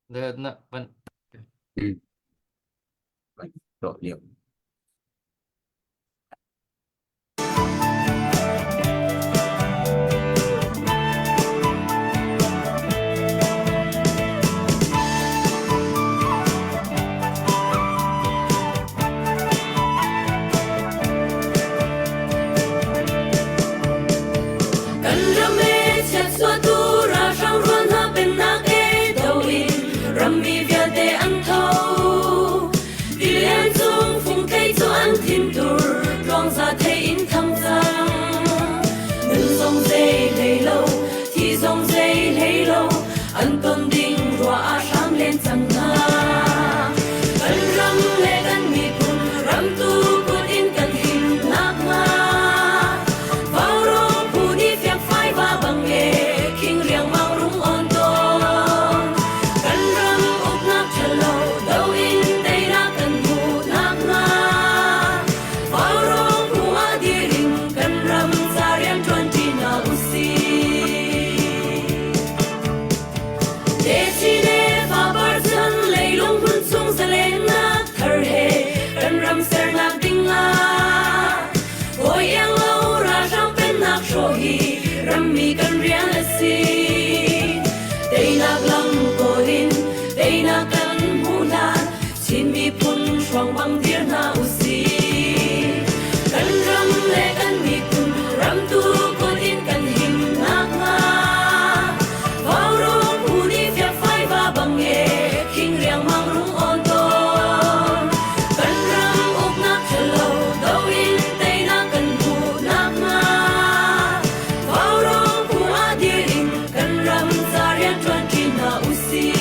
Na van Ừ. Độ liệu. Kan ram e chiatsuatu ralhrang rual hna pennak e do in rammi vialte an tho. Tilian cung fungthei cu an thintur tluangza thei in thang cang. Nun zong zei hlei lo, thi zong zei hlei lo, an ton ding rua ah hram len cang hna. Kan ram le kan miphun ramtu kut in kan him nakhnga Vaurawng phu nih fiangfai va bang e khing riangmang rung on tawn. Kan ram uknak ṭhalo do in teinak kan hmuh nakhnga Vaurawng phu ah dir in kan ram ca rian ṭuan ṭi hna usih. Techine fapar chan leilung hmun chung zalennak thar he kan ram sernak ding ah hawi iang lo ralhrang pennak hrawh hi rammi kan rian a si. Teinak lam kawl in teinak kan hmuh hlan Chin miphun hruang bang dir hna usih. Kan ram le kan miphun ramtu kut in kan him nakhnga Vaurawng phu nih fiakfai va bang e khing riangmang rung awn tawn. Kan ram uknak ṭhalo do in teinak kan hmuh nakhnga Vaurawng phu ah dir in kan ram ca rianṭuan ṭi hna usih.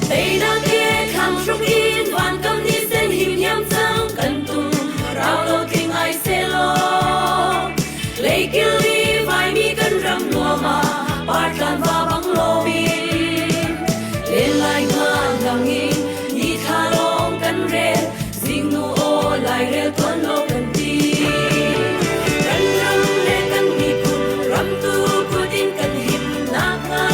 Teinak he thlang hruk in van kam ni sen him hiam cang kan tum rau lo tling ai selaw Leikil i vaimi kan ram nuam ah partlan va bang loin len lai ngan lang in ni thla lawng kan rel zingnu aw lairel tuan lo kan ti kan ram le kan miphun ramtu kut in kan him nakhnga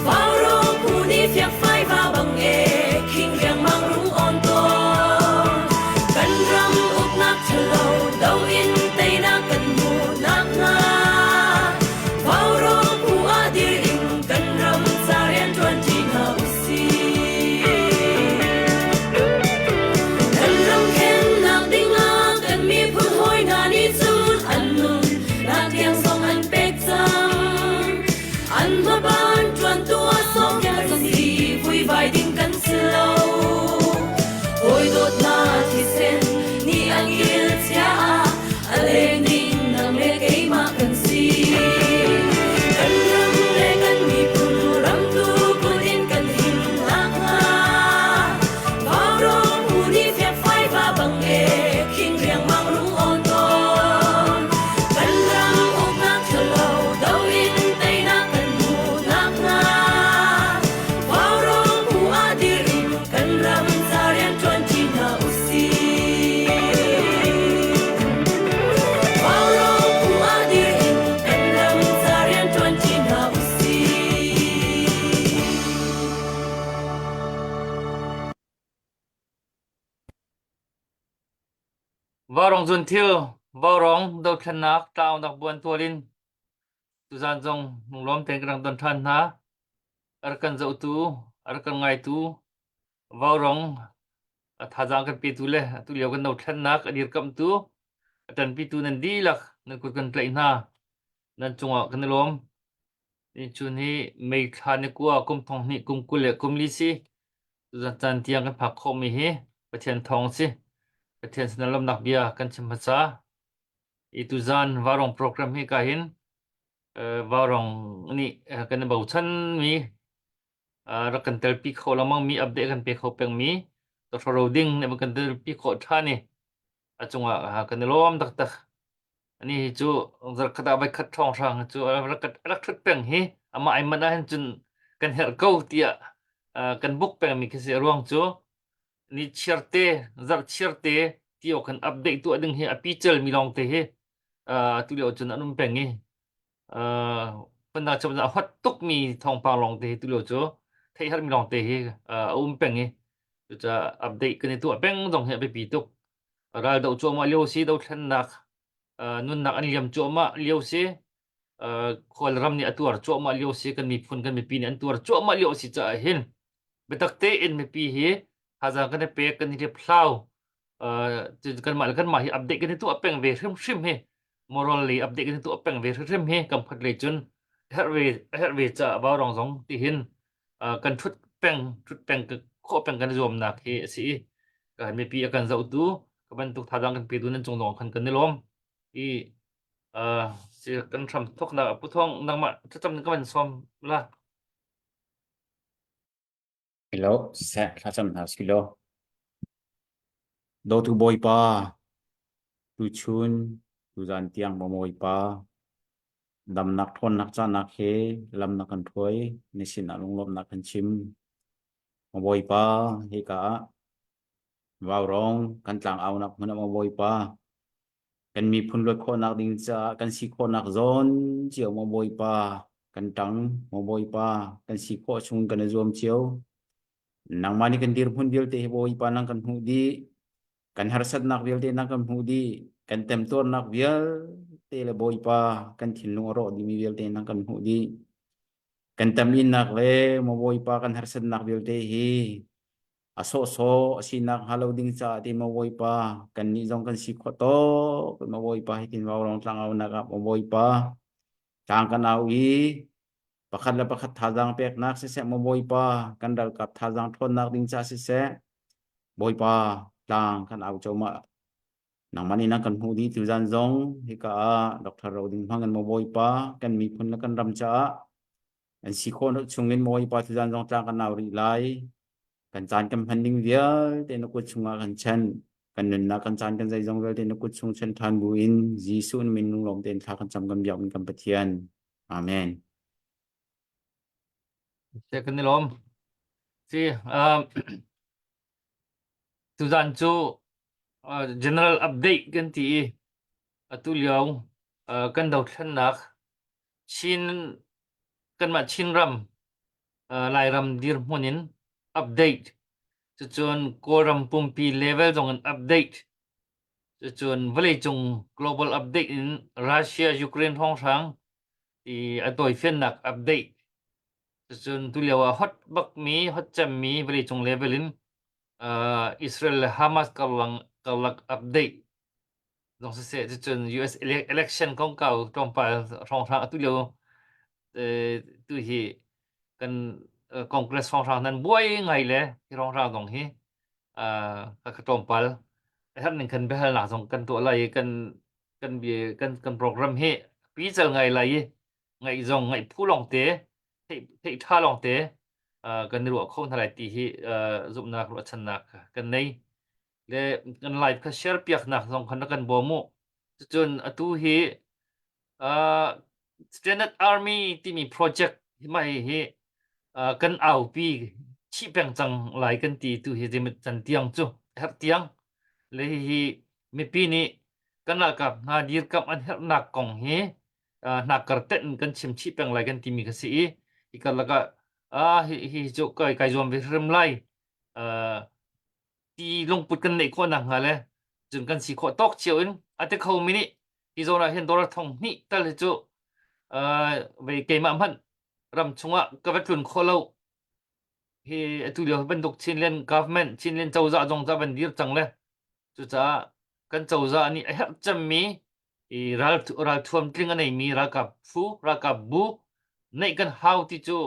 Vaurawng phu nih fiakfai va bang e khing riangmang rung awn tawn kan ram uknak ṭhalo do in teinak kan hmuh nakhnga Vaurawng phu ah dir in kan ram ca rianṭuan ṭi hna usih. Kan ram khennak dingah kan miphun hawi hna nih cun an nun nak tiang zong an pek cang. An hmaban ṭuantu ah sawm kan si vuivai ding kan si lo. Hawi dawt hna thisen nih an kil chia ah a leng ding nang le keimah kan si. Kan ram le kan miphun ramtu kut in kan him nakhnga Vaurawng phu nih fiakfai va bang e khing riangmang rung awn tawn. Kan ram uknak ṭhalo do in teinak kan hmuh nakhnga Vaurawng phu ah dir in kan ram ca rianṭuan ṭi hna usih. Vaurawng phu ah dir in kan ram ca rianṭuan ṭi hna usih. Vaurawng zunthil, vaurawng dothlennak tlaunak buan tual in tuzaan zong lunglawm tein kan rak don ṭhan hna. A rak kan zohtu, a rak kan ngaitu, vaurawng a thazaang kan petu le atu lio kan dothlennak a dirkamhtu, a ṭanpitu nan dihlak nan kut kan tlaih hna. Nan cungah kan i lawm. Nichun hi May thla ni kua kum thong hnih kum 20 le kum li si. Tuzan caan tiang kan phak khawhmi hi Pathian thawng si. Pathian sinah lawmhnak bia kan chim hmasa. I tuzan Varong program hi ka hin uh, Varong nih uh, kan i bochanmi uh, rak kan telpi kho lengmang mi update kan pe kho pengmi Dr. Roding nih kan telpi khawh ṭhan i a cungah uh, kan i lawm taktak. Ani hi cu zarkhat ah voikhat ṭhawnghrang cu a rak rak ṭhut peng hi amah ai manh ahhin cun kan herh ko tiah kan buk pengmi khi si. A ruang cu ni chiarte zarh chiarte ti awk kan update tuah ding hi a pical mi lawng te hi tu lio cun an um peng i phundang chim a hot tukmi thawngpang lawng te hi tu lio cu theih herhmi lawng te hi a um peng i cucaah update kan i tuah peng zong hi a biapi tuk. Ral doh cuahmah lio si dothlennak nunnak an liam cuahmah lio si khualram nih a tuar cuahmah lio si kan miphun kan mipi nih an tuar cuahmah lio si caah hin biatak tein mipi hi thazaang kan i pek kan i hliphlau kanmah le kanmah hi update kan i tuah peng ve hrimhrim hi moral lei update kan i tuah peng ve hrimhrim hi kam khat lei cun herh ve herh ve caah vaurong zong ti hin kan ṭhut peng ṭhut peng khawh peng kan i zuamnak hi a si i kan mipi a kan zohtu ka bantuk thazaang kan petu nan cung zong khan kan i lawm i si kan hram thawknak pu thawng nangmah thlacam ka van sawm la. Hello, siseh thlacam hna silo. Dawtu Bawipa, tuchun tuzan tiang Bawipa Damnak ṭhawnnak cahnak he lam na kan hruai, na sinah lunglawmhnak kan chim. Maw Bawipa, hika ah vaurawng kan tlangaunak hmun ah maw Bawipa, kan miphun luat khawhnak ding caah kan si khawhnak zawn cio maw Bawipa, kan ṭang maw Bawipa, kan si khawh chung kan i zuam cio. Nangmah nih kan dirhmun vialte hi Bawipa nang kan hmuh dih. Kan harsatnak vialte na kan hmuh dih. Kan temtuarnak vialte le Bawipa kan thinlung a rawh dihmi vialte na kan hmuh dih. Kan taminnak le maw Bawipa kan harsatnak vialte hi a sawhsawh a sinak hnga lo ding caah ti maw Bawipa kannih zong kan si khawh tawk maw Bawipa hitin vaurawng tlangaunak ah maw Bawipa tlang kan au i pakhat le pakhat thazaang peknak siseh maw Bawipa kan ralkap thazaang ṭhawnnak ding caah siseh Bawipa tlang kan au coma nangmah nih na kan hmuh dih tuzan zong hika ah Dr. Ro Ding Hmang in maw Bawipa kan miphun le kan ram caah an si khawh chungin Bawipa tuzan zong tlang kan au rih lai kan caan kan hman ding vialte na kut chungah kan chan kan nunnak kan caan kan zeizong vialte na kut chung chan ṭhan bu in Jesuh min lunglawm tein thla kan cam kan biak min kan Pathian Amen. Se kan i lawm. Si um, tuzan cu uh, general update kan ti i atu lio uh, kan dothlennak Chin kanmah Chinram uh, Lairam dirhmun in update cucun Kawlram pumpi level zong in update cucun vawleicung global update in Russia Ukraine hrawnghrang i a tawifiannak update cucun tulio ah hot bakmi hot cemmi vawleicung level in uh, Israel le Hamas karlak karlak update zong siseh cucun US election kongkau tlawmpal hrawnghrang atu lio tu hi kan Congress hrawnghrang nan buai ngai le hi hrawnghrang zong hi ka tlawmpal herh ning khan biahalnak zong kan tuah lai i kan kan kan kan program hi pical ngai lai i ngaih zong ngaih phu lawng te theih theih ṭha lawng te kan i ruah kho hna lai ti hi zumhnak ruahchannak kan nei le kan live kha share piaknak zong khan kan bawm mu cucun atu hi uh, Standard Army timi project hi mai hi uh, kan aupi chih peng cang lai kan ti tu hi zeimit can tiang cu herh tiang le hi mipi nih kan ralkap hna dirkamh an herhnak kong hi uh, hnakkar tenh in kan chim chih peng lai kan timi kha si i hi karlak ah ah hi hi cu kai kai zuam ve hrim lai uh, ti lungput kan neih khawh nakhnga le cun kan si khawh tawk cio in a ti kho mi nih hi zawn ah hin dollar thong hnih tal hi cu uh, vei keimah hmanh ram chungah ka va tlun khawh lo hi atu lio bantuk Chinland government Chinland cozah zong ca van dir cang le cucaah kan cozah nih a herh cemmi i ral ralthuam tling a neimi ralkap phu ralkap bu neih kan hau ti cu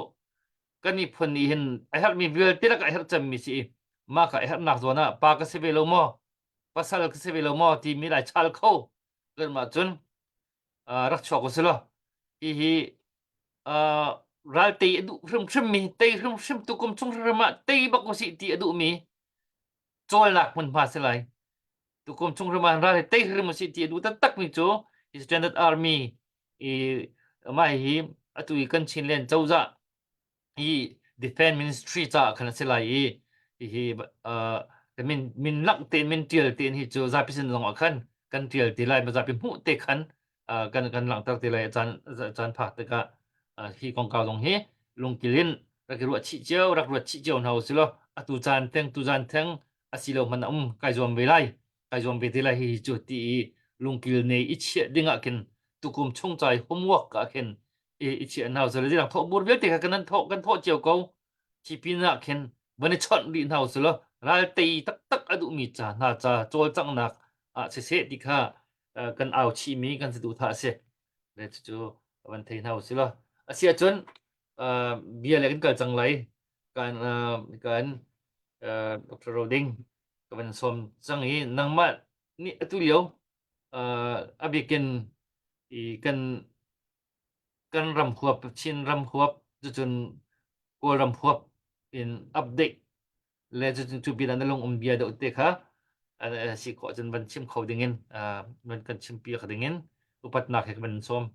kan miphun nih hin a herhmi vialte lakah a herh cemmi si i mah ka a herhnak zawn ah pa ka si ve lo maw pasal ka si ve lo maw timi lai chal kho kanmah cun uh, rak chuak u si law hihi uh, ral tei a duh hrimhrim mi tei hrimhrim tukum chung hrimhrim ah tei bak usih ti a duhmi cawlnak hmunhma si lai tukum chung hrim ah ral hi tei hrim usih ti a duh taktak mi cu Hi Standard Army i mah hi atu i kan Chinland cozah hi Defense Ministry caah khan a si lai i hihi uh, min min lak tein min tial tein hi cu zapi sin zong ah khan kan tial ti lai zapi hmuh te khan uh, kan kan langhter ti lai caan caan phak tikah uh, hi kongkau zong hi lungkil in rak i ruah chih cio rak ruat chih cio hna usih law atu caan theng tu zan theng asi lo hmanh a um kai zuam ve lai kai zuam ve te lai hi cu ti i lungkil ne i chiah ding ah khin tukum chung cai homework ah khin i i chiah hna usih law zirang thawh bur vialte kha kan thawh kan thawh cio ko khi pin ah khin van i chawnh rih hna usih law ral tei taktak a duhmi ca hna ca cawlcanghnak ah siseh ti kha kan au chihmi kan saduhthah a si. Le cucu van thei hna usih law a si ahcun bia le kan kal cang lai kan kan Dr. Roding ka van sawm cang i nangmah nih atu lio a bikin i kan kan ram huap Chin ram huap cucun Kawlram huap in update le cucun cu pinah na lung um bia deuh te kha si khawh cun van chim kho dingin van kan chim piak dingin upatnak he kan van sawm.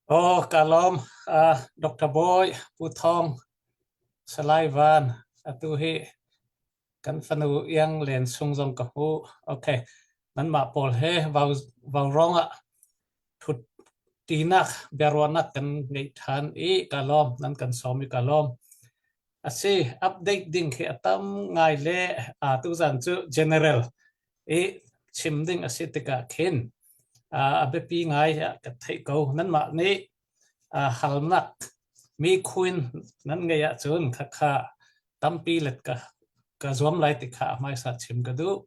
Oh, ka lawm. Uh, Dr. Boy, Pu Thong, Salai Van, atu hi kan fanu Iang Len Sung zong ka hmu. Okay. Nanmah pawl he vau, vau rong ah thut tinak biaruahnak kan ngeih than i ka lawm. Nan kan sawm i ka lawm. Asi, update ding khi a tam ngai le uh, tuzan cu general i chim ding a si tikah khin a biapi ngai ah ka theih ko. Nanmah nih halnak mi khuin nan ngeih ahcun khakha tampi let ka ka zuam lai ti kha a hmaisa chim ka duh.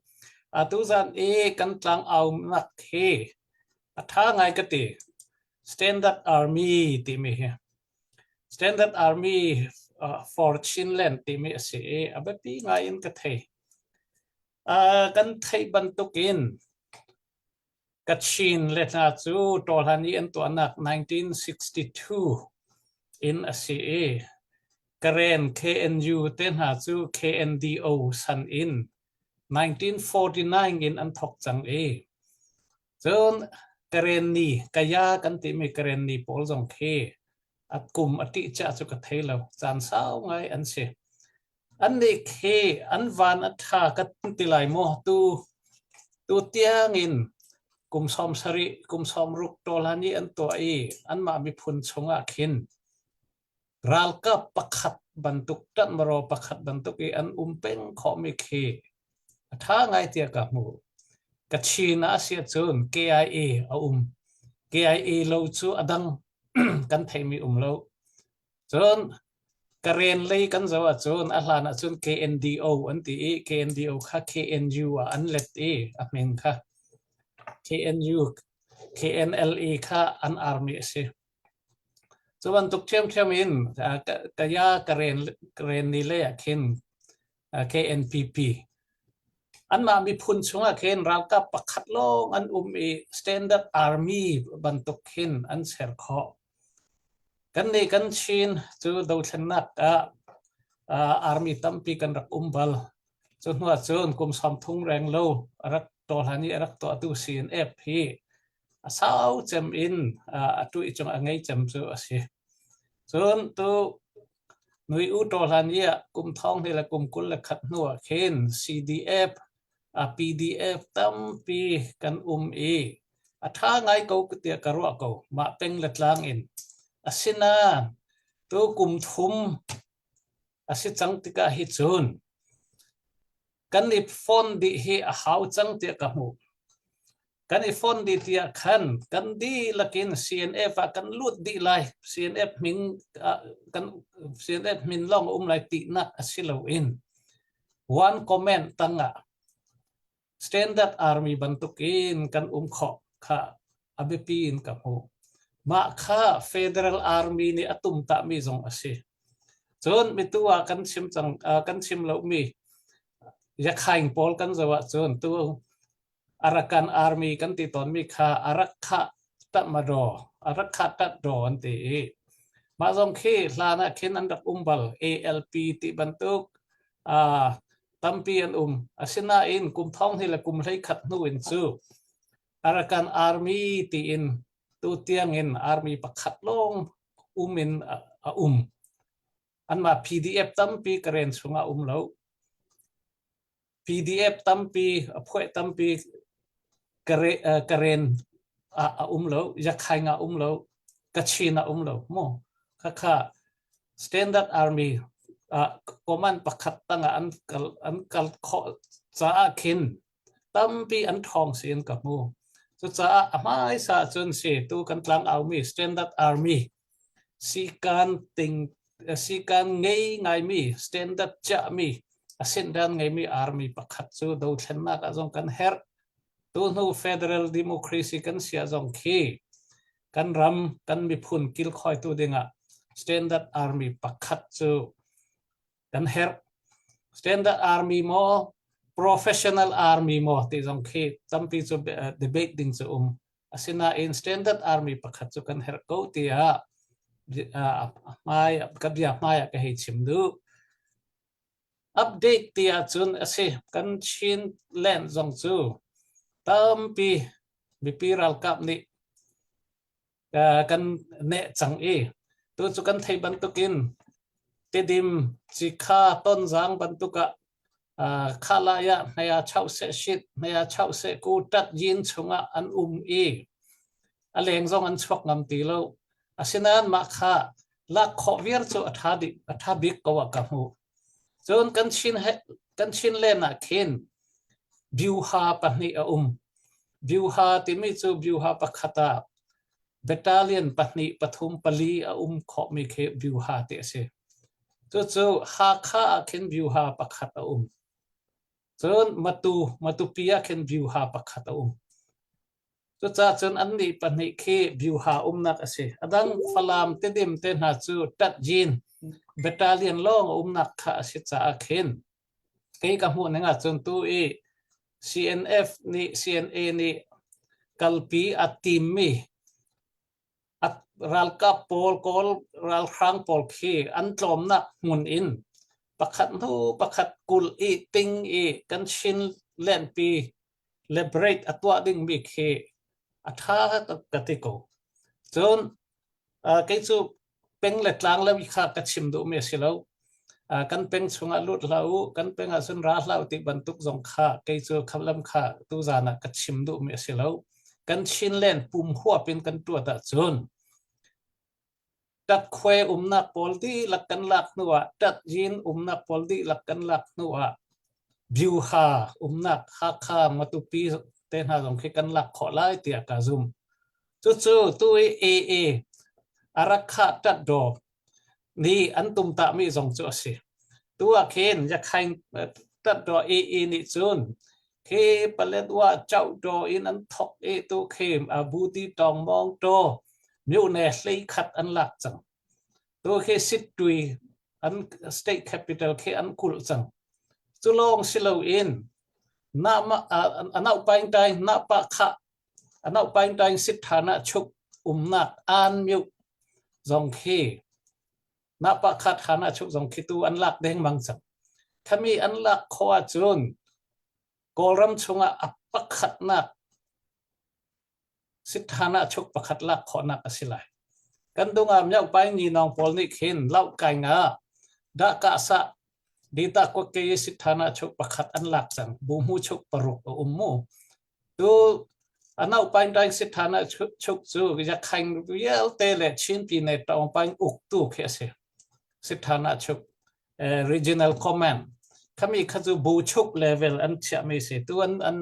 Atu zan i kan tlang aunak hi a tha ngai ka ti. Standard Army timi hi Standard Army for Chinland timi a si i a biapi ngai in ka thei. Kan theih bantukin Kachin le hna cu Tawhlan i an tuahnak 1962 in a si i Karen KNU te hna cu KNDO san in 1949 in an thawk cang i cun Karenni Kaya kan timi Karenni pawl zong khi a kum a ṭih ciah cu ka thei lo caan sau ngai an si. Annih khi an van a ṭha ka ti lai maw? Tu tu tiangin kum 70, kum 60 ṭawlhan i an tuah i anmah miphun chungah khin ralkap pakhat bantuk ṭanhmaraw pakhat bantuk i an um peng khawhmi khi a ṭha ngai tiah ka hmuh. Kachin ah a si ahcun KIA a um. KIA lo cu a dang kan theihmi um lo. Cun Karen lei kan zoh ahcun a hlan ahcun KNDO an ti i KNDO kha KNU ah an let i a hmin kha KNU KNLE kha an army a si. Cu bantuk ṭhiamṭhiam in kaya Karen Karen ni lei ah khin KNPP anmah miphun chungah khin ralkap pakhat lawng an um i standard army bantuk khin an ser khawh. Kannih kan Chin cu dothlennak ah army tampi kan rak um bal. Cu hnu ahcun kum 30 reng lo a rak tawhlan i a rak tuahtu CNF hi a sau cem in a tuih cung a ngei cem cu a si. Cun tu nui u tawhlan i kum thong hnih le kum 21 hnu ah khin CDF, PDF tampi kan um i A ṭha ngai ko tiah ka ruah ko, mah peng le tlang in. Asinain tu kum thum a si cang tikah hi cun kan i fon dih hi a hau cang tiah ka hmuh. Kan i fon dih tiah khan kan dihlak in CNF ah kan lut dih lai. CNF min kan CNF min lawng a um lai tinak a si loin one comment tangah Standard Army bantukin kan um khawh kha a biapi in ka hmuh. Mah kha Federal Army nih a tumtahmi zong a si. Cun mitu ah kan chim cang kan chim lomi Yakhaing pawl kan zoh ahcun tu Arakan Army kan ti tawnmi kha Arakha Tatmadaw, Arakha Tatdaw an ti i mah zong khi hlan ah khin an rak um bal ALP ti bantuk tampi an um. Asinain kum thong hnih le kum 11 hnu in cu Arakan Army tiin tu tiangin army pakhat lawng um in a um. Anmah PDF tampi Karen chungah um lo. PDF tampi, a phuai tampi Karen ah a um lo, Yakhaing ah um lo, Kachin ah um lo. Mu khakha Standard Army ah command pakhat tangah an kal an kal khawh caah khin tampi an ṭhawng si in ka hmu. Cucaah a hmaisa cun si tu kan tlang aumi Standard Army sikan ting sikan ngei ngaimi standard chiahmi a sindan ngeimi army pakhat cu dothlennak ah zong kan herh. Tu hnu federal democracy kan sia zong khi kan ram kan miphun kilkhawitu dingah standard army pakhat cu kan herh. Standard army maw professional army maw ti zong khi tampi cu debate ding cu um. Asinain standard army pakhat cu kan herh ko tiah hmai ka bia hmai ah ka hei chim duh. Update ti ahcun a si kan Chin land zong cu tampi mipi ralkap nih kan neh cang i tu cu kan theih bantukin Tedim Cikha Tonzang bantuk ah khalai ah hnaya chau seh shit hnaya chau seh ku tat yin chungah an um i a leng zong an chuak ngam ti lo asinain mah kha lak khawh viar cu a tha dih a tha bik ko ah ka hmu cun kan chin he kan chin len ah khin Byuha pahnih a um Byuha timi cu byuha pakhat ah battalion pahnih pathum pali a um khawhmi khi byuha ti a si. Cucu Hakha ah khin byuha pakhat a um. Cun Matu Matupi ah khin byuha pakhat a um. Cucaah cun annih pahnih khi byuha umnak a si. A dang Falam Tedim te hna cu Tatyin battalion lawng a umnak kha a si caah khin Kei ka hmuh ning ahcun tu i CNF nih CNA nih kalpi a timmi a ralkap pawl Kawl ralhrang pawl khi an tlawmnak hmun in pakhat hnu pakhat kulh i ting i kan Chin lenpi liberate a tuah dingmi khi a ṭha ka ti ko. Cun kei cu peng le tlang le kha ka chim duhmi a si lo. Kan peng chungah lut hlah u, kan peng ah cun ra hlah u ti bantuk zong kha kei cu khamlam kha tuzan ah ka chim duhmi a si lo. Kan Chinland pum huap in kan tuat ahcun tatkhuai umnak pawl dihlak kan lak hnu ah tatyin umnak pawl dihlak kan lak hnu ah Byuha umnak Hakha Matupi te hna zong khi kan lak khawh lai tiah ka zumh. Cucu tu i AA Arakha Tatdaw nih an tumtahmi zong cu a si. Tu ah khin Yakhain Tatdaw AA nih cun khi Paletwa Chauhdaw in an thok i tu khi Buti Tawng Mawng Taw myone 13 an lak cang. Tu khi Sittui an state capital khi an kulh cang. Cu lawng si loin na anau paing tai na pa kha anau paing taing sit ṭhan ah chuk umnak an myu zong khi na pa kha ṭhan ah chuk zong khi tu an lak dengmang cang. Khami an lak khawh ahcun Kawlram chungah a pakhatnak Sithan ah chuk pakhat lak khawhnak a si lai. Kan dung ah Myaukpai Nginawng pawl nih khin Laohkai nga Dahkahsah Dita Kwake Sithan ah chuk pakhat an lak cang. Buhmu chuk paruk a um mu. Tu Anaupaing Daing Sithan ah chuk cu Yakhaing vialte le Chin Pyine Taungpaing uktu khi a si. Sithan ah chuk regional command khami kha cu buchuk level an chiahmi si tu an an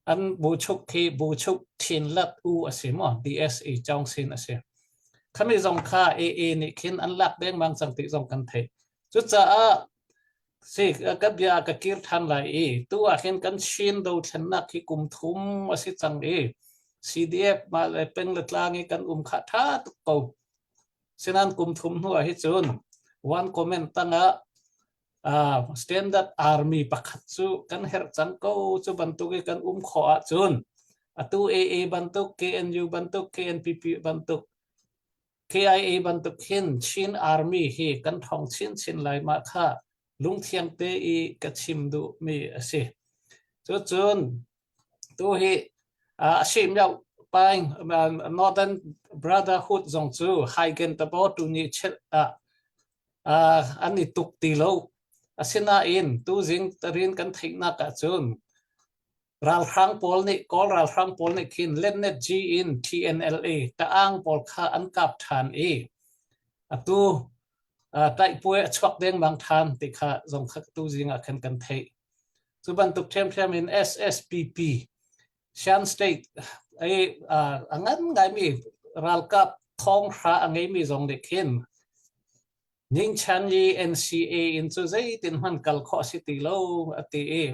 an buchuk khi buchuk thin lat u a si mo DSE chong sin a si khami zong kha AA nih khin an lak dengmang cang ti zong kan theih cucaah si ka bia ka kir than lai i tu ah khin kan Chin dothlennak hi kum thum a si cang i CDF ma le peng le tlang i kan um kha tha tuk ko Sinan kum thum hnu ah hi cun one comment tangah uh, standard army pakhat cu kan herh cang ko cu bantuk i kan um khawh ahcun atu AA bantuk KNU bantuk KNPP bantuk KIA bantuk hin Chin Army hi kan thong chin chin lai ma kha lungthiang te i ka chim duh mi a si. Cucun tu hi A si myo paing Northern Brotherhood zong cu Haigen tabo tu ni chet ah an i tuk ti lo. Asinain tuzing tarin kan theihnak ahcun ralhrang pawl nih Kawl ralhrang pawl nih khin Lennet G in TNLA Ta'ang pawl kha an kap ṭhan i atu taihpuai a chuak dengmang ṭhan ti kha zong kha tuzing ah khan kan theih. Cu bantuk ṭhiamṭhiam in SSPP Shan State i a ngan ngaimi ralkap thonghra a ngeimi zong nih khin Ningchan i NCA in cu zeitin hmanh kal khawh a si ti lo a ti i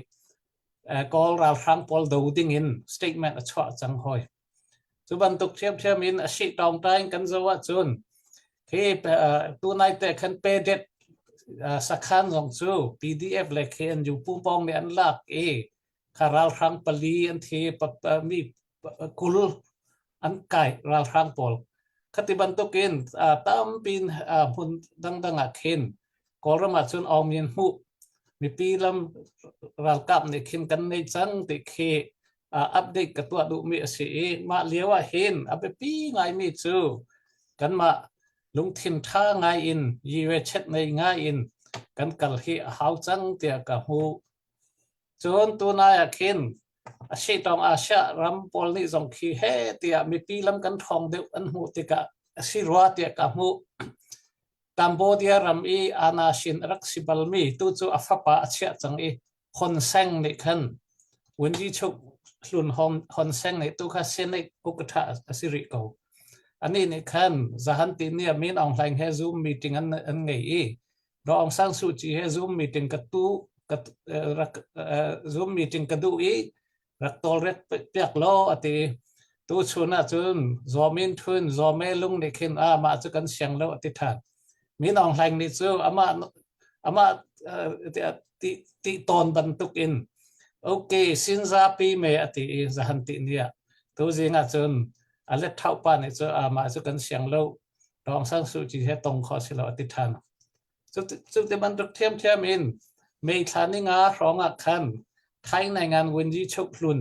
Kawl ralhrang pawl do ding in statement a chuah cang hoi. Cu bantuk ṭhiamṭhiam in a si tawngṭai in kan zoh ahcun khi tunai te khan pedet sakhan zong cu PDF le KNU pupawng nih an lak i kha ralhrang pali an thi mi 20 an kai ralhrang pawl. Khati bantukin tampi hmun dangdang ah khin Kawlram ah cun Aung Myint Hmuh mipi lam ralkap nih khin kan nei cang ti khi update ka tuah duhmi a si i mah lio ah hin a biapi ngaimi cu kanmah lungthin ṭha ngai in yirechet nei ngai in kan kal hi a hau cang tiah ka hmuh. Cun tunai ah khin a sitawng Asia ram pawl nih zong khi he tiah mipi lam kan ṭhawng deuh an hmuh tikah a si rua tiah ka hmuh. Cambodia ram i Anashin a rak si balmi tu cu a fapa a chiah cang i Hun Seng nih khan Wenji Chuk hlun Hun Seng nih tu kha Senate ukatha a si rih ko. Anih nih khan zahan ti ni Min Aung Hlaing he Zoom meeting an, an ngei i Daw Aung San Suu Kyi he Zoom meeting ka tu ka rak Zoom meeting ka duh i rak tawlrek piak law a ti. Tu chun ah cun Zaw Min Thun Zaw Me Lung nih khin a mah cu kan siang lo a ti ṭhan. Min Aung Hlaing nih cu amah amah ti ti tawn bantuk in okay sinzapi me a ti i zahan ti ni ah tu zing ah cun a let thau pa nih cu amah cu kan siang lo Daw Aung San Suu Kyi he tong kho si lo a ti ṭhan. Cu ti bantuk ṭhiamṭhiam in May thla ni nga hrawng ah khan Thai Naingan Wenyi Chuk Hlun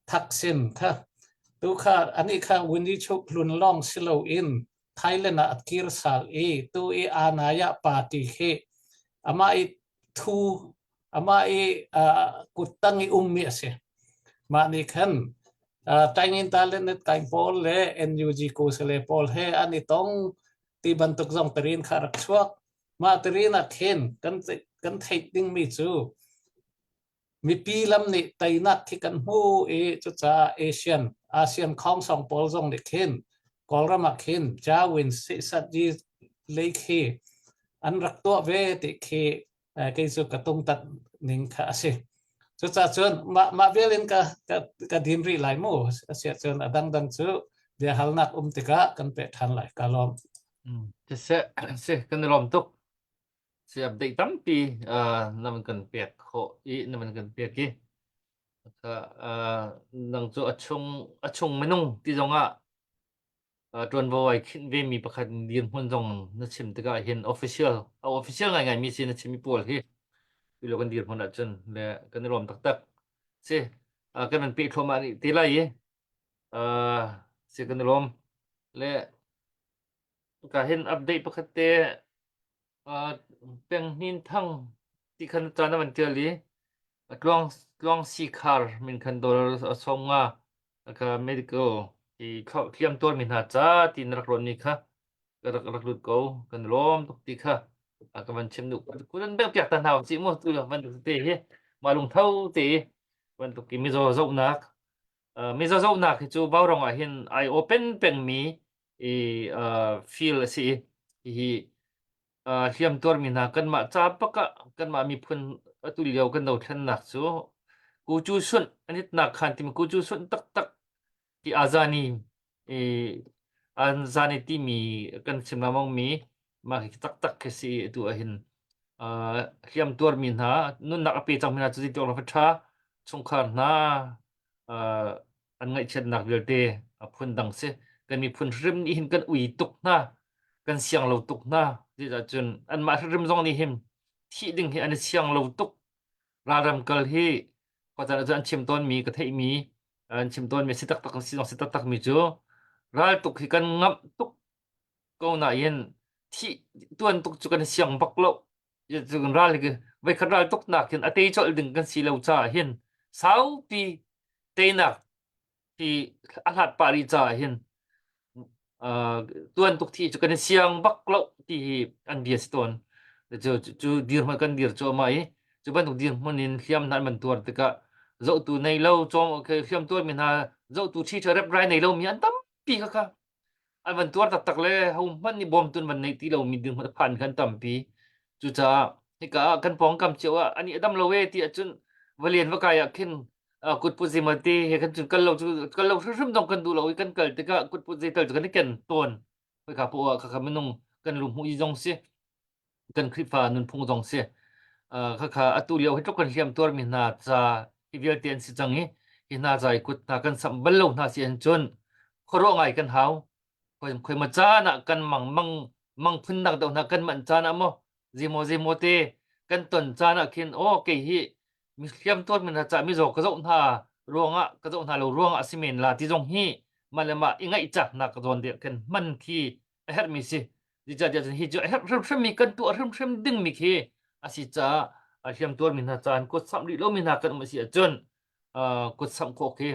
Thaksin kha tu kha ani kha Wenyi Chuk Hlun lawng si loin Thailand ah a kir sal i tu i Anaya party khi amah i thu amah i kuttang i ummi a si. Mah nih khan Taingin Talent Kaing pawl le NUG kusale pawl he an i tong ti bantuk zong tarin kha rak chuak. Mah tarin ah khin kan kan theih dingmi cu mipi lam nih teinak khi kan hmu i cucaah Asian ASEAN khongsong pawl zong nih khin Kawlram ah khin Jawin Sihsatyi lei khi an rak tuah ve ti khi kei cu ka tungtat ning kha a si. Cucaah cun mah mah vial in ka ka ka din rih lai mu. Asiah cun a dangdang cu biahalnak um tikah kan peh ṭhan lai. Ka lawm. Siseh, si kan i lawm tuk. Si update tampi na van kan pek khawh i na van kan pek i nang cu a chung a chung minung ti zong ah ṭuanvo ai khinh vemi pakhat dirhmun zong na chim tikah hin official a official ngaingai mi si na chimmi pawl hi tuilo kan dirhmun ahcun le kan i lawm taktak si kan van peh thluahmah rih te lai i si kan i lawm le ka hin update pakhat te Peng Hnin Thang ti khan caan a van ṭial i tluang tluang sikhar min khan dollar a sawm nga ka medical i hliam tuarmi hna ca ti na rak rawnmi kha ka rak rak lut ko kan lawm tuk ti kha ka van chim duh kun bek piak ta hna usih mu tu van te hi mah lungtho te bantuk i mizaw zohnak mizaw zohnak hi cu Vaurawng ah hin ai open pengmi i field a si i hihi hliam tuarmi hna kanmah ca bak ah kanmah miphun atu lio kan dothlennak cu kucu sunh an itnak khan timi kucu sunh taktak ti azani i anzani timi kan chim lengmang mi mah hi taktak khi si atu ah hin hliam tuarmi hna nunnak a pe cangmi hna cu ti awk ṭha chungkhar hna an ngaihchiatnak vialte a phundang si. Kan miphun hrim nih hin kan ui tuk hna, kan siang lo tuk hna. Zeicahcun anmah hrim zong nih hin thih ding hi an i siang lo tuk. Ralram kal hi khuacaan ah cun an chim tawnmi ka theihmi. An chim tawn mi si taktak si zong si taktak mi cu raltuk hi kan ngamh tuk ko nain thih tuan tuk cu kan siang bak lo. Cun ral hi voikhat ral tuk nak hin a tei colh ding kan si lo caah hin saupi teinak hi a hlat pah rih caah hin uh, tuan tuk thi cu kan i siang bak lo ti hi an bia si tawn. Cu, cu dirhmun kan dir cuahmah i cu bantuk dirhmun in hliam hna an van tuar tikah zohtu nei lo cawm hliam tuarmi hna zohtu ṭhi ṭha reprai nei lomi an tampi kha kha an van tuar taktak le hohmanh nih bawmtu an van nei ti lomi dirhmun a phan khan tampi. Cucaah hika ah kan pawngkam cio ah ani a dam lo e ti ahcun va len va kai ah khin kutput zeimaw te he kan cun kal lo cu kal lo hrimhrim zong kan duh lo i kan kal tikah kutput zeital cu kan i ken tawn. Khoika poah ah khakha minung kan lu hmuh i zong si kan Khrihfa nunphung zong si. Khakha atu lio hi tluk kan hliam tuarmi hna ca hi vialte an si cang i hi hna ca i kut hna kan samh bal lo hna si an cun khuaruah ngai kan hau. Khoi khoi ma caan ah kan mang mang mang phun nak deuh hna kan manh caan ah maw zeimaw zeimaw te kan ton caan ah khin aw kei hi mi hliam tuarmi hna ca mizaw ka zoh hna ruangah ka zoh hna lo ruangah a si men la ti zong hi mah le mah i ngaihcaknak ka zawn deuh khin hman khi a herhmi si. Zeicahtiah cun hi cu a herh hrimhrimmi kan tuah hrimhrim dingmi khi a si caah a hliam tuarmi hna caan kut samh rih lomi hna kan um a si ahcun kut samh khawh khi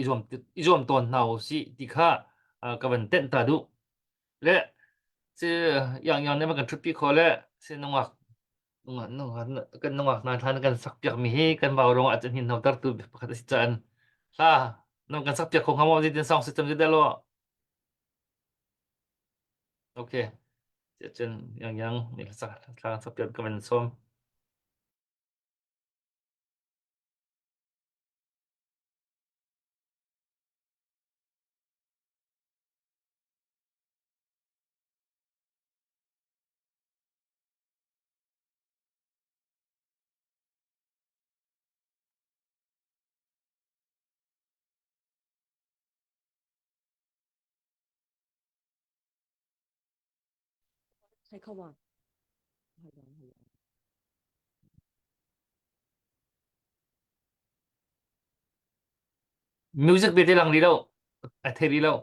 i zuam i zuam tawn hna u sih ti kha ka van tenh ta duh. Le si yang yang nih kan ṭhutpi khawh le si nungak nungak kan nungak hna hla kan sak piakmi hi kan vau ruangah ah cun hin hnotertu pakhat a si caan hla nang kan sak piak kho hnga maw zeitin song system cu dah Okay. Cun yang yang nih sak thla sak piak ka van sawm. Music bete lang rih lo. A thei rih lo.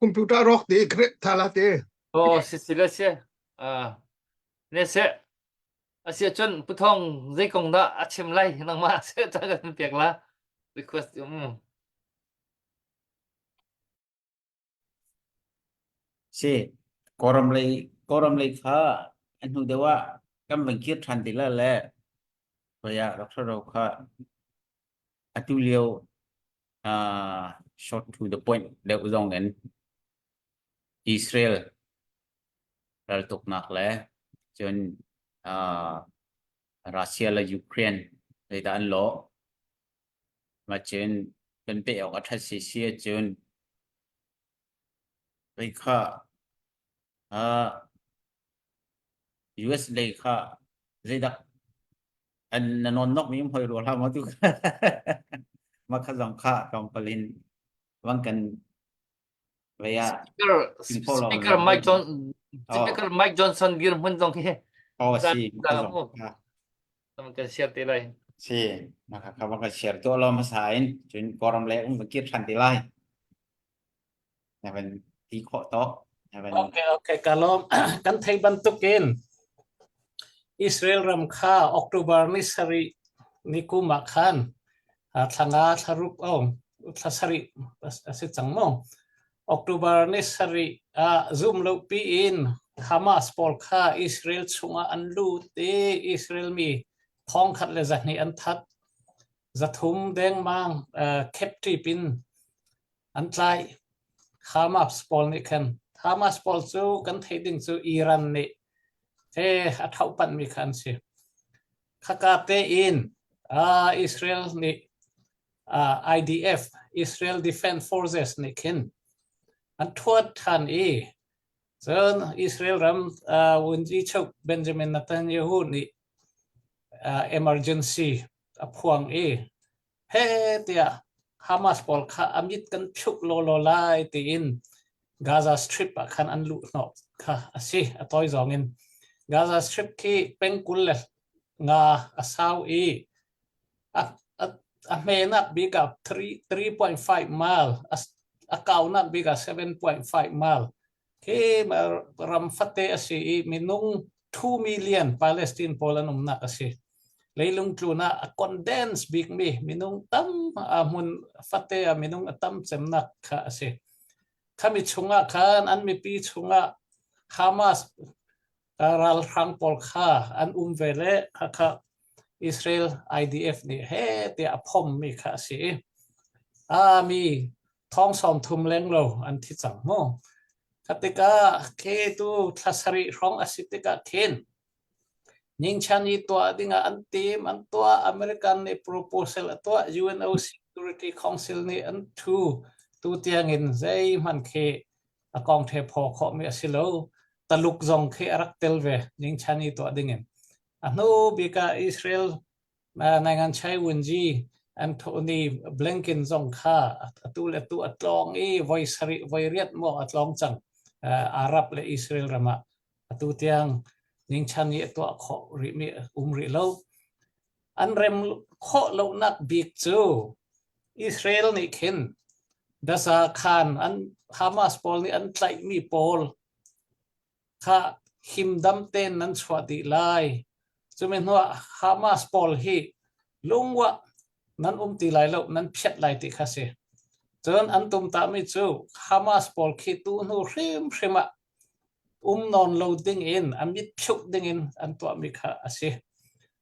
Computer rawk te grep tha la te. Oh, si si le si. Ah, ne se. Asia cun puthong zei kong dah a chim lai nangmah se ta kan pek la request um. Si, Kawlram lei Kawlram lei kha a hnu deuh ah kan van kir ṭhan ti lai le hoi ah rak ro kha atu lio uh, short to the point deuh zong in Israel raltuknak le cun uh, Russia le Ukraine zeidah an lawh Mah cun kan peh awk a ṭhat sisi ahcun vei kha uh, US lei kha zeidak an na nawnnok mi um hoi rua hlah maw tu mah kha zong kha tlawmpal in vang kan vei ah Speaker Speaker Mike John Speaker Mike Johnson dirhmun zong hi oh si mah kha zong kha kan share te lai. Si, mah kha kha kan share tuah lo hmasa in cun Kawlram lei um kir ṭhan te lai. Na van ti khawh tawk. Na van Okay, okay, ka lawm. Kan thei bantukin Israel ram kha October ni sarih ni kum ah khan thla nga thla ruk oh thla sarih a si cang mu. October ni sarih ah zum lo pi in Hamas pawl kha Israel chungah an lut i Israel mi thong khat le 200 an that. 300 dengmang captive in an tlaih. Hamas pawl nih khan Hamas pawl cu kan theih ding cu Iran nih he a thohpanh mi kha an si. Khaka tein Israel nih. IDF Israel Defense Forces nih khin an thuat than i cun Israel ram Wunji Benjamin Netanyahu nih emergency a phuang i he tiah Hamas pawl kha a mit kan phuk lawlaw lai tiin Gaza Strip ah khan an luh hnawh kha a si a tawi zong in Gaza Strip khi peng 25 a sau i a a a hmenak bik ah 3.5 mile a kaunak bik ah 7.5 mile khi ram fate a si i minung 2 million Palestine pawl an umnak a si. Leilung tlun ah a condense bikmi minung tam a hmun fate ah minung a tam cemnak kha a si. Khami chungah khan an mipi chungah Hamas ralhrang pawl kha an um ve le khakha Israel IDF nih he tiah a phommi kha a si i a mi thong 30 lenglo an thi cang mu. Kha tikah khi tu thla sarih hrawng a si tikah khin ningchan i tuah dingah an tim an tuah American nih proposal a tuah UNO Security Council nih an thu tu tiangin zeihmanh khi a kong the phaw khawhmi a si lo. Taluk zong khi a rak tel ve ningchan i tuah dingin. A hnu bik ah Israel Nangan Chai Wunji Anthony Blinken zong kha atu le tu a tlawng i voi sarih voi riat maw a tlawng cang Arab le Israel ram ah atu tiang ningchan i a tuah khawh rihmi um rih lo. An rem khawh lonak bik cu Israel nih khin Gaza khan an Hamas pawl nih an tlaihmi pawl kha himdam tein nan chuah dih lai. Cumi hnuah Hamas pawl hi lungwah nan um ti lai lo, nan phiat lai ti kha si. Cun an tumtahmi cu Hamas pawl khi tu hnu hrimhrim ah um nawn lo ding in a mit phuk ding in an tuahmi kha a si.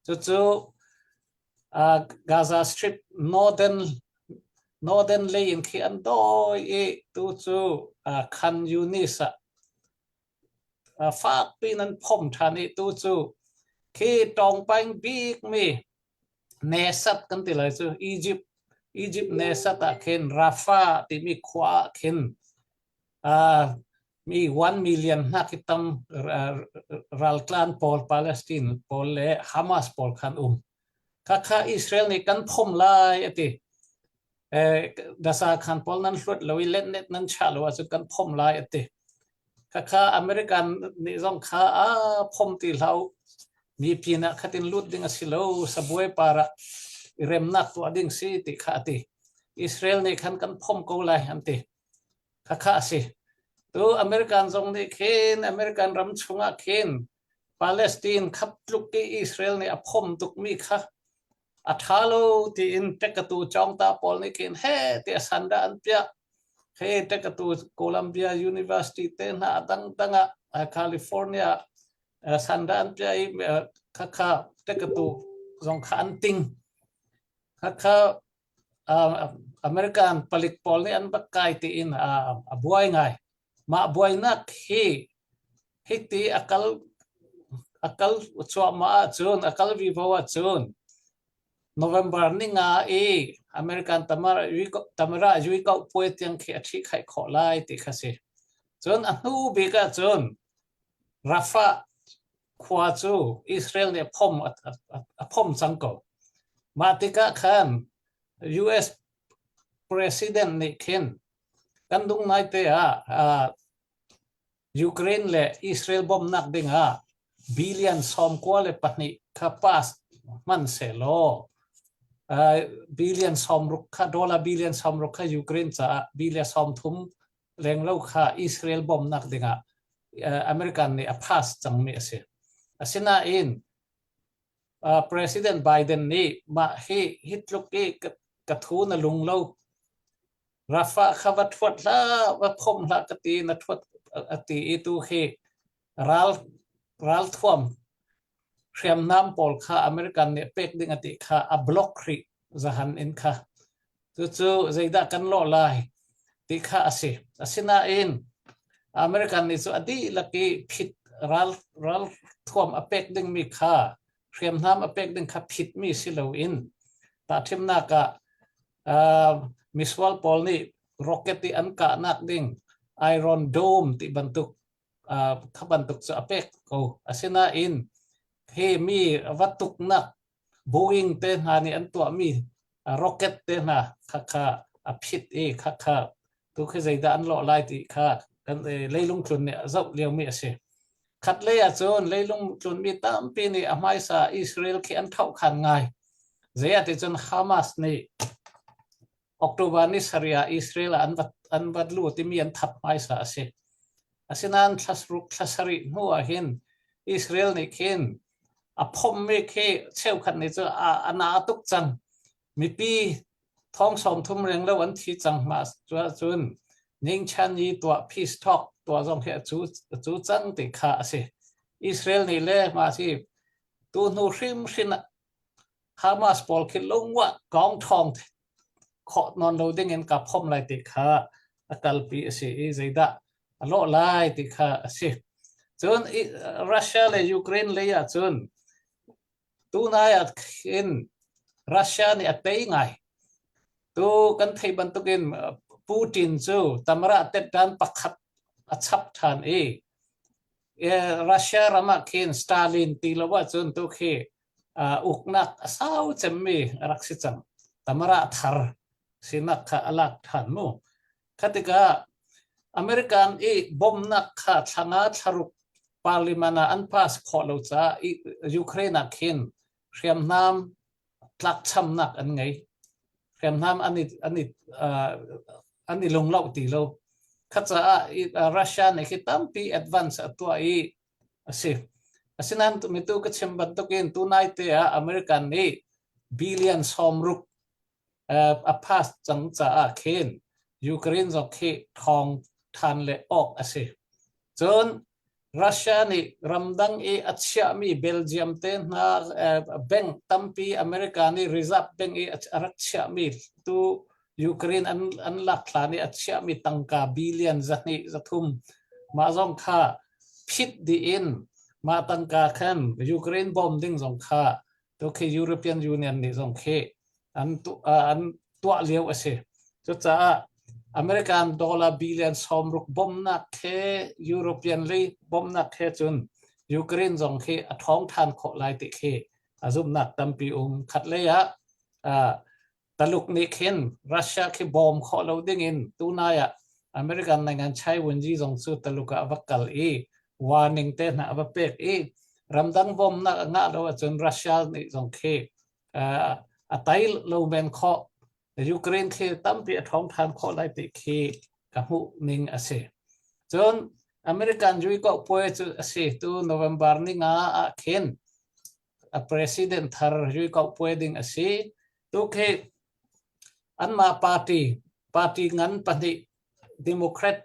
Cucu uh, Gaza Strip northern northern lei in khi an dawi i tu cu uh, Khan Yunis ah uh, fak piin an phom ṭhan i tu cu khi tawngpaing bik mi Nesat kan ti lai cu Egypt Egypt Nesat ah khin Rafah timi khua ah khin uh, mi 1 million hna khi tam raltlan pawl Palestine pawl le Hamas pawl khan um khakha Israel nih kan phom lai ati eh Gaza khan pawl nan hluat lo i let net nan cha lo ahcun kan phom lai ati khakha American nih zong kha a phom ti hlau mi pin ah khatin lut ding a si lo sabuai para i remnak tuah ding si ti kha ati Israel nih khan kan phom ko lai an ti Khakha a si. Tu American zong nih khin American ram chungah khin Palestine khap tluk i Israel nih a phom tukmi kha a ṭha lo tiin ṭekatu cawngta pawl nih khin he tiah sanda an piah. He ṭekatu Columbia University te hna a dangdang ah California sanda an piah i khakha ṭekatu zong kha an ting. Khakha American palik pawl nih an rak kai tiin a buai ngai. Mah buainak hi hiti a kal a kal cuahmah ahcun a kal vivo ahcun November ni nga i American tamara tamara yui kau puai tiang khi a ṭhihkhaih khawh lai ti kha si. Cun a hnu bik ahcun Rafah khua cu Israel nih a phom a phom cang ko. Mah tikah khan US president nih khin kan dung naite ah uh, Ukraine le Israel bawmhnak ding ah billion 92 kha pass hman sehlaw uh, billion 60 kha dollar billion 60 kha Ukraine caah billion 30 lenglo kha Israel bawmhnak dingah American nih a pass cangmi a si. Asinain President Biden nih mah hi hi tluk i ka thu na lung lo Rafah kha va thuat hlah va phomh hlah ka ti na thuat a ti i tu khi ral ralthuam hriamnam pawl kha American nih pek ding a ti kha a block rih zahan in kha Cucu zeidah kan lawh lai ti kha a si. Asinain American nih cu a dihlak i phit ral ralthuam a pek dingmi kha hriamnam a pek ding kha phitmi si loin tahṭhimnak ah. Uh, misual pawl nih rocket i an kahnak ding Iron Dome ti bantuk uh, kha bantuk cu a pek ko. Asinain he mi va tuknak Boeing te hna nih an tuahmi rocket te hna kha kha a phit i kha kha tu khi zeidah an lawh lai ti kha kan leilung tlun nih a zoh liomi a si. Khat lei ahcun leilung tlunmi tampi nih a hmaisa Israel khi an thlauhkhan ngai. Zei ah ti cun Hamas nih October ni sarih ah Israel ah an va an va lut i mi an that hmaisa a si. Asinain thlasruk thlasarih hnu ah hin Israel nih khin a phommi khi cheukhat nih cu a, a na tuk cang. Mipi thong sawm thum reng lo an thi cang mah cun ningchan i tuah peace talk tuah zong hi a cu a cu cang ti kha a si. Israel nih le mah si tu hnu hrimhrim Hamas pawl khi lungwa kong ṭhawng khawh nawn lo ding in ka phomh lai ti kha a kalpi a si i zeidah a lawh lai ti kha a si. Cun Russia le Ukraine lei ah cun tunai ah khin Russia nih a tei ngai. Tu kan theih bantukin Putin cu tamara tetdan pakhat a chap ṭhan i Russia ram ah khin Stalin ti lo ahcun tu khi uknak a sau cemmi a rak si cang. Tamara thar sinak kha a lak ṭhan mu. Kha tikah American i bawmhnak kha thlanga thlaruk parliament ah an pass khawh lo caah Ukraine ah khin hriamnam tlakchamnak an ngei. Hriamnam an i an i an i lungloh ti lo. Kha caah Russia nih khi tampi advance a tuah i a si. Asinain mitu ka chim bantukin tunai te ah American nih billion 60 a pass cang caah khin Ukraine zong khi thawng than le awk a si. Cun Russia nih ramdang i a chiahmi Belgium te hna bank tampi America nih reserve bank i a rak chiahmi tu Ukraine an an lak hlan i a chiahmi tangka billion zahnih zathum mah zong kha phit dih in mah tangka khan Ukraine bawm ding zong kha tu khi European Union nih zong khi an tu, an tuah lio a si. Cucaah American dollar billion 60 bawmhnak he European lei bawmhnak he cun Ukraine zong khi a ṭhawng ṭhan khawh lai ti khi a zumhnak tampi um. Khat lei ah Taluk nih khin Russia khi bawm khawh lo ding in tunai ah American naingan Chai Wenji zong cu Taluk ah a va kal i warning te hna a va pek i ramdang bawmnak a ngah lo ahcun Russia nih zong khi a tai lo men khawh Ukraine khi tampi a ṭhawng ṭhan khawh lai ti khi ka hmuh ning a si. Cun American Juikoh puai cu a si tu November ni nga ah khin a president thar Juikoh puai ding a si. Tu khi anmah party party ngan pahnih Democrat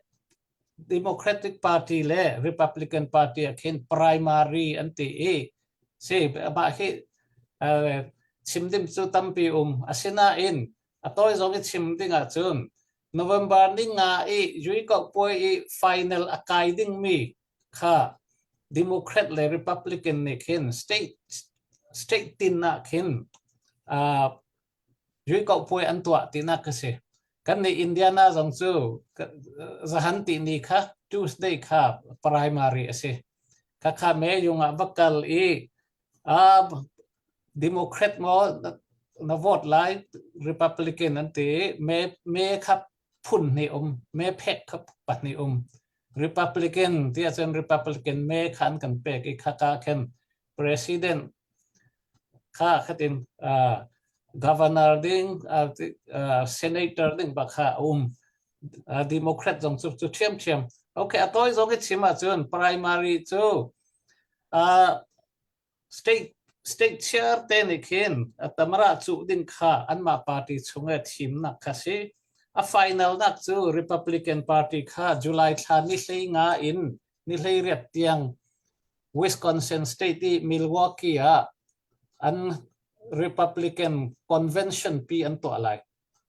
Democratic Party le Republican Party ah khin primary an ti i si mah hi chim ding cu tampi um asinain a tawi zong i chim ding ahcun November ni nga i Yuikauh puai i final a kai dingmi kha Democrat le Republican nih khin state state tin ah khin uh, Yuikauh puai an tuah tinak ka si. Kan nih Indiana zong cu zahan ti ni kha Tuesday kha primary a si. Khakha me yung ah va kal i uh, Democrat maw na vote lai Republican an ti me me kha phun hnih um me phek kha pahnih um Republican ti ahcun Republican me kha an kan pek i khaka khin president Kha khatin uh, governor ding uh, uh, senator ding bak kha a um. Uh, Democrat zong cu cu ṭhiamṭhiam. Okay, a tawi zong i chim ahcun primary cu uh, state state chair te nih khin a tamara cuh ding kha anmah party chung i thimnak kha si. A final nak cu Republican Party kha July thla ni hlei nga in ni hlei riat tiang Wisconsin State i Milwaukee ah an Republican convention pi an tuah lai.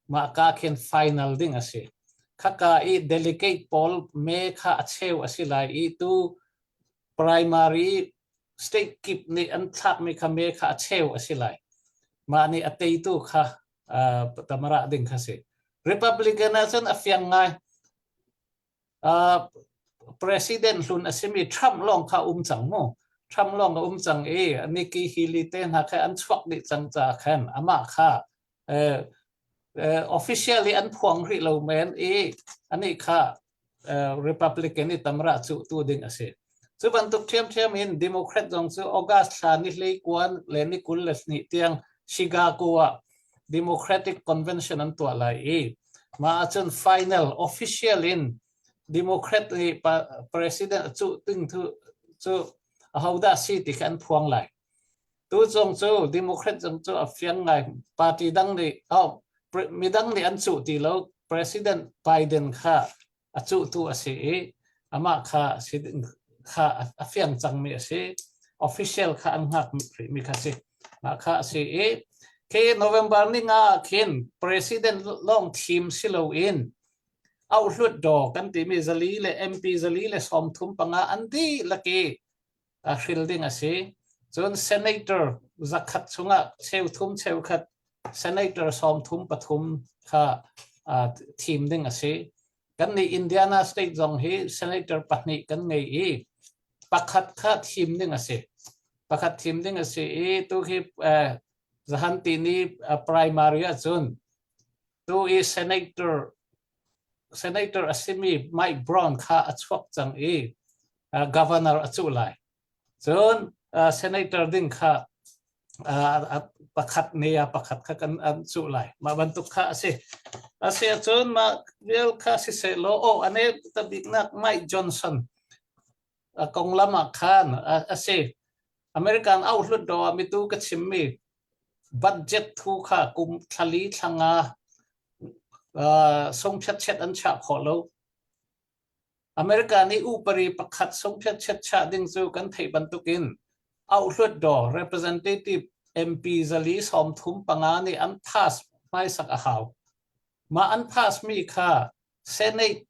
Mah ka khin final ding a si. Khaka i delegate pawl me kha a cheu a si lai i tu primary state kip nih an thlakmi kha me kha a cheu a si lai. Mah nih a teitu kha Tamara ding kha si. Republican ahcun a fiang ngai. President hlun a simi Trump lawng kha um cang mu. Trump lawng a um cang i Nikki Haley te hna kha an chuak dih cang ca khan amah kha officially an phuang rih lo men i anih kha Republican i tamra cu tu ding a si. Cu bantuk ṭhiamṭhiam in Democrat zong cu August thla ni hlei kuan le ni 20 le hnih tiang Chicago ah Democratic Convention an tuah lai i mah ahcun final official in Democrat nih president cu ting thu cu ahodah si ti kha an phuang lai. Tu zong cu Democrat zong cu a fiang ngai party dang nih oh, midang nih an cuh ti lo President Biden kha a cuhtu a si i amah kha si kha a fiang cangmi a si. Official kha an hngak mi kha si. Mah kha a si i khi November ni nga khin President lawng thim si loin auhlut daw kan timi zali le MP zali le 35 an dihlak i a hril ding a si. Cun senator zakhat chungah cheuthum cheukhat senator 33 kha thim ding a si. Kan nih Indiana state zong hi senator pahnih kan ngei i pakhat kha thim ding a si. Pakhat thim ding a si i tu hi zahan ti ni primary ahcun tu i senator senator a simi Mike Brown kha a chuak cang i governor a cuh lai. Cun senator ding kha pakhat ne a pakhat kha kan an cuh lai. Mah bantuk kha a si. A si ahcun mah vial kha si seh law oh ane tabiknak Mike Johnson a konglam ah khan a si. American auhlut do ah mitu ka chimmi budget thu kha kum thlali thlanga sungphiatchet an chiah khawh lo. America nih upari pakhat sungphiatchet chiah ding cu kan theih bantukin auhluatdaw representative MP 435 nih an pass hmaisak a hau. Mah an pass mi kha Senate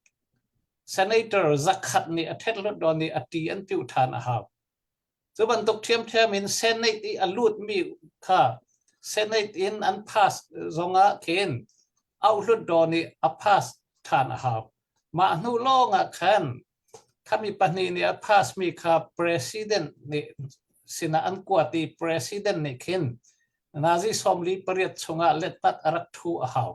Senator zakhat nih a ṭhet hlutdaw nih a ṭi an piuh ṭhan a hau. Cu bantuk ṭhiamṭhiam in Senate i a lutmi kha Senate in an pass zongah khin auhhlutdaw nih a pass ṭhan a hau. Mah hnu lawngah khan khami pahnih nih a pass mi kha president nih sinah an kuat i president nih khin nazi 48 chungah letmat a rak ṭhu a hau.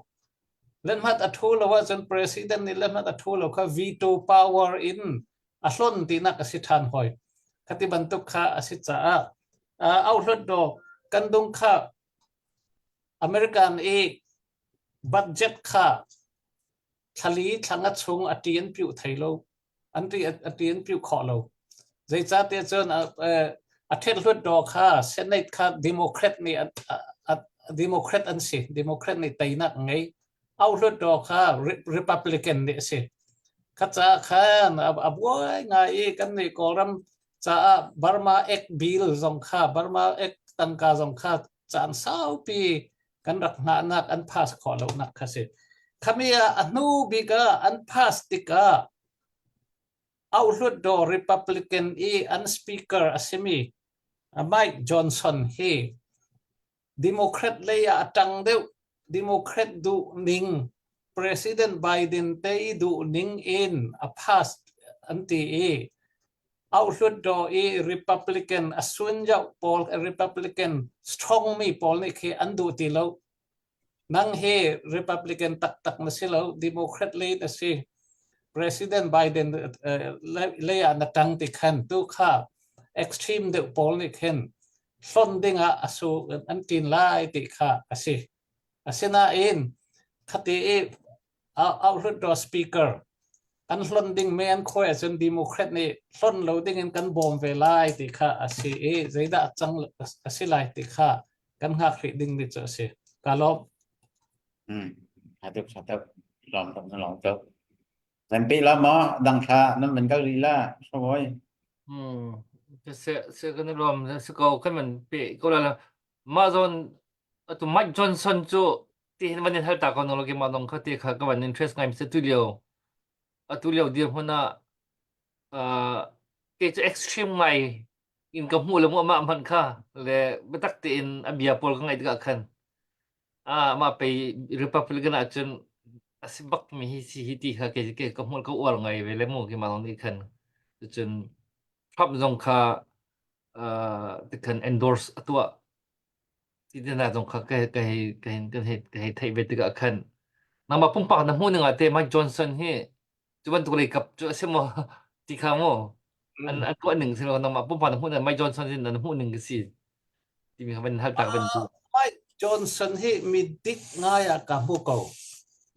Letmat a ṭhu lo ahcun president nih letmat a ṭhu lo kha veto power in a hlon tinak a si ṭhan hoi. Khati bantuk kha a si caah auhlot do kan dung kha American i budget kha thlali thlanga chung a ṭi an piuh thei lo an ṭi a ṭi an piuh khawh lo zeicahtiah cun a ṭhet hlut do kha Senate kha Democrat nih Democrat an si Democrat nih teinak ngei Auhluttaw kha Republican nih a si. Kha caah khan a buai ngai i kan nih Kawlram caah Burma Act bill zong kha Burma Act tangka zong kha caan saupi kan rak hngahnak an pass khawh lonak kha si. Khami ah a hnu bik ah an pass tikah Auhluttaw Republican i an speaker a simi Mike Johnson hi Democrat lei ah a ṭang deuh. Democrat duhning President Biden te i duhning in a pass an ti i auhhlutdaw i Republican a sun deuh pawl Republican strong mi pawl nih khi an duh ti lo. Nang hi Republican taktak na si lo, Democrat lei na si. President Biden lei ah na ṭang ti khan tu kha extreme deuh pawl nih khin hlon dingah a su an ṭin lai ti kha a si. Asinain khati i auhhlutdaw speaker an hlon ding me an khawi ahcun Democrat nih hlon lo ding in kan bawm ve lai ti kha a si i zeidah cang a si lai ti kha kan hngak rih ding mi cu a si. Ka lawm. Hmm. Atuk satuk. Lawm tuk na lawm tuk. Nan pe la maw dang thla nan van kal rih la sawoi. Hmm. Se se kan lawm se ko kan man pe ko la mah zawn atu Mike Johnson cu ti hin van in hal ta ko no lo ke mah dong kha te kha ka van interest ngai mi se tu lio atu lio dir hmun ah ke cu extreme ngai in ka hmuh le mu amah hmanh kha le biatak tein a bia pawl ka ngaih tikah khan. Ah mah pei Republican ahcun a si bak mi hi si hi ti kha ke ke ka hmuh ka uar ngai ve le mu ki ma nih khan cun Trump zong kha uh, tikhan endorse a tuah ti te hna zong kha ka ka hei ka hei ka hei ka hei theih ve tikah khan nangmah pumpak na hmuh ning ah te Mike Johnson hi cu bantuk lei kap cu a si maw ti kha mu an an tuah ning si lo nangmah pumpak na hmuh ning Mike Johnson hi na hmuh ning ka si timi kha van hal tak van tu Mike Johnson hi mi dik ngai ah ka hmu ko.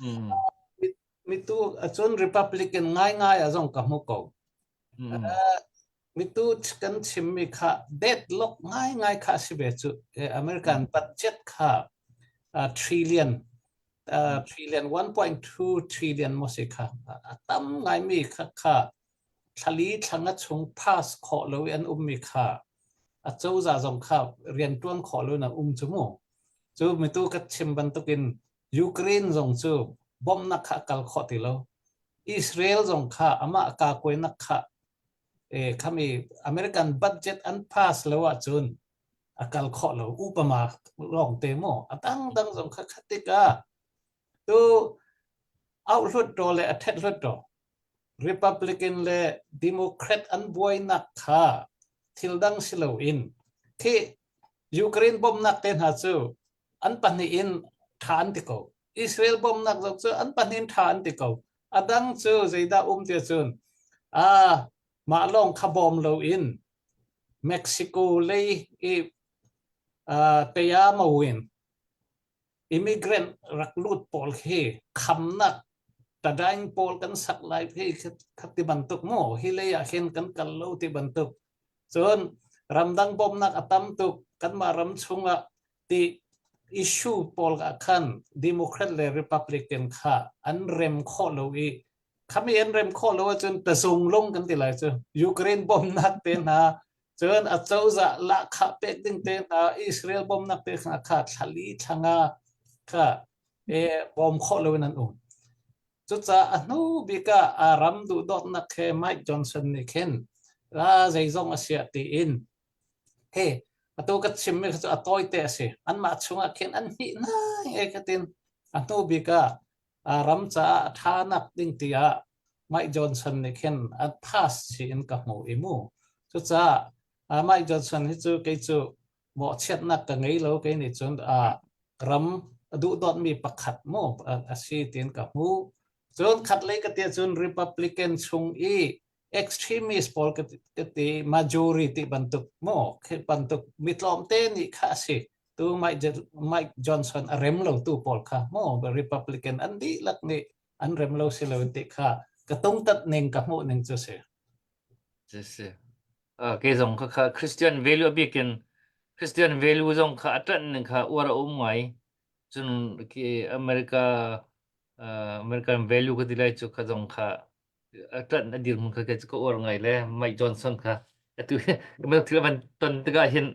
Mm. Mitu acun Republican ngai ngai ah zong ka hmu ko. Mm. Mitu kan chimmi kha deadlock ngai ngai kha si ve cu American budget kha trillion trillion 1.2 trillion mo si kha a tam ngaimi kha kha thlali thlanga chung pass khawh lo i an ummi kha a cozah zong kha riantuan khawh lo in an um cu mu cu mitu ka chim bantukin Ukraine zong cu bawmhnak kha a kal khawh ti lo Israel zong kha amah ka kuainak kha e khami American budget an pass lo ahcun a kal khawh lo upama lawng te mu a dang dang zong kha khat tikah tu auhlut to le a thet hlut to Republican le Democrat an buainak kha thil dang si loin khi Ukraine bawmhnak te hna cu an pahnih in ṭha an ti ko. Israel bawmhnak zong cu an pahnih in ṭha an ti ko. A dang cu zeidah um ti cun ah mah lawng kha bawm loin Mexico lei i uh, tayamo in immigrant rak lut pawl khi khamnak tadaing pawl kan sak lai khi kha ti bantuk mu hi lei ah khin kan kal lo ti bantuk cun ramdang bawmhnak a tam tuk kanmah ram chungah ti issue pawl ah khan Democrat le Republican kha an rem khawh lo i khami an rem khawh lo ahcun tazung lung kan ti lai cu Ukraine bawmhnak te hna cun a cozah lahkhah pek ding te hna Israel bawmhnak te hna kha thlali thlanga kha e bawm khawh lo in an um cucaah a hnu bik ah a ram duhdawtnak he Mike Johnson nih khin la zeizong a siah tiin he atu ka chimmi kha cu a tawite a si anmah chungah khin an hnih nai e katin a hnu bik ah a ram caah a ṭhanak ding tiah Mike Johnson nih khin a pass si in ka hmu i mu. Cucaah Mike Johnson hi cu kei cu mawhchiatnak ka ngei lo kei nih cun ram a duhdawtmi pakhat mu a si tiin ka hmu. Cun khatlei ka ti cun Republican chung i extremist pawl ka ti majority bantuk mu khi bantuk mi tlawmte nih kha a si. Tu Mike, Mike Johnson a rem lo tu pawl kha mu Republican an dihlak nih an rem lo si lo ti kha ka tungtat ning ka hmuh ning cu si. Si si. Uh, kei zong kha kha Christian value a bikin Christian value zong kha a ṭanh ning kha uar a um ngai. Cun ki America uh, American value ka ti lai cu kha zong kha a ṭanh a dirhmun kha kei cu ka uar ngai le Mike Johnson kha atu bantuk thil a van ton tikah hin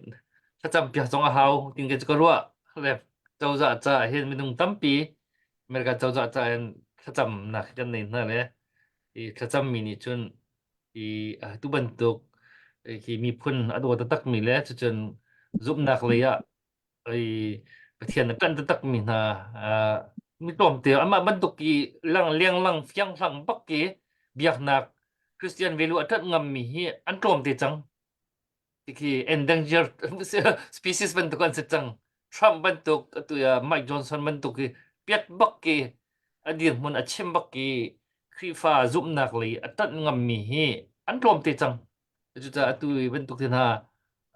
thlacam piak zong a hau tin kei cu ka ruah le cozah caah hin minung tampi America cozah caah hin thlacamnak kan nei hna le i thlacammi nih cun i tu bantuk hi miphun a daw taktakmi le cucun zumhnak lei ah i Pathian a ṭanh taktakmi hna mi tlawmte amah bantuk i lang lenglang fianghlang bak i biaknak Christian value a ṭanh ngammi hi an tlawmte cang. Khi endangered species bantuk an si cang. Trump bantuk atu Mike Johnson bantuk hi piat bak i a dirhmun a chim bak i Khrihfa zumhnak lei a ṭanh ngammi hi an tlawmte cang. Cucaah atu i bantuk te hna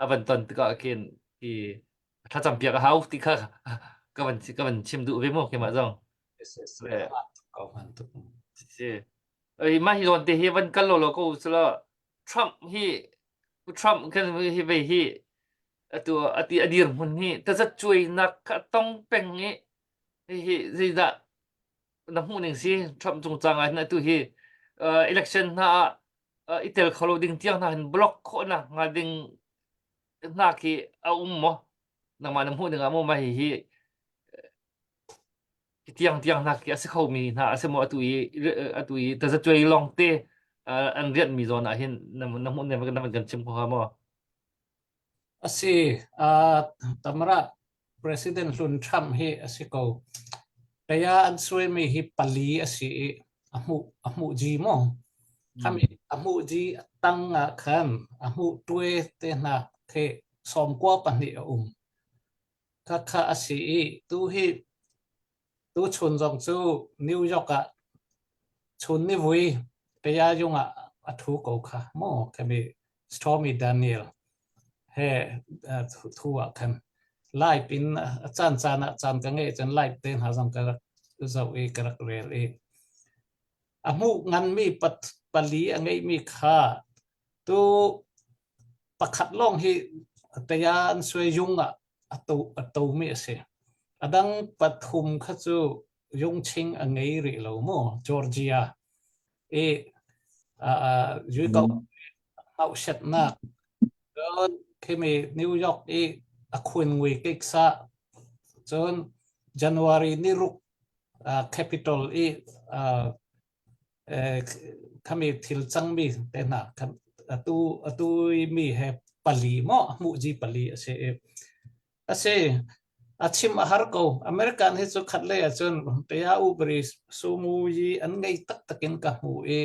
a van ton tikah khin hi thlacam piak a hau ti kha ka van ka van chim duh ve mu keimah zong. Si. Ei mah hi zawn te hi van kal lo lo ko sila Trump hi Trump kan hi ve hi atu ati a dir hmun hi tazat cuai nak kha tong peng i hi zeidah na hmuh ning si Trump cungcang ah hin atu hi election hna ah i tel kho lo ding tiang hna hin block khawh nak hnga ding hna khi a um maw nangmah na hmuh ning ah maw mah hi hi tiang tiang hna khi a si kho mi hna a si maw atu i atu i tazacuai lawng te an rianh mi zawn ah hin na na hmuh ning na van kan chim kho hnga maw A si, tamrat. President hlun Trump hi a si ko. Taya an suaimi hi pali a si i a hmuh a hmuh ji maw? Khami a hmuh ji tang ah khan a hmuh tue te hna khi 92 a um. Khakha a si i tu hi Tuchun zong cu New York ah chun nivui tayayung ah a ṭhu ko kha maw khami Stormy Daniel he thu ah khan live in a caan caan ah caan ka ngeih cun live te hna zong ka rak zoh i ka rak rel i a hmuh nganmi pali a ngeihmi kha tu pakhat lawng hi taya an suai yung ah a to a tomi a si. A dang pathum kha cu yungching a ngei rih lo mu Georgia i uh, hauhsetnak cun khimi New York i a khun ngui kiksa cun January ni ruk uh, Capitol i uh, khami thil cangmi te hna atu atu mi he pali maw hmuh ji pali a si i a si a chim a har ko American hi cu khat lei ahcun tea ubri sumu yi an ngei taktak in ka hmu i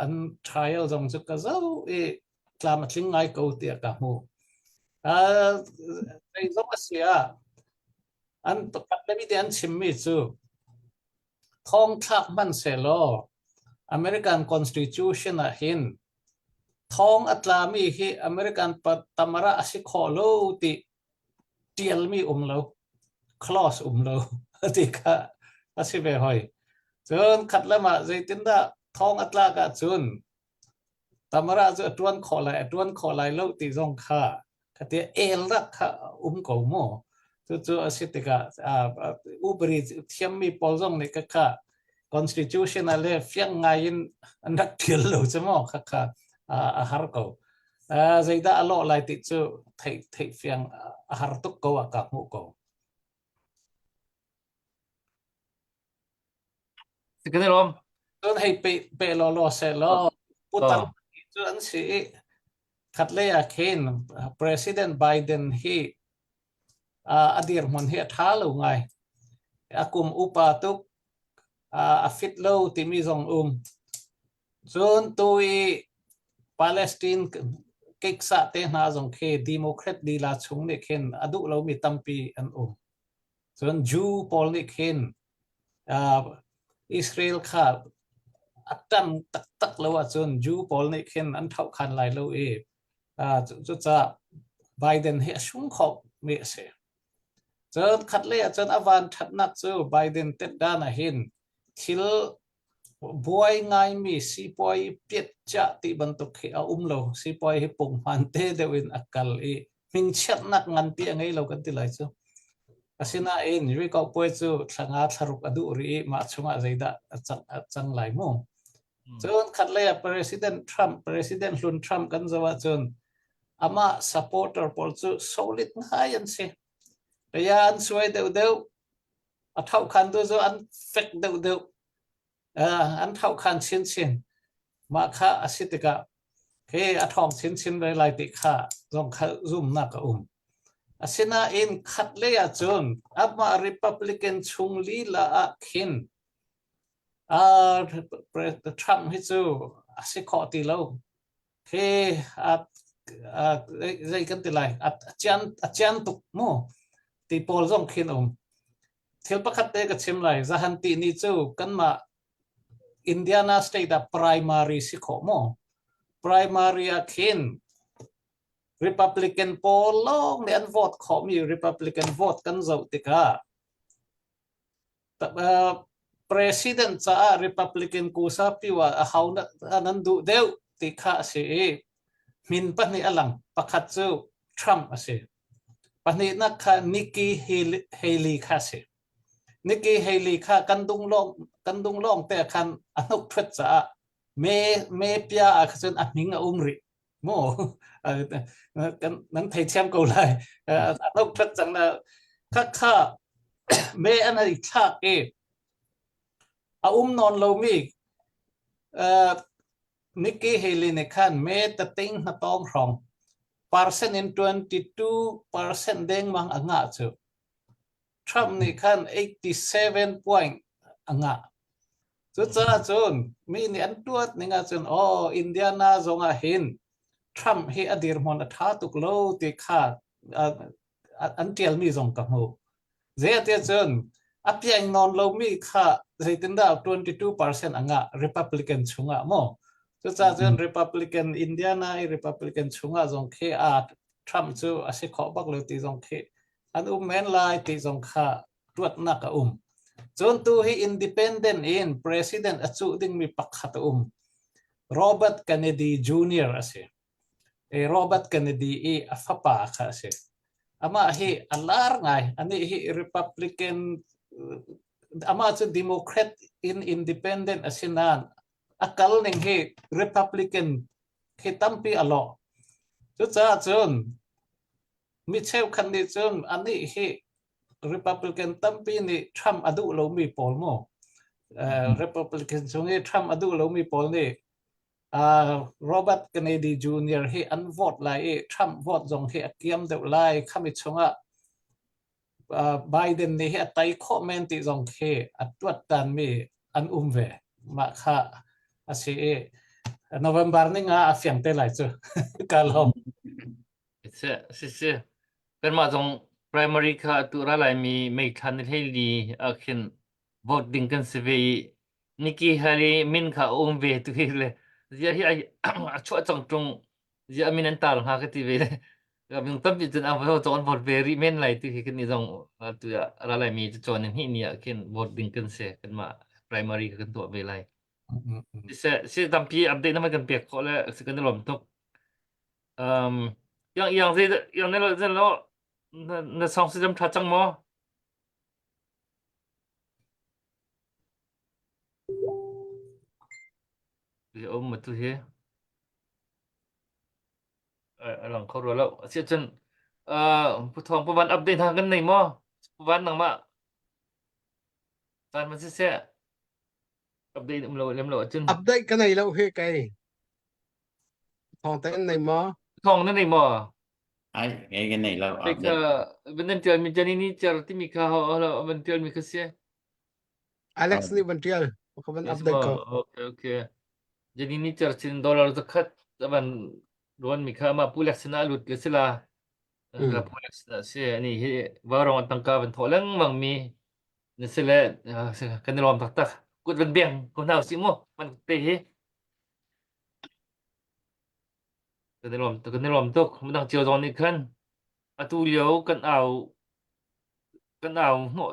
an trial zong cu ka zo i tlam a tling ngai ko tiah ka hmu zei zong a si ah an pakhat le mi te an chimmi cu Thongthlak hmanhsehlaw American Constitution ah hin thong a tlami hi American tamara a si khawh lo ti ṭialmi um lo, clause um lo ti kha a si ve hoi. Cun khat lam ah zeitindah thong a tlak ahcun Tamara cu a ṭuan khawh lai, a ṭuan khawh lai lo ti zong kha khati el rak kha um ko mu. Cucu a si tikah upari thiammi pawl zong nih ka kha constitution ah le fiang ngai in an rak ṭial lo cu maw kha kha a har ko. Zeidah a lawh lai ti cu theih theih fiang a har tuk ko ah ka hmuh ko. Kan i lawm. Cun hei pe pe law law seh law putar cu an si i khatlei ah khin President Biden hi a dirhmun hi a ṭha lo ngai. A kum upa tuk a fit lo timi zong um. Cun tu i Palestine kiksa te hna zong khi Democrat lila chung nih khin a duh lomi tampi an um. Cun Jew pawl nih khin uh, Israel kha a ṭan taktak lo ahcun Jew pawl nih khin an ṭhohkhan lai lo i uh, cucaah Biden hi a sung khawhmi a si. Cun khatlei ahcun a van ṭhatnak cu Biden tet dan ah hin thil Buai ngaimi sipuai piatciah ti bantuk hi a um lo. Sipuai hi punghman te deuh in a kal i hmingchiatnak nganpi a ngei lo kan ti lai cu. Asinain Rikau puai cu thla nga thla ruk a duh rih i mah chungah zeidah a cang, a cang lai mu. Cun khatlei ah President Trump, President hlun Trump kan zoh ahcun amah supporter pawl cu solid ngai an si. Kaya an suai deuhdeuh, a thohkhan tu cu an fek deuhdeuh an thohkhan chinchin mah kha a si tikah he a ṭhawng chinchin ve lai ti kha zong kha zumnak a um asinain khat lei ah cun amah Republican chung lila ah khin Trump hi cu a si khawh ti lo He a a zei kan ti lai a cian a cian tuk mu ti pawl zong khin um thil pakhat te ka chim lai zahan ti ni cu kanmah Indiana state ah primary si khawh mu primary ah khin Republican pawl lawng nih an vote khawhmi Republican vote kan zoh tikah President caah Republican kusapi ah a hau nan duh deuh ti kha a si i min pahnih a lang. Pakhat cu Trump a si. Pahnihnak kha Nikki Haley kha a si. Nikki Haley kha kan dung lawng kan dung lawng te khan a hnuk ṭhuat caah me me pia ah kha cun a hming a um rih. Mu kan nan theithiam ko lai. A hnuk ṭhuat cang na kha kha me an i thlak i a um nawn lomi Nikki Haley nih khan me tating hna tawng hrawng. Percent in 22% dengmang a ngah cu. Trump nih khan 87 point a ngah. Cucaah cun mi nih an tuat ning ahcun oh Indiana zong ah hin Trump hi a dirhmun a ṭha tuk lo ti kha an ṭialmi zong ka hmu. Zeitiah cun a piang nawn lomi kha zeitindah 22% a ngah Republican chungah maw? Cucaah cun Republican Indiana i Republican chungah zong khi a Trump cu a si khawh bak lo ti zong khi an um men lai ti zong kha ruatnak a um. Cun tu hi independent in president a cuh dingmi pakhat a um. Robert Kennedy Jr. a si. E Robert Kennedy i a fapa kha a si. Amah hi a lar ngai. Ani hi Republican amah cu Democrat in independent a si nain a kal ning hi Republican khi tampi a lawh. Cucaah cun mi cheukhat nih cun anih hi Republican tampi nih Trump a duh lomi pawl mu Republican chung i Trump a duh lomi pawl nih Robert Kennedy Jr. hi an vote lai i Trump vote zong hi a kiam deuh lai khami chungah Biden nih hi a tai khawh men ti zong khi a tuattan mi an um ve mah kha a si i November ni nga a fiang te lai cu ka lawm. Si si. Kanmah zong primary kha atu ra laimi May thla ni 14 ah khin vote ding kan si ve i Nikki Haley min kha a um ve tu hi le zia hi a chuah cang ṭung zia min an tar hnga ka ti ve le minung tampi cun an vote an vote ve rih men lai tu hi kan i zong atu ah ra laimi cu cawn ni hnih ni ah khin vote ding kan si kanmah primary kha kan tuah ve lai. Siseh si tampi update na man kan pek khawh le si kan i lawm tuk. Um, yang yang zei yang na lo lo na na song si jam tha cang maw? Hi um ma tu hi a lang kho ro lo. Asi cun uh pu thong pu van update ha kan nei maw? Pu van nang ma caan man si se update um lo lem lo cun Update ka nei lo he kai. Thawng te an nei maw? Thawng na nei maw? Ai, ngai kan nei lo. Hei kha van tial mi jani ni char timi kha ho ho van tial mi kha si. Alex nih van tial. Ka van update ko. Okay okay. Jani ni char chin dollar zakhat van ruan mi kha ma pulek sina lut le sila. La pulek sina si ani hi warong an tangka van tho lengmang mi na sile kan i lawm taktak. Kut van beng ko hna usih mu. Man te hi. Kan i lawm kan i lawm tuk. Midang cio zong nih khan atu lio kan au kan au hnawh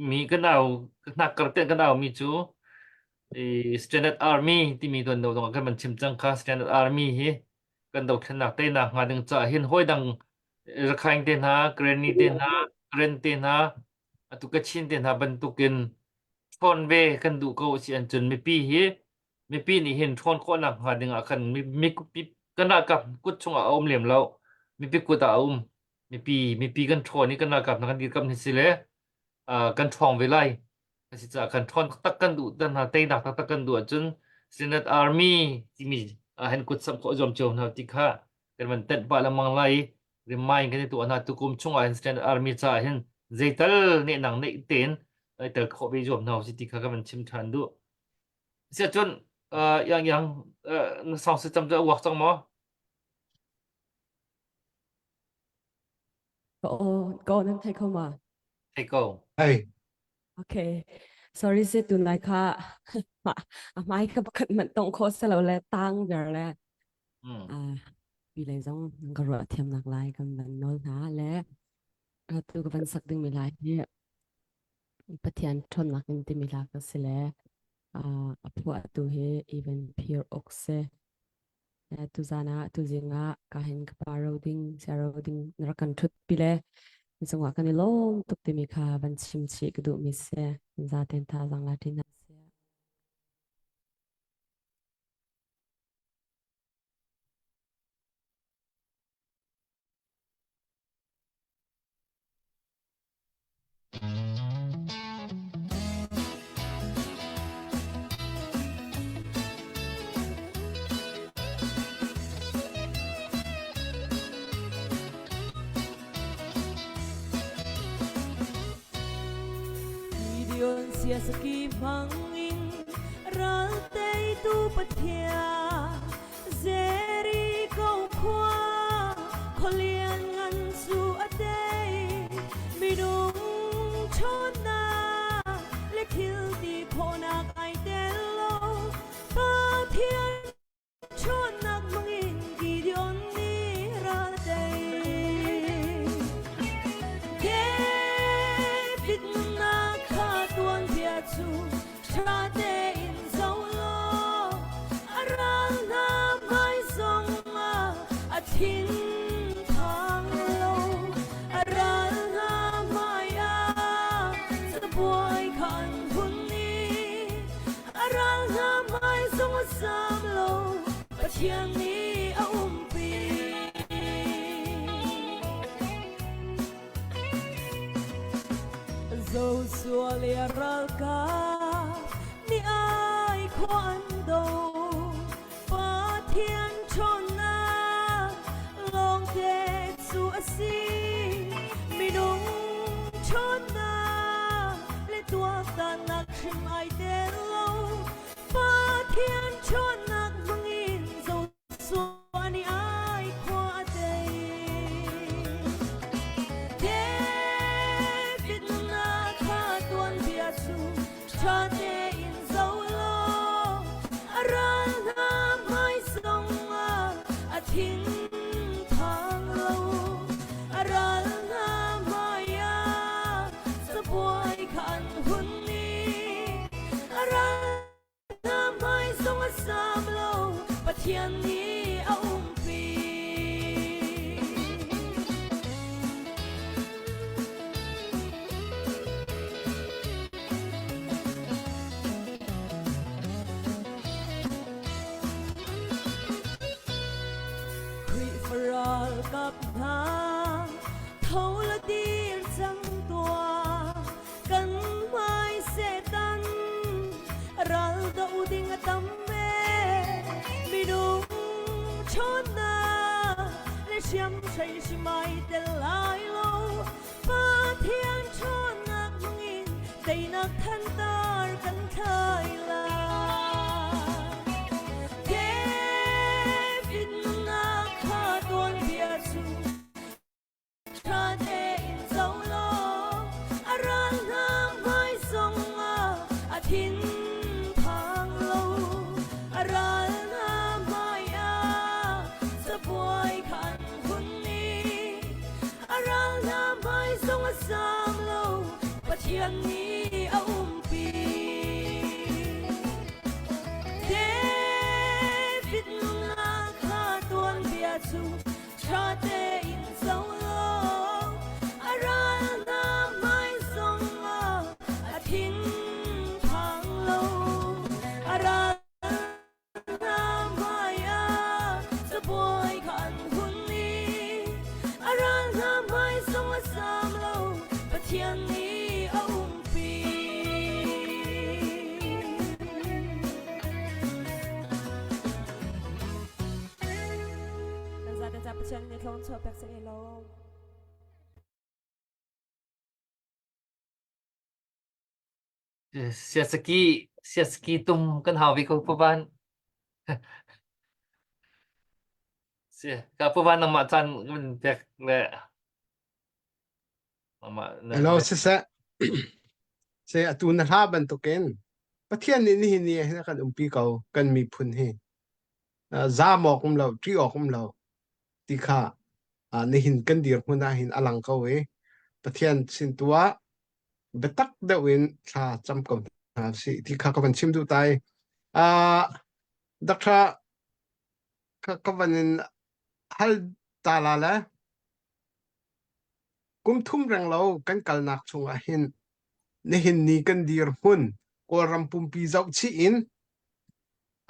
mi kan au hnakkar te kan au mi cu i Standard Army timi tuan do zong ah kan van chim cang kha Standard Army hi kan dothlennak teinak hnga ding caah hin hawi dang Rakhine te hna, Karenni te hna, Karen te hna, atu Kachin te hna bantukin ṭhawn ve kan duh ko si an cun mipi hi mipi nih hin ṭhawn khawhnak hnga ding ah khan mi kan ralkap kut chungah a um lem lo mipi kut ah a um mipi mipi kan ṭhawn i kan ralkap hna kan dirkamh hi si le kan ṭhawng ve lai asi caah kan ṭhawn taktak kan duh tan hna teinak taktak kan duh ahcun Senate Army timi ah hin kut samh khawh zuam cio hna ti kha kan van tenh pah lengmang lai i remind kan i tuah hna tukum chungah hin Senate Army caah hin zeital nehnang neih tein ai tel khawh ve zuam hna si ti kha kan van chim ṭhan duh Siahcun uh, yang yang uh, na sound system cu a uak cang maw? Ka aw, ka aw nan thei kho ma? Thei ko. Hey. Okay. Sorry se tun lai kha a hmai ka pakhat man tong kho se lo le tang ber le. Mm. Ah, pi lei zong nan ka ruah thiam nak lai kan van nawl hna le tu ka van sak ding mi lai hi Pathian ṭhawnnak in timi hla ka si le a phuahtu hi Even Pier Oak si. Tuzan ah tuzing ah ka hin ka pa ro ding sia ro ding na rak kan ṭhut pi le cungah kan i lawm tuk timi kha van chim chih ka duhmi si. Zaten thazaang la ṭin hna sih. Siasaki hmangin ral teitu Pathian Jericho khua khualian ngan cu a tei minung ṭhawnnak le thil ti khawhnak ai tel lo Pathian Ṭhawnnak hmangin Gideon nih ral a tei. David nunnak kha tuanbia cu ṭha tein zoh law a ral hna hmai zongah a thin phang lo. A ral hna hmai ah cabuai kha an hun i A ral hna hmai zong a zam lo, Pathian nih a umpi. Joshua le a ralkap nih ai khua an do. Pathian ṭhawnnak lawngte cu a si. Minung ṭhawnnak le tuaktannak hrim ai tel lo. Pathian ṭhawnnak hmangin Joshua nih ai khua a tei. David nunnak kha tuanbia cu ṭha tein zoh law a ral hna hmai zongah a thin phang lo. A ral hna hmai ah cabuai kha an hun i a ral hna hmai zong a sam lo. Pathian nih a umpi. Khrihfa ralkap hna tho la dir cang tuah kan hmai Satan ral do ding a tam e minung ṭhawnnak le hriamhrei hrimai tel lai lo Pathian ṭhawnnak hmangin teinak thantar kan thlai lai. David nunnak kha tuanbia cu ṭha tein zoh law a ral hna hmai zongah a thin phang lo. A ral hna hmai ah cabuai kha an hun i A ral hna hmai zong a zaam lo, Pathian nih a umpi. David nunnak kha tuanbia cu ṭha tein zoh law, a ral hna hmai zongah a thin phang lo. A ral Cabuai kha an hun i a ral hna hmai zong a zaam lo, Pathian nih a umpi. Nan zate ca Pathian nih thlawng chuah pek seh law. Siasaki siasaki tum kan hau ve ko puvan. Si ka puvan nangmah caan kan pek le nangmah na Hello siseh se atu na hla bantukin Pathian nih nihin ni ah hin a kan umpi ko kan miphun hi zaam awk um lo ṭih awk um lo ti kha nihin kan dirhmun ah hin a lang ko i Pathian sin tu ah biatak deuh in thla cam ko hna sih ti kha ka van chim duh tai. Uh, Doctor ka, ka van in hal ta la le kum thum reng lo kan kalnak chung ah hin nihin ni kan dir hmun Kawlram pumpi zoh chih in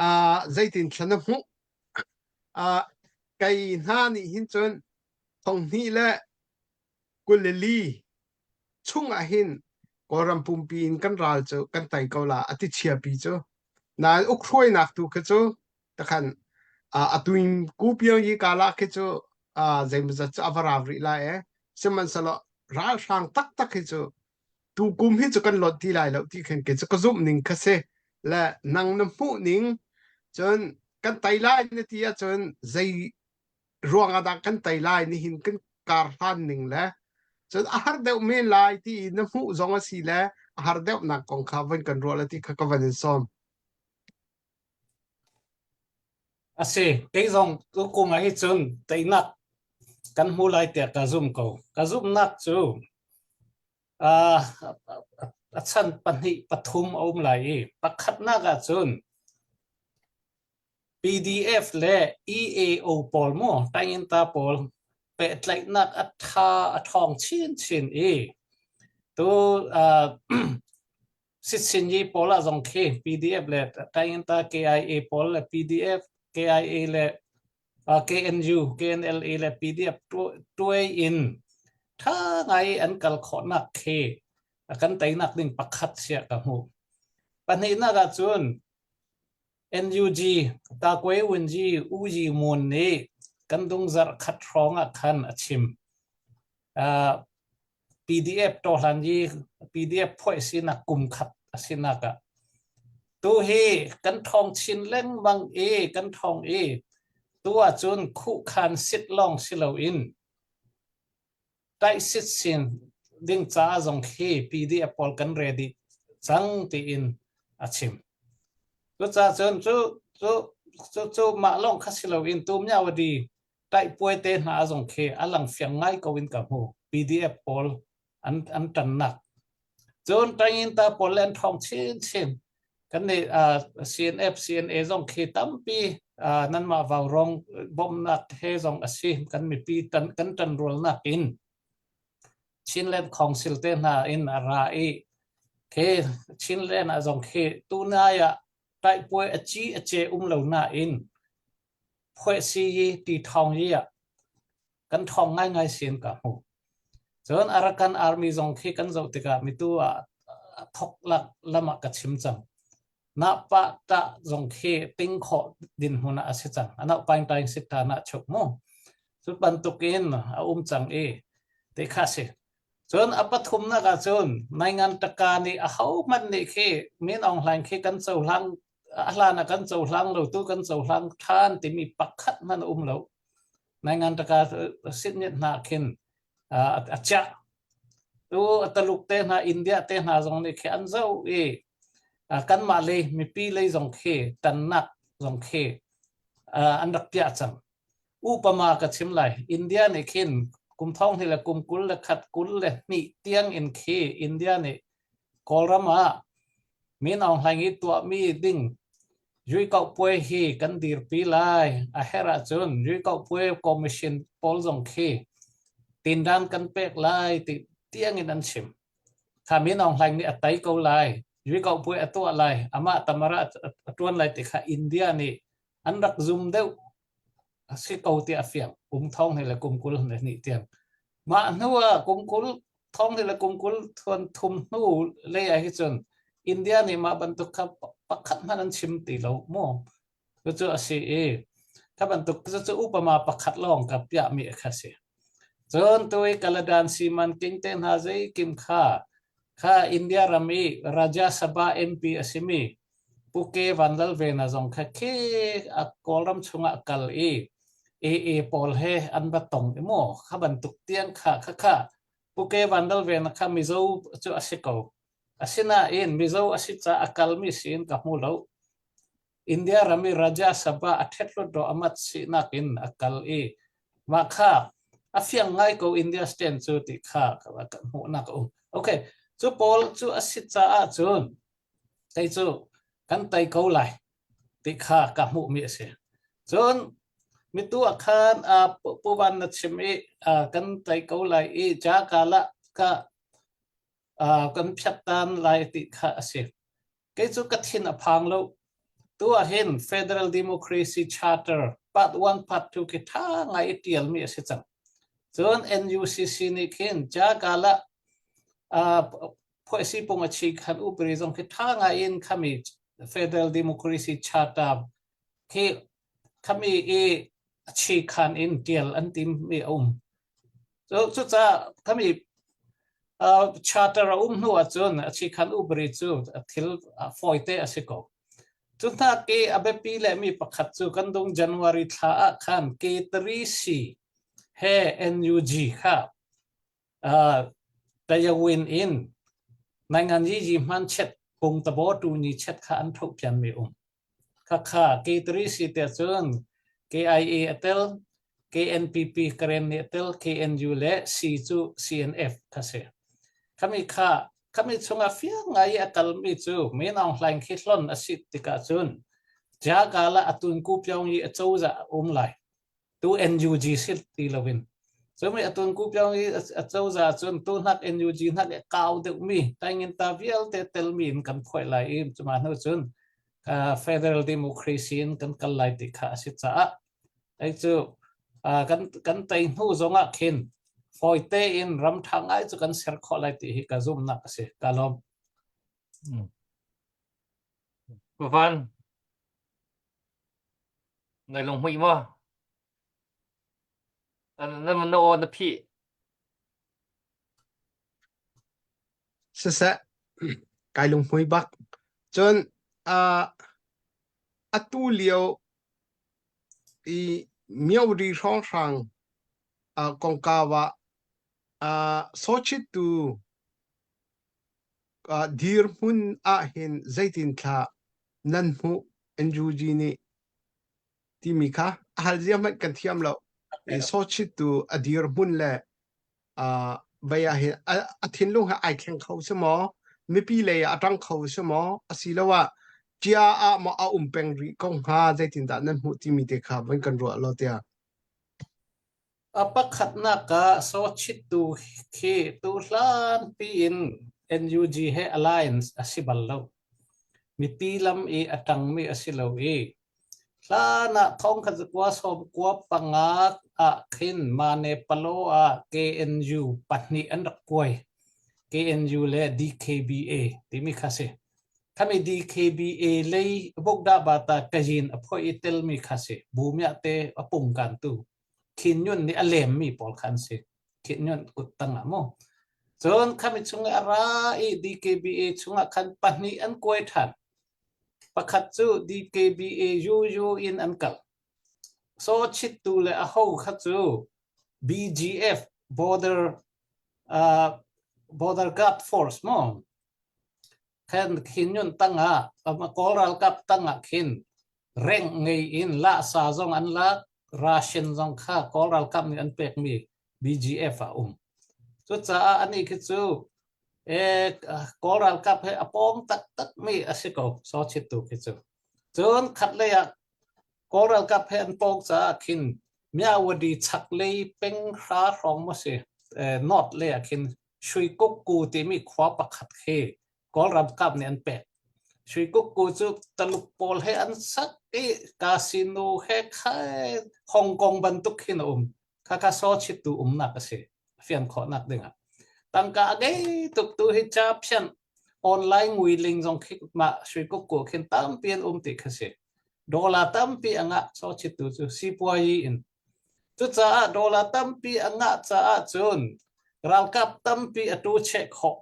uh, zeitin thla na hmuh uh, kei hna nih hin cun thong hnih le 24 chung ah hin Kawlram pumpi in kan ral cu kan tei ko la a ti chiapi cu. Nain ukhruainak tu khi cu takhan a tuin ku piang yi kala khi cu zeimawzat cu a va rau rih lai e. Sihmanhsehlaw ralhrang taktak hi cu. Tu kum hi cu kan lot ti lai lo ti khin ke cu ka zumh ning kha si. Le nang na hmuh ning cun kan tai lai na ti ahcun zei ruang ah dah kan tei lai nihin kan kar hlan ning le cun a har deuh men lai ti i na hmuh zong a si le a har deuhnak kong kha van kan ruah la ti kha ka van in sawm. A si, kei zong tu kum ah hi cun teinak kan hmu lai tiah ka zum ko. Ka zumhnak cu uh, a chan pahnih pathum a um lai i pakhatnak ah cun PDF le EAO pawl mu Tainginta pawl pehtlaihnak a ṭha a ṭhawng chinchin i tu uh, Sitsinyi pawl ah zong khi PDF le Tainginta KIA pawl le PDF KIA le uh, KNU KNLA le PDF tuai in ṭha ngai an kal khawhnak khi kan teinak ding pakhat sia ka hmuh. Pahnihnak ah cun NUG Takuai Wunji U Yi Mon nih kan dungzarh khat hrawng ah khan a chim. Uh, PDF tawhlan i PDF phuai sinak kum khat a sinak ah tu hi kan thong chin lengmang i kan thong i tu ahcun khuhkhan sit lawng si loin Taihsit sin ding ca zong khi PDF pawl kan ready cang tiin a chim. Cucaah cun cu cu cu cu mah lawng kha si loin tu Myawaddy taihpuai te hna zong khi a lang fiang ngai ko in ka hmu. PDF pawl an an ṭannak. Cun Tayinta pawl le an ṭhawng chinchin. Kan nih uh, CNF, CNA zong khi tampi uh, nanmah vaurong bawmhnak he zong a si. Kan mipi tan, kan ṭanrualnak in Chinland Council te hna in a ra i khi Chinland ah zong khi tunai ah taihpuai a ci a ce um lo nain phuai si i ti thawng i ah kan ṭhawng ngaingai sin ka hmu. Cun Arakan Army zong khi kan zoh tikah mitu ah thok lak lam ah ka chim cang. Na pa ta zong khi ting khawh dinhmun ah a si cang. Anau paing taing sit ta na chuk mu. Cu bantukin a um cang i te kha si. Cun a pathumnak ah cun Naingan Taka nih a ho hmanh nih khi Min Aung Hlaing khi kan cohlang a hlan ah kan cohlang lo tu kan cohlang ṭhan timi pakhat hmanh a um lo. Naingan taka sitnit hna khin a chiah. Tu Taluk te hna India te hna zong nih khi an zoh i kanmah lei mipi lei zong khi tannak zong khi an rak piah cang. Upama ka chim lai. India nih khin kum thong hi le kum 21 22 tiang in khi India nih Kawlram ah Min Aung Hlaing i tuahmi ding Yuikauh puai hi kan dirpi lai. A herh ahcun Yuikauh puai commission pawl zong khi tindan kan pek lai ti tiangin an chim. Kha Min Aung Hlaing nih a tei ko lai. Yuikauh puai a tuah lai. Amah tamara a tuan lai ti kha India nih an rak zum deuh a si ko ti a fiang. Kum thong hnih le kum 20 le hnih tiang. Mah hnu ah kum 20 thong hnih le kum 20 thuan thum hnu lei ah hi cun India nih mah bantuk kha pakhat hmanh an chim ti lo mu. Cucu a si i kha bantuk cucu upama pakhat lawng ka piahmi kha si. Cun tui Kaladan Siman King te hna zei kim kha kha India ram i Rajya Sabha MP a simi Pu Ke Van Lal Vena zong kha khi a Kawlram chungah a kal i AA pawl he an va tong i mu kha bantuk tiang kha kha kha Pu Ke Van Lal Vena kha Mizo cu a si ko. Asinain Mizo a si caah a kalmi siin ka hmu lo. India ram i Rajya Sabha a ṭhet hluttaw amat sinak in a kal i mah kha a fiang ngai ko India stand cu ti kha ka hmuhnak a um. Okay, cu pawl cu a si caah cun kei cu kan tei ko lai ti kha ka hmuhmi a si. Cun mitu ah khan Pu Van na chim i kan tei ko lai i Jakala ka kan phiattan lai ti kha a si. Kei cu ka thin a phang lo. Tu ah hin Federal Democracy Charter Part 1 Part 2 khi ṭha ngai i ṭialmi a si cang. Cun NUCC nih khin Jakala phuaisi pung a chi khan upari zong khi ṭha ngai in khami Federal Democracy Charter khi khami i a chi khan in ṭial an timmi a um. Cu cucaah khami. Uh, charter a um hnu ahcun a chikhan upari cu thil fawite a si ko. Cu hna ke a biapi le mi pakhat cu kan dung January thla ah khan K3C he NUG kha uh, Tayawin in Naingan Yi hman chet pung tabo tu ni chet kha an tho pian mi um. Khakha K3 si te cun KIA a tel, KNPP Karen nih a tel, KNU le C cu CNF kha si. Khami kha khami chungah fiang ngai i a kalmi cu Min Aung Hlaing khi hlon a si tikah cun Jagala atun ku pyong i a cozah a um lai. Tu NUG si ti loin. Cumi atun ku pyong i a cozah cun tu hnak NUG hnak i kau deuhmi taingin ta vialte telmi in kan phuai lai i cuma hnu cun federal democracy in kan kal lai ti kha a si caah ai cu kan kan tei hnu zongah khin fawite in ram ṭha ngai cu kan ser khawh lai ti hi ka zumhnak a si ka lawm. Van nai lunghmuih maw? Na na aw na phih. Siseh, kai lunghmui bak. Cun uh, atu lio i Myori hrawnghrang uh, kongkau ah uh, sawchittu uh, dirhmun ahhin zeitin thla nan hmuh NUG nih timi kha a hal zia hmanh kan thiam lo. I sawchittu a dirhmun le uh, vei ah hin a, a thinlung he ai thleng kho si maw mipi lei ah a ṭang kho si maw asiloah cia ah maw a um peng rih ko hnga zeitindah nan hmuh timi te kha van kan ruah law tiah A pakhatnak ah sawchittu khi tuhlan piin NUG he alliance a si bal lo. Mipi lam i a ṭangmi a si lo i Hlan ah thongkhat zakua 95 ah khin Mane Palo ah KNU pahnih an rak kuai. KNU le DKBA timi kha si. Khami DKBA lei Bogda Bata Kayin a phoih i telmi kha si. Bumia te a pungkan tu. Khin Nyunt nih a lemmi pawl kha an si. Khin Nyunt kut tang ah mu. Cun khami chung i a ra i DKBA chungah khan pahnih an kuai ṭhan. Pakhat cu DKBA UU in an kal. Sawchittu le aho kha cu BGF Border uh, Border Guard Force maw khan khin nyun tangah Kawl ralkap tangah khin reng ngei in lahsa zong an lak ration zong kha Kawl ralkap nih an pekmi BGF ah um. Cucaah anih khi cu e Kawl ralkap he a pawng taktak mi a si ko sawchittu khi cu. Cun khatlei ah Kawl ralkap he an pawng caah khin Myawaddy chaklei peng hra hrawng maw si north lei ah khin Shuikukku timi khua pakhat khi Kawl ralkap nih an pek. Shuikukku cu Taluk pawl he an sak i casino he kha Hong Kong bantuk khin a um. Khakha sawchittu umnak a si. Fian khawhnak dingah. Tangka a ngei tuk tu hi ca phian online nguiling zong khi mah Shuikukku khin tampi an um ti kha si. Dollar tampi a ngah sawchittu cu sipuayi in. Cucaah dollar tampi a ngah caah cun ralkap tampi a tu cheh khawh.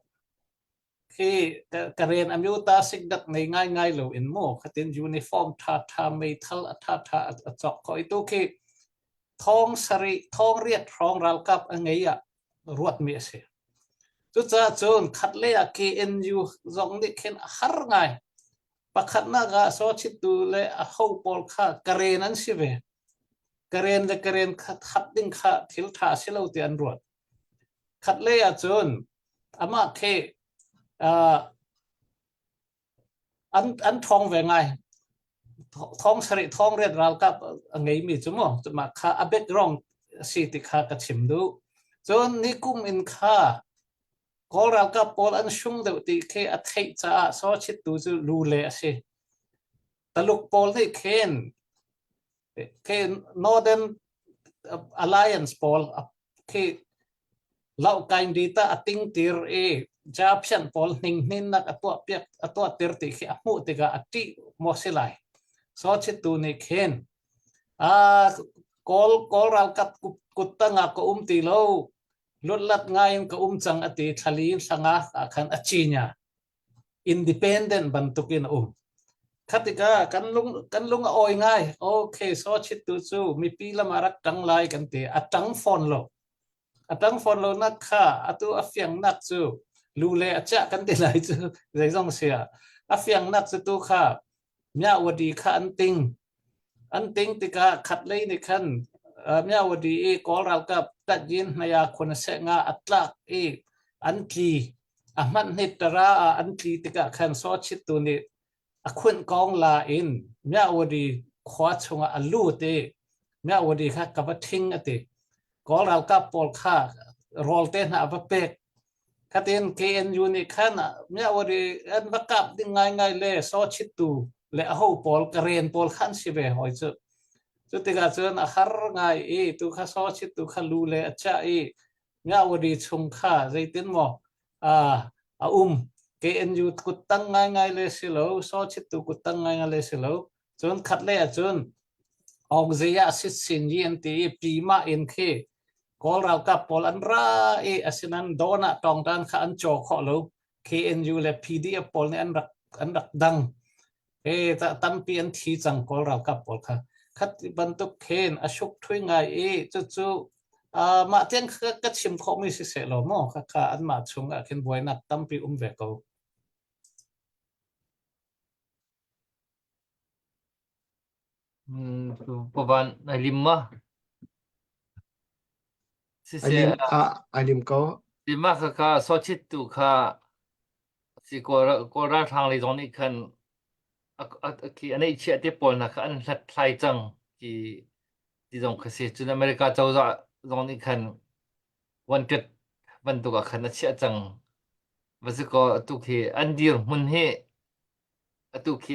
Khi ka rian a myuta sikdak nei ngaingai lo in mu khatin uniform ṭha ṭha meithal a ṭha ṭha a cawk khawh i tu khi thong sarih thong riat hrawng ralkap a ngei ah ruatmi a si. Cucaah cun khatlei ah KNU zong nih khin a har ngai. Pakhatnak ah sawchittu le a ho pawl kha Karen an si ve. Karen le Karen khat ding kha thil ṭha a si lo ti an ruat. Khatlei ah cun amah khi uh, an an ṭhawng ve ngai. Thong sarih thong riat ralkap a ngeimi cu mu mah kha a background si ti kha ka chim duh. Cun nikum in kha Kawl ralkap pawl an sung deuh ti khi a theih caah sawchittu cu lu le a si. Taluk pawl nih khin khi Northern Alliance pawl khi Lohkain dita a tingtir i Japsian pawl hninghningnak a tuah piak a tuahtir ti khi a hmuh tikah a ṭih maw si lai. Sawchittu nih khin a Kawl Kawl ralkap kut tangah ka um ti lo. Lutlat ngai in ka um cang a ti thlali in thlanga ah khan a cinya independent bantukin a um. Khatika kan lung kan lung a awi ngai. Okay, so chit tu cu mipi lam a rak tang lai kan ti. A tang fawn lo. A tang fawn lo nak kha atu a fiang nak cu lu le a chiah kan ti lai cu zeizong sia. A fiang nak cu tu kha Myawaddy kha an ting. An ting tikah khatlei nih khan Myawaddy i Kawl ralkap tatyin hnaya khun a seh nga a tlak i an tli. A hmanh hnit tara ah an tli tikah khan Saw Chit tu nih a khunh kong la in Myawaddy khua chungah a lut i Myawaddy kha ka va ṭhing a ti. Kawl ralkap pawl kha rawl te hna a va pek. Khatin KNU nih khan Myawaddy an va kap ding ngaingai le Saw Chit tu le aho pawl Karen pawl kha an si ve hoi cu. Cu tikah cun a har ngai i tu kha Saw Chit tu kha lu le a chiah i Myawaddy chung kha zeitin maw a um. KNU kuttang ngaingai le si lo, Saw Chit tu kuttang ngaingai le si lo. Cun khat lei ahcun Awngzei ah sit sin yi an ti i Pima in khi Kawl ralkap pawl an ra i asinan dawn ah tawngtan kha an caw khawh lo. KNU le PDF pawl nih an rak an rak dang. E ta tampi an thi cang Kawl ralkap pawl kha. Khat bantuk khin a suk thui ngai i cucu uh, mah tiang ka, ka chim khawhmi si seh law maw kha kha anmah chung ah khin buainak tampi um ve ko. Pavan ai lim ma? Ai lim ai lim ko. Lim ma kha kha sochit tu kha si kawl kawl ralhrang lei zong nih khan khi a neihchiah te pawl hna kha an hlathlai cang ti ti zong kha si. Cun America cozah zong nih khan wanted bantuk ah khan a chiah cang. Va si kaw atu khi an dirhmun hi atu khi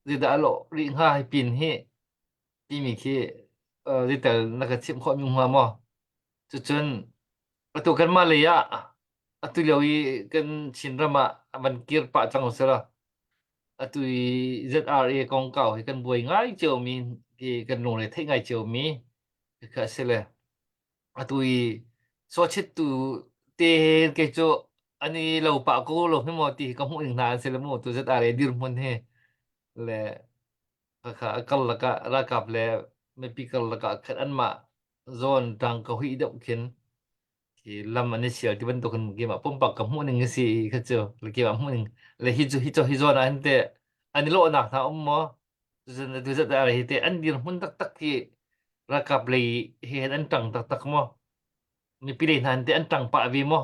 zeidah a lawh rih hnga hi pin hi timi khi zeital na ka chimh khawh mi hnga maw? Cucun atu kanmah lei ah atu lio i kan Chinram ah van kir pah cang usila atu i ZRA kongkau hi kan buai ngai ciomi khi kan lungre theih ngai ciomi kha a si le atu i sawchittu te kei cu an i lo pah ko lo hi maw ti hi ka hmuh ning hna an si le mu tu ZRA dirhmun hi le khakha a karlak ah ralkap le mipi karlak ah khan anmah zawn ṭang ka huih deuh khin khi lam an i sial ti bantuk in keimah pumpak ka hmuh ning a si kha cu le keimah hmuh ning le hi cu hi cu hi zawn ah hin teh an i lawhnak hna um maw cun tu zat ah hi teh an dirhmun taktak hi ralkap lei he hin an ṭang taktak maw mipi lei hna hin teh an ṭang pah ve maw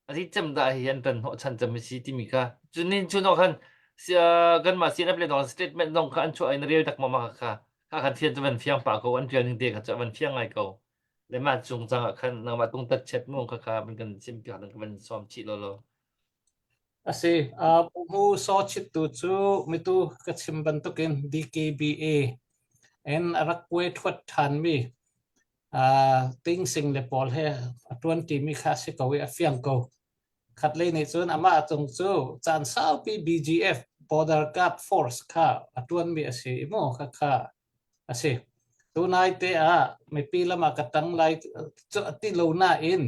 Azi cem dah hi an ṭan hnawhchan cem a si timi kha cunin cu no khan kanmah CNF le dong statement zong kha an chuah in rel tak ma ma kha kha khan thian cu van fiang pah ko an ṭial ning te kha cu van fiang ngai ko le mah cung cang ah khan nangmah tung tat chet mu kha kha van kan sim piak ding ka van sawm chih lo lo A si. Mu saw chittu cu mitu ka chim bantukin DKBA in a rak kuai ṭhuat ṭhanmi Ting Sing le pawl he a ṭuan ṭimi kha a si ko i a fiang ko. Khatlei nih cun amah cung cu caan saupi BGF Border Guard Force kha a ṭuanmi a si i mu khakha a si. Tunai te ah mipi lam ah ka ṭang lai cu a ti lo nain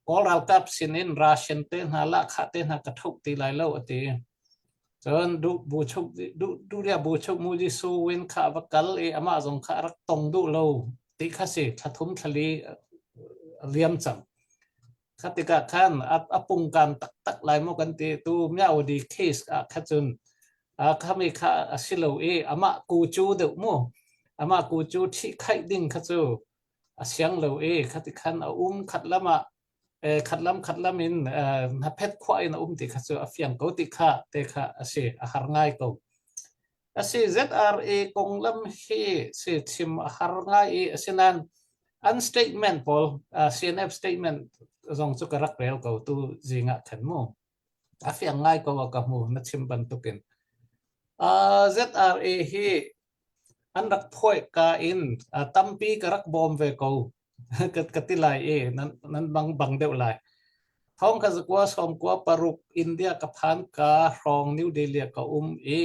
Kawl ralkap sinin ration te hna lahkhah te hna ka ṭhoh ti lai lo a ti. Cun duh bu chuk duh duhria bu chuk muji su win kha a va kal i amah zong kha a rak tong duh lo ti kha si thla thum thlali a liam cang. Kha tikah khan a, a pungkan taktak lai maw kan ti tu Myawaddy case ah kha cun khami kha a si lo i amah ku cu deuh mu amah ku cu ṭhih khaih ding kha cu a siang lo i khati khan a um khat lam ah khat lam khat lam in hnaphet khuah in a um ti kha cu a fiang ko ti kha te kha a si a har ngai ko a si ZRA konglam hi si chim a har ngai i asinain an statement pawl CNF statement zong cu ka rak rel ko tu zing ah khan mu a fiang ngai ko a ka hmu na chim bantukin ZRA hi an rak phuai ka in tampi ka rak bawm ve ko ka ti lai i nan nan bang bang deuh lai thong ka zakua som kua paruk India ka phan ka hrawng New Delhi ka um i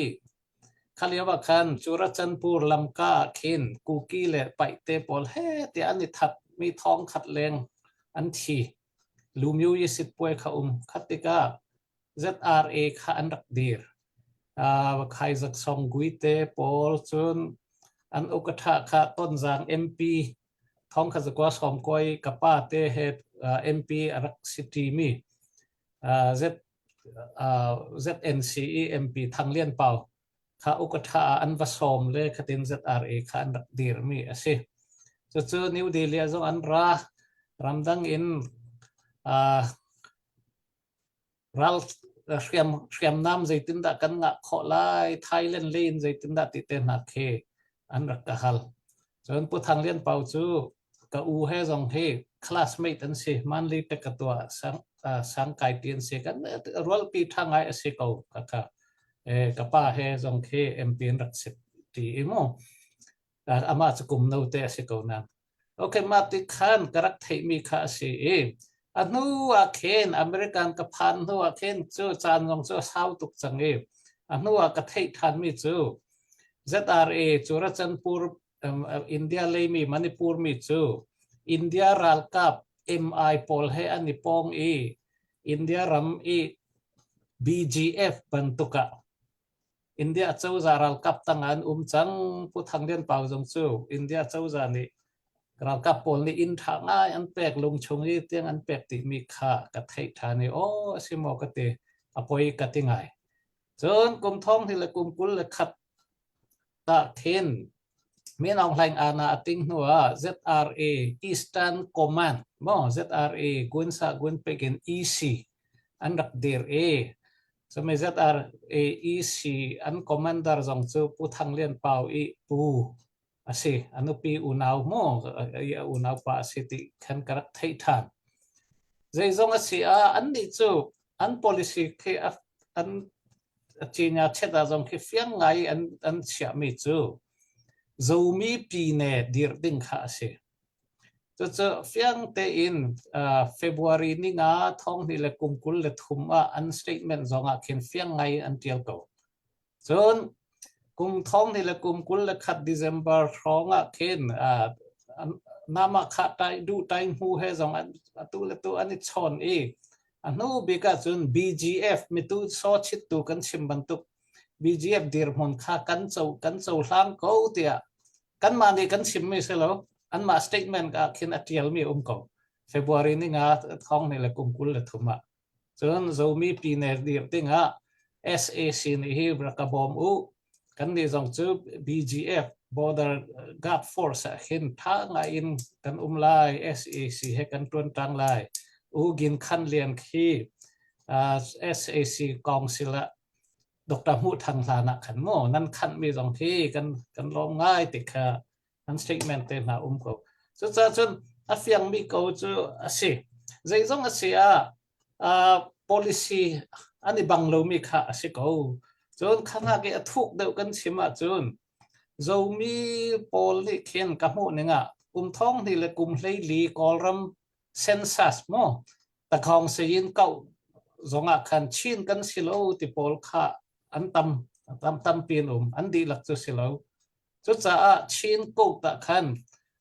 khalio ah khan Churachandpur lamka ah khin Kuki le Paihte pawl he ti an i that. Mi thong khat leng an thi. Lumyu i sitpuai kha um. Khat tikah ZRA kha an rak dir. Uh, Khaizak Song Gui te pawl cun an ukatha kha Tonzang MP thong kha zakwa som koi ka pa te he uh, MP a rak si ṭi mi uh, Z uh, ZNCE MP Thang Lian Pau kha ukatha ah an va sawm le khatin ZRA kha an rak dirmi a si. Cucu New Delhi ah zong an ra ramdang in uh, ral hriam hriamnam zeitindah kan ngah khawh lai Thailand lei in zeitindah ti te hna khi an rak ka hal. Cun Pu Thang Lian Pau cu ka u he zong hi classmate an si manli te ka tua sang sang kai ti an si kan rualpi tha ngai a si ko ka ka e ka pa he zong khi MP an rak si ti i mu amah cu kum no te a si ko na okay ma ti khan ka rak theihmi kha a si i a hnu ah khin American ka phan hnu ah khin cu caan zong cu a sau tuk cang i a hnu ah ka theih than mi cu ZRA Churachandpur India leimi Manipur mi cu India ralkap MI pawl he an i pawng i India ram i BGF bantuk ah India cozah ralkap tang ah an um cang. Pu Thang Lian Pau zong cu India cozah nih ralkap pawl nih inn ṭha ngai an pek lungchung i tiang an pek timi kha ka theih ṭhan i aw a si maw ka ti a poi ka ti ngai. Cun kum thong hnih le kum 21 ah khin Min Aung Hlaing Ana a ting hnu ah ZRA Eastern Command maw ZRA Gunsa Gunpek in EC an rak dir i cumi ZRA EC an commander zong cu Pu Thang Lian Pau i pu a si. A nupi unau maw i a unau pa a si ti khan ka rak theih ṭhan. Zeizong a si ah annih cu an policy khi an Cinya chet ah zong khi fiang ngai an an chiahmi cu Zomi pyine dirh ding kha a si. Cucu fiang tein uh, February ni nga thong hnih le kum 23 ah an statement zong ah khin fiang ngai an tial ko. Cun kum thong hnih le kum 21 December hrawng ah khin uh, nama kha tai du tai hmu he zong an atu le tu an i chawn i A hnu bik ahcun BGF mitu sawchittu kan chim bantuk BGF dirhmun kha kan co kan cohlang ko tiah kanmah nih kan chimmi si lo anmah statement ah khin a tialmi um ko. February ni nga thong ni le kum 23 ah. Cun Zomi pine dir dingah SAC nih hi rak ka bawm u Kannih zong cu BGF Border Guard Force ah hin tha ngai in kan um lai. SAC he kan tuan tang lai. U Gin Khan Lian khi uh, SAC Council ah Dr. Hmuh Thang hlan ah khan mu nan khanh mi zong khi kan kan lawm ngai ti kha an statement te hna um ko. Cucaah cun a fiang mi ko cu a si. Zeizong a si ah uh, policy an i bang lomi kha a si ko. Cun khangak i a thuk deuh kan chim ahcun Zomi pawl nih khin ka hmuh ning ah kum thong hnih le kum 14 Kawlram census mu takhong sein kau zongah khan Chin kan si lo ti pawl kha an tam tam tampi an um an dihlak cu si lo cucaah Chin coat ah khan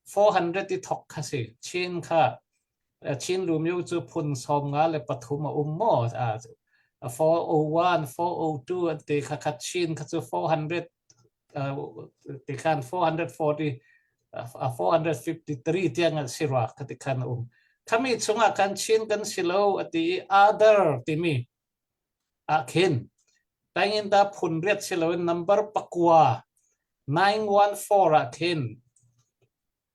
400 i thok kha si Chin kha Chin Lumyu cu phun 53 a um maw? 401, 402 an ti kha kha Chin kha cu 400 ti khan 440 453 tiang an si rua kha ti khan a um. Khami chungah khan Chin kan si lo a ti i other timi ah khin tangin da phun riat si loin number pakua 914 ah khin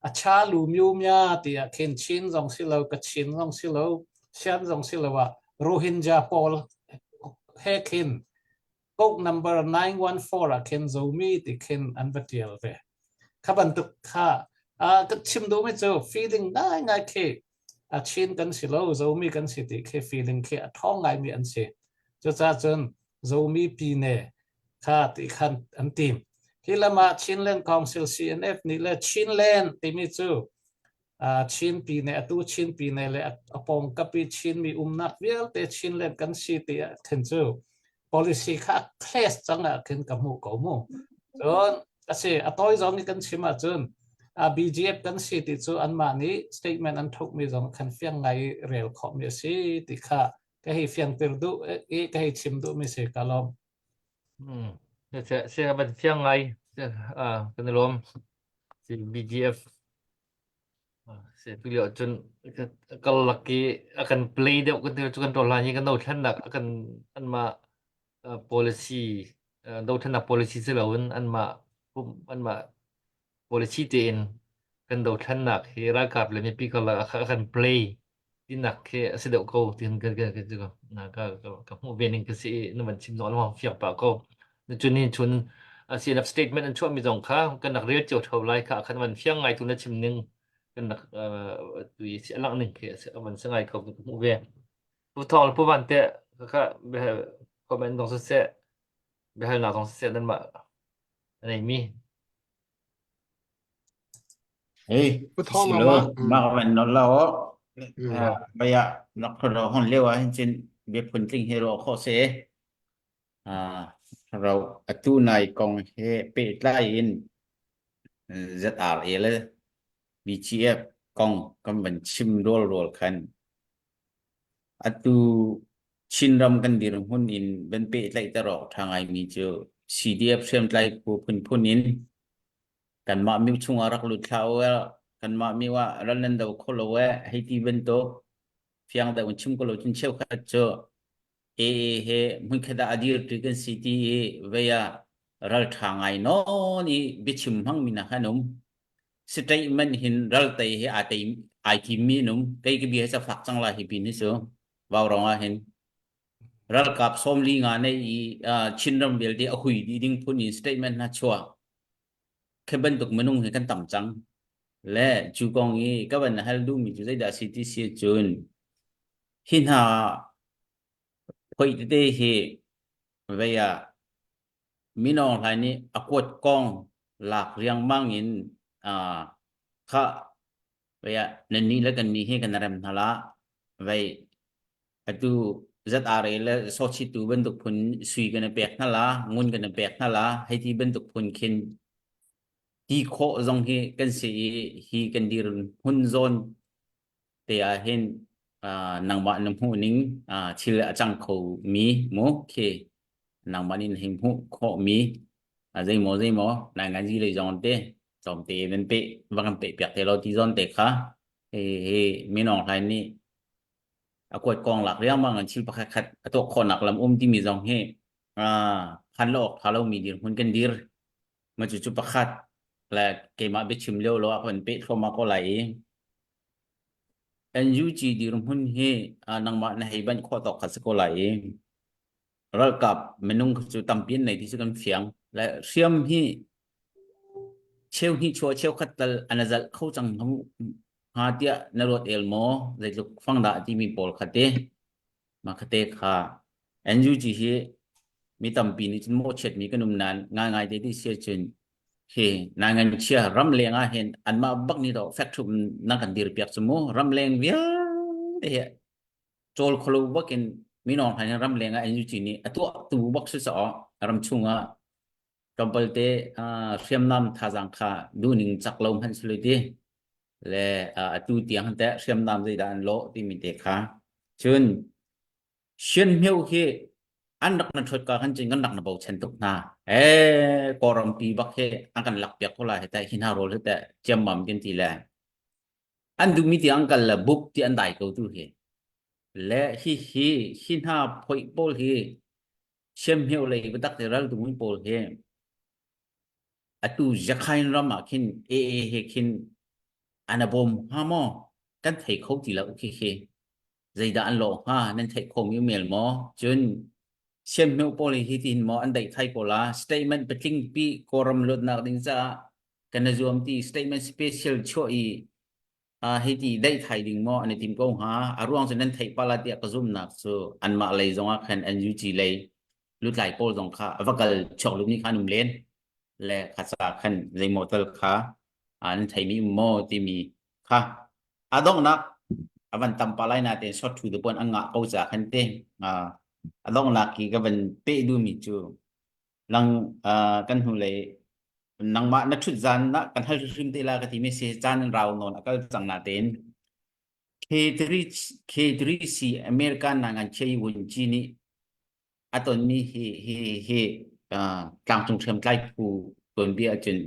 A cha lu myu mya tiah khin Chin zong si lo, Kachin zong si lo, Shan zong si lo ah Rohingya pawl he khin code number 914 ah khin Zomi ti khin an va tial ve. Kha bantuk kha uh, ka chim duhmi cu feeling ngaingai khi a Chin kan si lo, Zomi kan si ti khi feeling khi a ṭhawng ngaimi an si. Cucaah cun Zomi pine kha ti khan an tim. Hi lam ah Chinland Council CNF nih le Chinland timi cu uh, Chin pine atu Chin pine le a pawngkap i Chinmi umnak vialte Chinland kan si ti ah khin cu policy kha a clash cang ah khin ka hmuh ko mu. Cun asi a tawi zong i kan chim ahcun BGF kan si ti cu anmah nih statement an thukmi zong khan fiang ngai rel khawhmi a si ti kha ka hei fiangter duh i ka hei chim duhmi si ka lawm. Hmm. Se ban fiang ngai kan i lawm. Si BGF se tu lio cun kal lak i a kan play deuh kan cu kan ṭol hi kan dothlennak a kan anmah policy dothlennak policy si loin anmah anmah policy tein kan dothlennak hi ralkap le mipi karlak a kan play tinak khi a si deuh ko tin ka ka ka ka ka ka hmuh ve ning ka si i na van chim zong lawng fiang pah ko. Cun hin chun CNF statement an chuahmi zong kha kan rak rel cio ṭheo lai kha khan van fiang ngai tu na chim ning kan rak tu i a langh ning khi a van si ngai ko ka hmuh ve. Pu Thawng le Pu Van te kha comment zong siseh biahalnak zong siseh nanmah a neimi. Hey, Pu Thawng silo mah van nol la o. Baya nak ro hon lewa hin chin biaphun tling hi ro kho se. Ro atu nai kong he pehtlai in ZRA le BGF kong kan van chim rual rual khan atu Chinram kan dirhmun in van pehtlaih ter awk ṭha ngaimi cu CDF hriamtlai phu phunphun in kanmah mi chungah rak lut hlah u kanmah mi ah ral nan do kho lo eh hei ti bantuk fiang deuh in chim ko lo cun cheukhat cu AA he hmunkhat ah a dirṭi kan si ti i vei ah ralṭha ngai nawn i biachim hmangmi hna kha an um. Statement hin ral tei he aa tei ai thimmi an um. Kei ka bia hi ca fak cang lai hi pin hi cu vaurawng ah hin ralkap 45 nga nei i Chinram vialte a hui dih ding phun in statement hna chuah. Khi bantuk minung hi kan tam cang. Le cu kong i ka van hal duhmi cu zeidah si ti si cun hi hna Phoih tete hi vei ah Min Aung Hlaing nih a kuat kong lak riangmang in uh, kha vei ah nannih le kannih hi kan rem hna la vei atu ZRA le sochitu bantuk phun sui kan i pek hna la ngun kan i pek hna la hei ti bantuk phun khin ti khawh zong hi kan si i hi kan dir hmun zawn te ah hin nangmah na hmuh ning thil a cang kho mi mu khi nangmah nih na hei hmuh khawh mi zeimaw zeimaw nai ngan zi lei zong te tlawm te nan pe va kan pe piak te lo ti zawn te kha hi hi minong hlai nih a kuat kong lak riangmang an thil pakhat khat a tuah khawhnak lam um timi zong hi phan lo awk tha lo mi dirhmun kan dir ma cu cu pakhat le keimah biachim lio lo ah kan pe thluahmah ko lai i NUG dirhmun hi nangmah na hei banh khawh tawk kha si ko lai i ralkap minung cu tampi an nei ti cu kan fiang. Le hriam hi cheu hnih chua cheu khat tal an zalh kho cang hnga tiah na ruat el maw? Zeitluk fang dah timi pawl kha te. Mah kha te kha NUG hi mi tampi nih cun mawhchiatmi kan um nain ngaingai te ti si ahcun hi naingan chia ramleng ah hin anmah bak nih dawh fek ṭhup nan kan dir piak cu mu ramleng vialte hi cawl kholo bak in minong hna hin ramleng ah NUG nih a tuah tu bak si caah ram chung ah tlawmpal te hriamnam thazaang kha duhning cak lo hmanh si ti le atu tiang teh hriamnam zeidah an lawh timi te kha cun Hrianhmeu hi an rak na ṭhuat ka khan cun kan rak na bochan tuk hna. Ee, Kawlrampi bak hi an kan lak piak ko lai hi teh, hi hna rawl hi teh ciammam kan ti le an duhmi tiang an kal le bup ti an dai ko tu hi. Le hi hi hi hna phoih pawl hi hriamhmeu lei biatak te ral dungmi pawl hi atu Yakhain ram ah khin AA he khin an a bawm hnga maw? Kan thei kho ti lo khi khi. Zeidah an lawh hnga? Nan theih khomi um el maw? Cun siamhmeuh pawl hi hitin maw an daih thai ko la? Statement patling pi Kawlram luatnak ding caah kan i zuam ti statement special chuah i uh, hei ti daih thai ding maw an i tim ko hnga? A ruang cu nan theih pala tiah ka zumnak cu anmah lei zongah khan NUG lei lutlai pawl zong kha a va kal chuak lumi kha an um len le kha ca khan zeimaw tal kha an theimi um maw timi kha a donghnak a van tam pa lai natein short thu te puan an ngah ko ca khan te a donghnak ki ka van pe duhmi cu lang kan hnulei. Nangmah na ṭhut zan ah kan hal hrimhrim te la ka timi si caan in rau nawn a kal cang natein K3 K3C American na ngan chei wun chi nih a tonmi hi hi hi tlangcung hriamtlai phu tuanbia ahcun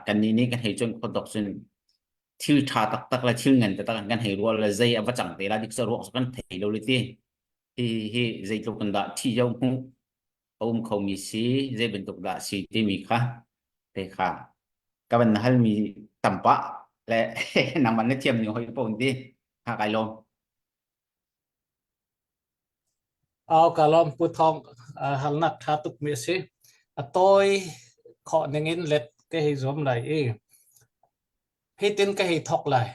kannih nih kan hei cuanh khawh dok cun thil ṭha taktak le thil ngan taktak kan hei ruah le zei a va cang te la dik ruak kan thei lo le ti hi hi zeitluk in dah thi jo hmuh a um khomi si zei bantuk dah si timi kha te kha ka van halmi tampa le nangmah na thiam ning hoi pon ti ha kai lawm. Aw ka lawm Pu Thawng halnak ṭha tukmi a si. A tawi khawh ningin let ka hei zuam lai i hitin ka hei thawk lai.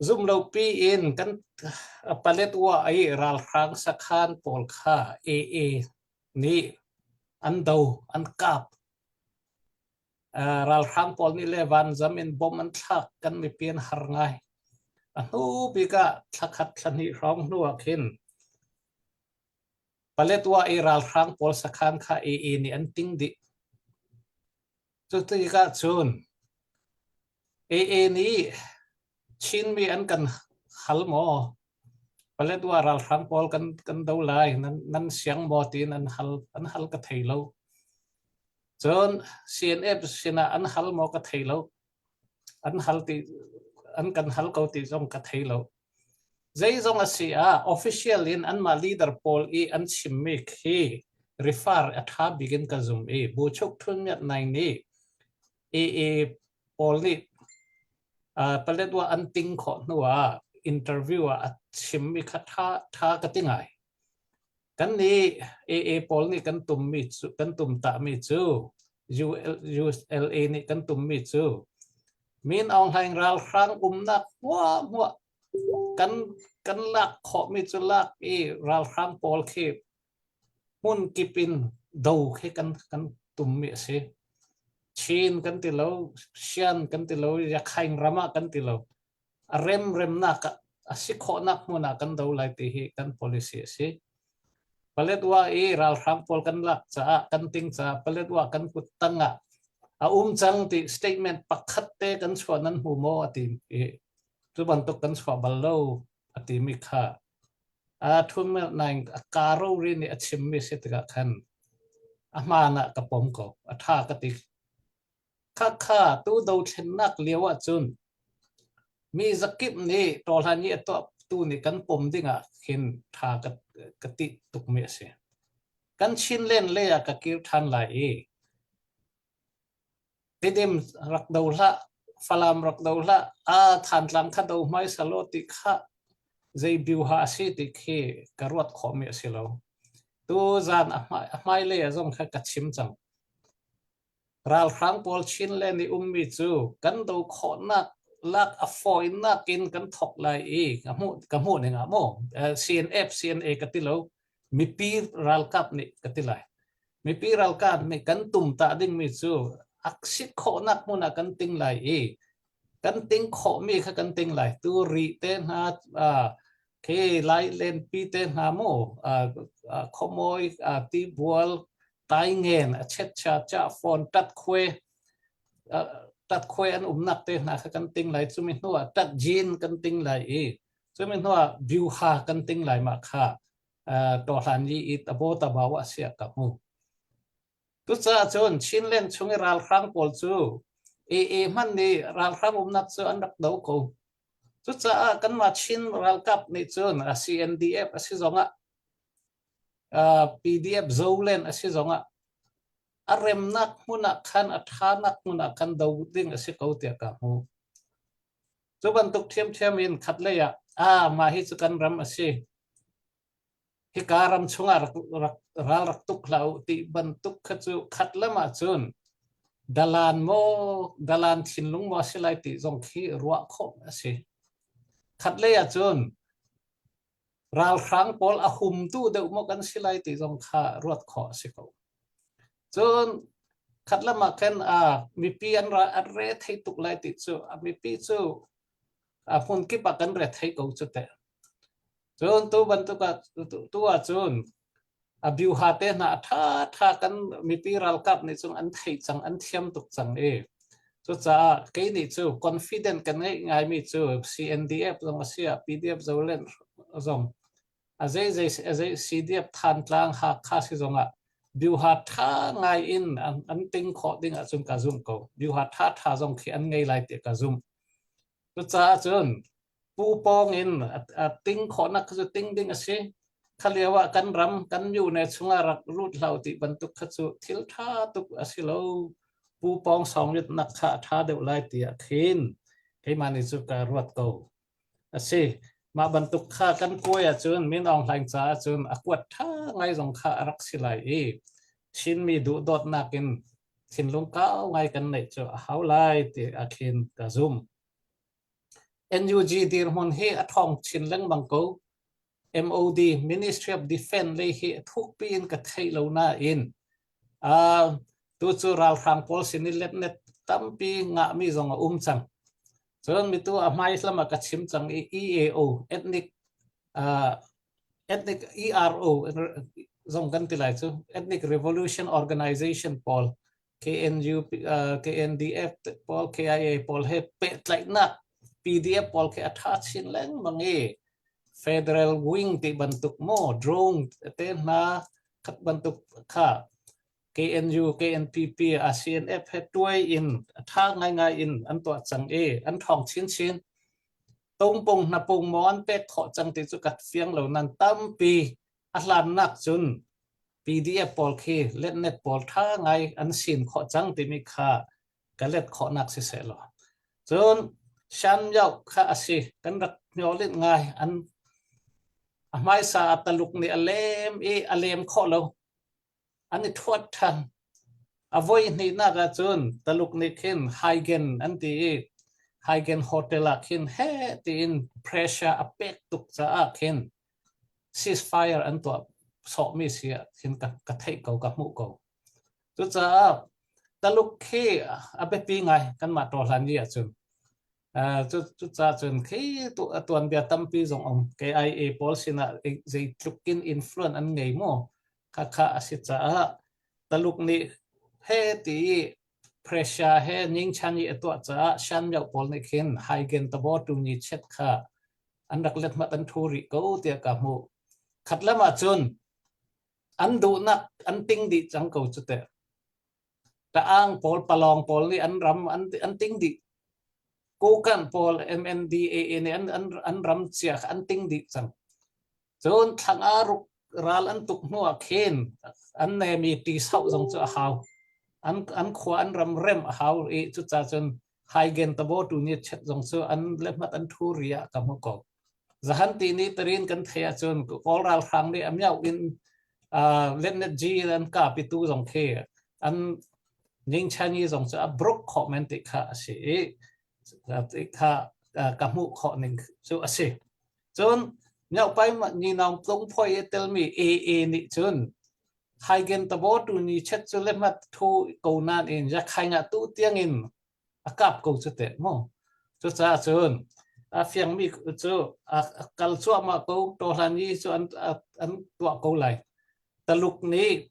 Zumlopi in kan Paletwa i ralhrang sakhan pawl kha AA nih an do, an kap. Ralhrang pawl nih le vanzam in bom an thlak kan mipi an har ngai. A hnu bik ah thlakhat thlahnih hrawng hnu ah khin Paletwa i ralhrang pawl sakhan kha AA nih an ting dih. Cu tikah cun AA nih Chinmi an kan hal maw? Paletwa ralhrang pawl kan kan do lai nan nan siang maw tiin an hal an hal ka thei lo. Cun CNF sinah an hal maw ka thei lo. An hal ti an kan hal ko ti zong ka thei lo. Zeizong a si ah official in anmah leader pawl i an chimmi khi refer a ṭha bik in ka zum i Bu Chuk Htun Myat Naing nih AA pawl nih Paletwa an ting khawh hnu ah interview ah a chimmi kha ṭha ṭha ka ti ngai. Kan nih AA pawl nih kan tummi cu kan tum tahmi cu ULA nih kan tummi cu Min Aung Hlaing ralhrang umnak hmuahhmuah kan kan lak khawhmi cu lak i ralhrang pawl khi hmun kip in do khi kan kan tummi a si. Chin kan ti lo, Shan kan ti lo, Yakhaing ram ah kan ti lo. A remremnak ah a si khawhnak hmun ah kan do lai ti hi kan policy a si. Paletwa i ralhrang pawl kan lak caah kan ting caah Paletwa kan kut tang ah a um cang ti statement pakhat te kan chuah nan hmu maw a ti i cu bantuk kan chuah bal lo a timi kha a thumel nain a karo ri nih a chimmi si tikah khan a hmaan ah ka pom ko a tha ka ti Khakha tu dothlennak lio ahcun mi zakip nih tawhlan i a tuahtu nih kan pom ding ah khin tha ka, ka ti tukmi a si. Kan Chinland lei ah ka kir ṭhan lai i Tidim rak do hlah, Falam rak do hlah, a Thantlang kha do hmaisa law ti kha zei biuha a si ti khi ka ruat khawhmi a si lo. Tu zan a hmailei ah zong kha ka chim cang. Ralhrang pawl Chinland i ummi cu kan do khawhnak lak a fawinak in kan thawk lai i ka hmuh ka hmuh ning ah maw CNF CNA ka ti lo mipi ralkap nih ka ti lai mipi ralkap nih kan tum ta dingmi cu a si khawhnak hmun ah kan ting lai i kan ting khawhmi kha kan ting lai tu ri te hna khi lai lenpi te hna mu khuamawi tibual taingen a chetcha cha phone tat khuai tat khuai an umnak te hna kha kan ting lai chumi hnu ah tat jin kan ting lai i chumi hnu ah biuha kan ting lai ma kha to hlan yi i tabo tabaw a sia ka mu Cucaah cun Chinland chung i ralhrang pawl cu AA hmanh nih ralhrang umnak cu an rak do ko. Cucaah kanmah Chin ralkap nih cun a CNDF a si zongah PDF Zoland a si zongah a remnak hmun ah khan a ṭhanak hmun ah khan do ding a si ko tiah ka hmu. Cu bantuk ṭhiamṭhiam in khatlei ah ah mah hi cu kan ram a si. Hika ram chungah rak, rak, ral rak tuk hlah u ti bantuk kha cu khat lam ahcun dalan maw dalan thinlung maw a si lai ti zong khi ruah khawh a si. Khat lei ahcun ralhrang pawl a humtu deuh maw kan si lai ti zong kha ruat khawh a si ko. Cun khat lam ah khan a mipi an ra an re thei tuk lai ti cu a mipi cu a hmun kip ah kan re thei ko cu teh. Cun tu bantuk ah tu ahcun A biuha te hna a ṭha ṭha kan mipi ralkap nih cun an theih cang, an thiam tuk cang i cucaah kei nih cu confident kan ngeih ngaimi cu CNDF zong a si ah PDF Zoland zong a zeizei a zei CDF Thantlang Hakha si zong ah biuha ṭha ngai in an, an ting khawh ding ahcun ka zumh ko. Biuha ṭha ṭha zong khi an ngei lai ti ka zumh. Cucaah cun pu pawng in a ting khawhnak cu ting ding a si. Kha lio ah kan ram kan myone chungah rak lut hlau ti bantuk kha cu thil ṭha tuk a si lo. Pu pawng sawngritnak kha a ṭha deuh lai tiah khin keimah nih cu ka ruat ko. A si. Mah bantuk kha kan kuai ahcun Min Aung Hlaing caah cun a kuat ṭha ngai zong kha a rak si lai i Chinmi duhdawtnak in thinlung kau ngai kan neih cu a hau lai ti ah khin ka zumh. NUG dirhmun hi a ṭhawng chin lengmang ko. MOD Ministry of Defense lei hi thukpi in ka theih lo nain uh, tu cu ralhrang pawl sin i letnet tampi ngahmi zong a um cang. Cun mitu a hmai hlam ah ka chim cang i EAO ethnic uh, ethnic ERO zong kan ti lai cu ethnic revolution organization pawl KNU uh, KNDF pawl KIA pawl he pehtlaihnak PDF pawl khi a tha chin lengmang i federal wing ti bantuk mo drone te hna khat bantuk kha KNU KNPP ACNF he tuai in a tha ngaingai in an tuah cang i an thong chin chin tongpong hnapung maw an pek khawh cang ti cu ka fiang lo nan tampi a hlannak cun PDF pawl khi letnet pawl ṭha ngai an sin khawh cang timi kha ka let khawhnak si seh law. Cun Shan Yau kha a si kan rak hnawlit ngai an a hmaisa a taluk nih a lem i a lem khawh lo an i thuat ṭhan. A voi hnihnak ahcun Taluk nih khin Haigen an ti i Haigen Hotel ah khin heh tiin pressure a pek tuk caah khin ceasefire an tuah sawhmi si ah khin ka, ka theih ko, ka hmuh ko. Cucaah Taluk khi a biapi ngai kanmah ṭawhlan i ahcun. Cucaah cun khi tuanbia tampi zong um. KIA pawl sinah zeitluk in influence an ngei maw? Khakha a si caah Taluk nih he ti i pressure he ningchan i a tuah caah Shan Myo pawl nih khin Haigen tabo tu ni chet kha an rak let mat an thu rih ko tiah ka hmuh. Khat lam ah cun an duhnak an ting dih cang ko cu teh. Ta'ang pawl palawng pawl nih an ram an an ting dih. Kokang pawl MNDAA nih an an an ram cia kha an ting dih cang. Cun thlanga ruk ral an tuk hnu ah khin an nemi ti sauh zong cu a hau. An an khua an ram rem a hau i cucaah cun haigen tabo tu ni chet zong cu an lehmat an thu ri ah ka hmu ko. Zahan ti ni tarin kan thei ahcun Kawl ralhrang nih a miau in letnet G an kapitu zong khi an Ning Chinese zong cu a brok khawh men ti kha a si i ti kha ka hmuh khawh ning cu a si. Cun Myopai ni naung tlung phoi i telmi AA nih cun Haigen tabo tu ni chet cu lehmat thu ko nan in yakhaing ah tu tiang in a kap ko cu teh mu. Cucaah cun a fiangmi cu a kal cuahmah ko tohlan i cu an an tuah ko lai. Taluk nih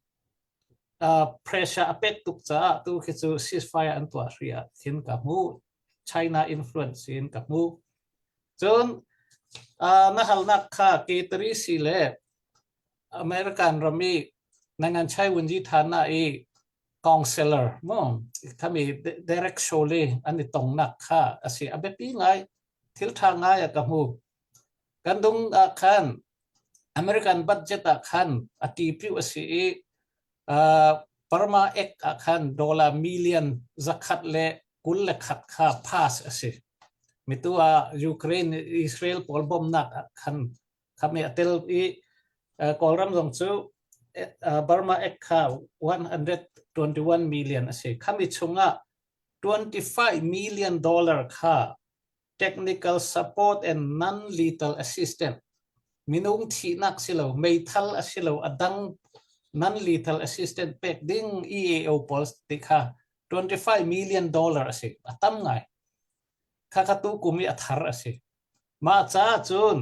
uh, pressure a pek tuk caah tu khi cu ceasefire an tuah hri ah khin ka hmu. China influence in ka hmu. Cun uh, na halnak kha K3 si le American ram i nangan chai wunji thana i counselor mu khami Derek Chollet an i tongnak kha a si a biapi ngai thil tha ngai a ka hmu kan dung ah khan American budget ah khan a ti piu a si i Burma Act ah khan dollar million 121 kha pass a si mitu ah Ukraine Israel pawl bomnak ah khan Khami a tel i Kawlram zong cu Burma Act kha 121 million a si. Khami chungah 25 million dollar kha technical support and non-lethal assistance minung thihnak si lo meithal a si lo a dang non-lethal assistance pek ding EAO pawl ti kha 25 million dollar a si a tam ngai kha kha tu kum i a thar a si Mah caah cun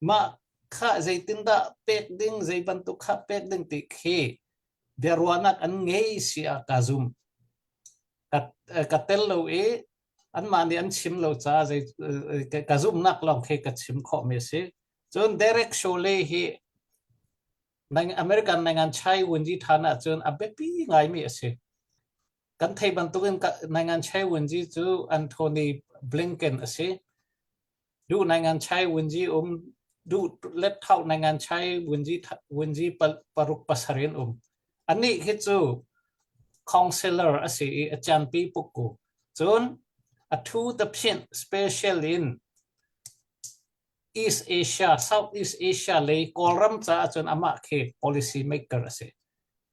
mah kha zeitindah pek ding zei bantuk kha pek ding ti khi biaruahnak an ngei si ah ka zum. Ka, ka tel lo i anmah nih an chim lo caah zei ka zumhnak lawng khi ka chim khawhmi a si. Cun Derek Chollet hi American Nangan Chai Wunji ṭhan ahcun a biapi ngaimi a si. Kan thei bantukin Nangan Chai Wunji cu Anthony Blinken a si. Duh Nangan Chai Wunji um duh let thau Nangan Chai Wunji Wunji paruk pasarih an um. Anih hi cu counselor a si i a canpi pukku. Cun a thu the phinh special in East Asia, Southeast Asia lei Kawlram caah cun amah khi policy maker a si.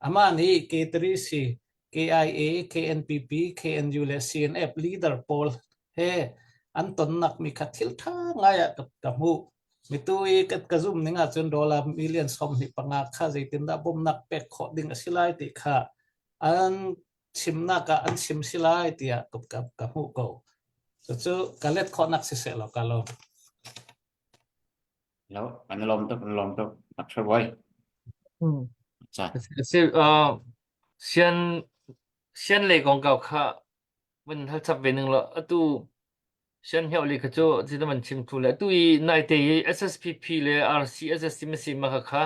Amah nih K3C, KIA, KNPP, KNU le CNF leader pawl he an tonnak mi kha thil ṭha ngai ah ka, ka hmuh. Mitu i ka, ka zum ning ahcun dollar million 25 kha zeitindah bawmhnak pek khawh ding a si lai ti kha an chimnak ah an chim si lai tiah ka, ka, ka hmuh ko. Cucu ka let khawhnak siseh law ka lawm. Lo, kan lawm tuk, kan lawm tuk. Dr. Boy. Ca. Si, uh, sian sian lei kongkau kha van hal chap ve ning law atu sian hioh li kha cu ti na van chim thu le atu i naite i SSPP le RCSS ti ma si ma kha kha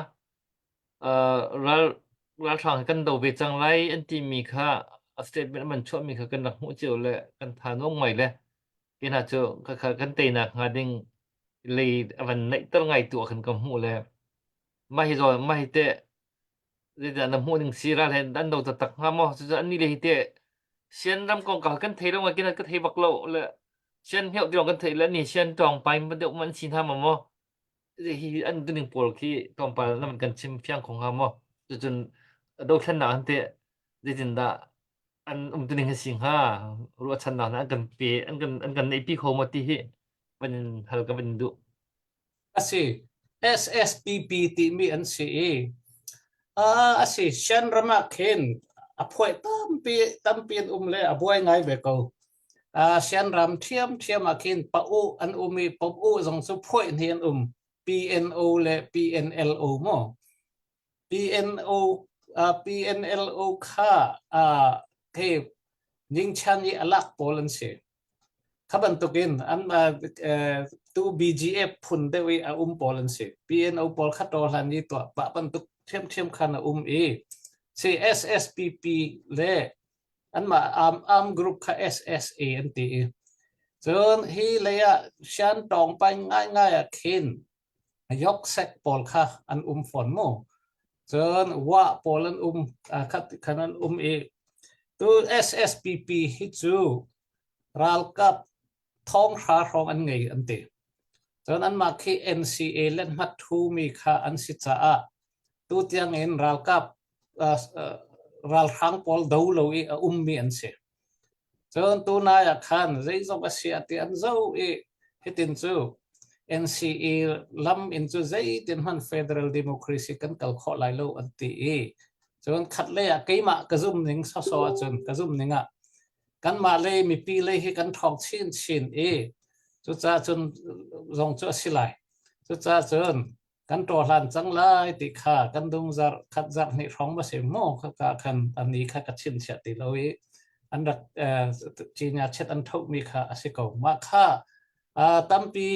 uh, ral ralhrang kan do ve cang lai an timi kha a statement an chuahmi kha kan rak hmuh cio le kan tha nuam ngai le ti hna cu kha kha kan teinak hnga ding lei a van naihter ngai tu ah khan ka hmuh le mah hi zawn mah hi teh zeidah na hmuh ning si ral he an do taktak hnga maw cucu an nih le hi teh sian ram kongkau kan thei lo ngai kin ka thei bak lo le sian hmeuh ti kan thei le ni sian tawng pai ma deuh man si hna ma maw hi an tuning pawl khi tlawmpal na man kan chim fiang kho hnga maw cucun dothlennak an teh zeitindah an um tuning hi si hnga ruahchannak an kan pe an kan an kan neihpi kho maw ti hi van in hal ka van duh A si. SSPP timi an si i a si Shan ram ah khin a phuai tampi tampi an um le a buai ngai ve ko. Shan ram ṭhiamṭhiam ah khin pa-u an um i pop-u zong cu phuai hni an um. PNO le PNLO maw? PNO uh, PNLO kha uh, he Ningchan i alak pawl an si. Kha bantukin an uh, tu BGF phun deuh i a um pawl an si. PNO pawl kha to hlan i tuah pah bantuk ṭhiamṭhiam khan a um i si SSPP le anmah arm, arm group kha SSA an ti i cun hi lei ah Shan tawng pai ngaingai ah khin Yoksek pawl kha an um fawn mu. Cun Wa pawl an um khat khan an um i tu SSPP hi cu ralkap thong hra hrawng an ngei an ti. Cun anmah khi NCA le hmat thumi kha an si caah tu tiang in ralkap ralhrang pawl do lo i a ummi an si. Cun tunai ah khan zeizong a si ah ti an zoh i hitin cu NCE lam in cu zeitin hmanh federal democracy kan kal khawh lai lo an ti i cun khatlei ah keimah ka zum ning sawsawh ahcun ka zum ning ah kanmah lei mipi lei hi kan ṭhawng chinchin i cucaah cun zong cu a si lai. Cucaah cun kan ṭawhlan cang lai ti kha kan dung zarh khat zarh hnih hrawng ma si maw khaka khan ani kha ka chinchiah ti lo i an rak cinya chet an thohmi kha a si ko mah kha tampi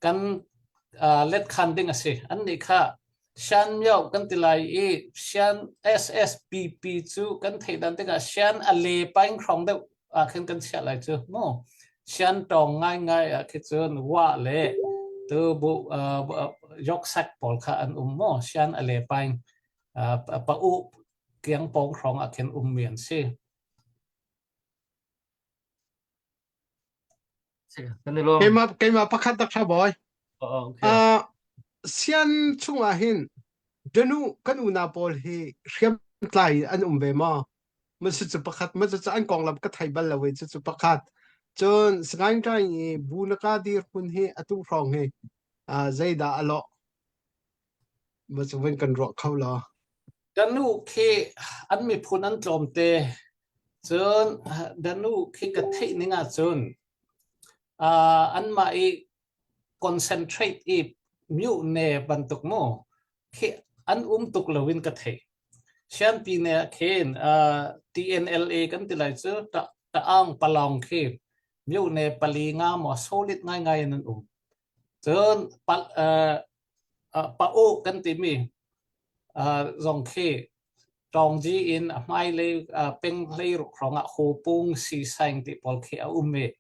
kan let khan ding a si an nih kha Shan Myo kan ti lai i Shan SSPP cu kan theih dan tikah Shan a le paing hrawng deuh ah khin kan chiah lai cu mu Shan tawng ngaingai ah khi cun wa le tu bu yoksak pawl kha an um mu Shan a le paing pa u kiang pawng hrawng ah khin um mi an si Kan i lawm. Keimah keimah pakhat tak tha boy. Oh, okay. Uh, sian chungah hin danu kan unau pawl hi hriamtlai an um ve maw? Ma cu pakhat ma cu an konglam ka thei bal lo i cu pakhat. Cun Sagaing Ṭaing i bu na ka dir hmun hi atu hrawng hi uh, zeidah a lawh? Ma cu vun kan ruah kho law. Danu khi an miphun an tlawmte. Cun Danu khi ka theih ning ahcun uh, anmah i concentrate i. myone bantuk mu khi an um tuk lo in ka thei. Sianpi ne ah khin TNLA kan ti lai cu ta Ta'ang Palong khi myone pali nga maw solid ngaingai in an um. Cun pa pa-u kan timi zong khi Tawngji in a hmailei peng hleiruk hrawng ah Hopung Sisaing ti pawl khi a um i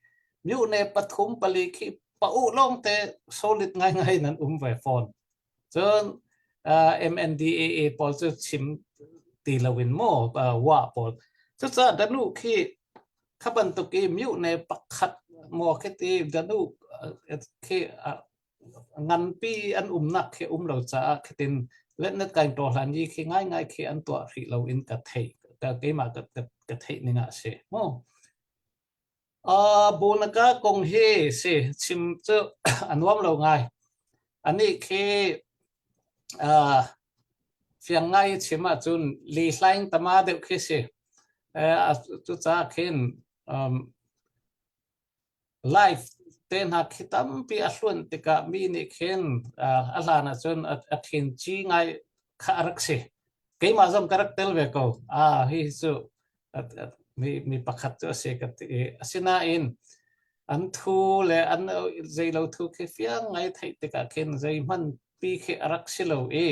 myone pathum pali khi pa-u lawngte solid ngaingai in an um ve fawn. Cun MNDAA pawl cu chim ti loin maw wa pawl. Cucaah Danu khi kha bantuk i myone pakhat maw khi ti Danu khi nganpi an umnak khi um lo caah khitin letnet kain to hlan yi khi ngaingai khi an tuah hrih lo in ka theih ka keimah ka ka theih ning ah si mu. Uh, Bunaka kong hi si chim cu a nuam lo ngai. Anih khi uh, fiang ngai chim ahcun li hlaing tama deuh khi si. Eh, cucaah khin um, Live te hna khi tampi a hluan tikah mi nih khin a hlan ahcun a thin ci ngai kha a rak si. Keimah zong ka rak tel ve ko. Ah, hi cu mi, mi pakhat cu a si ka ti. Asinain an thu le an zeilo thu khi fiang ngai theih tikah khin zeihmanh pi khi a rak si lo i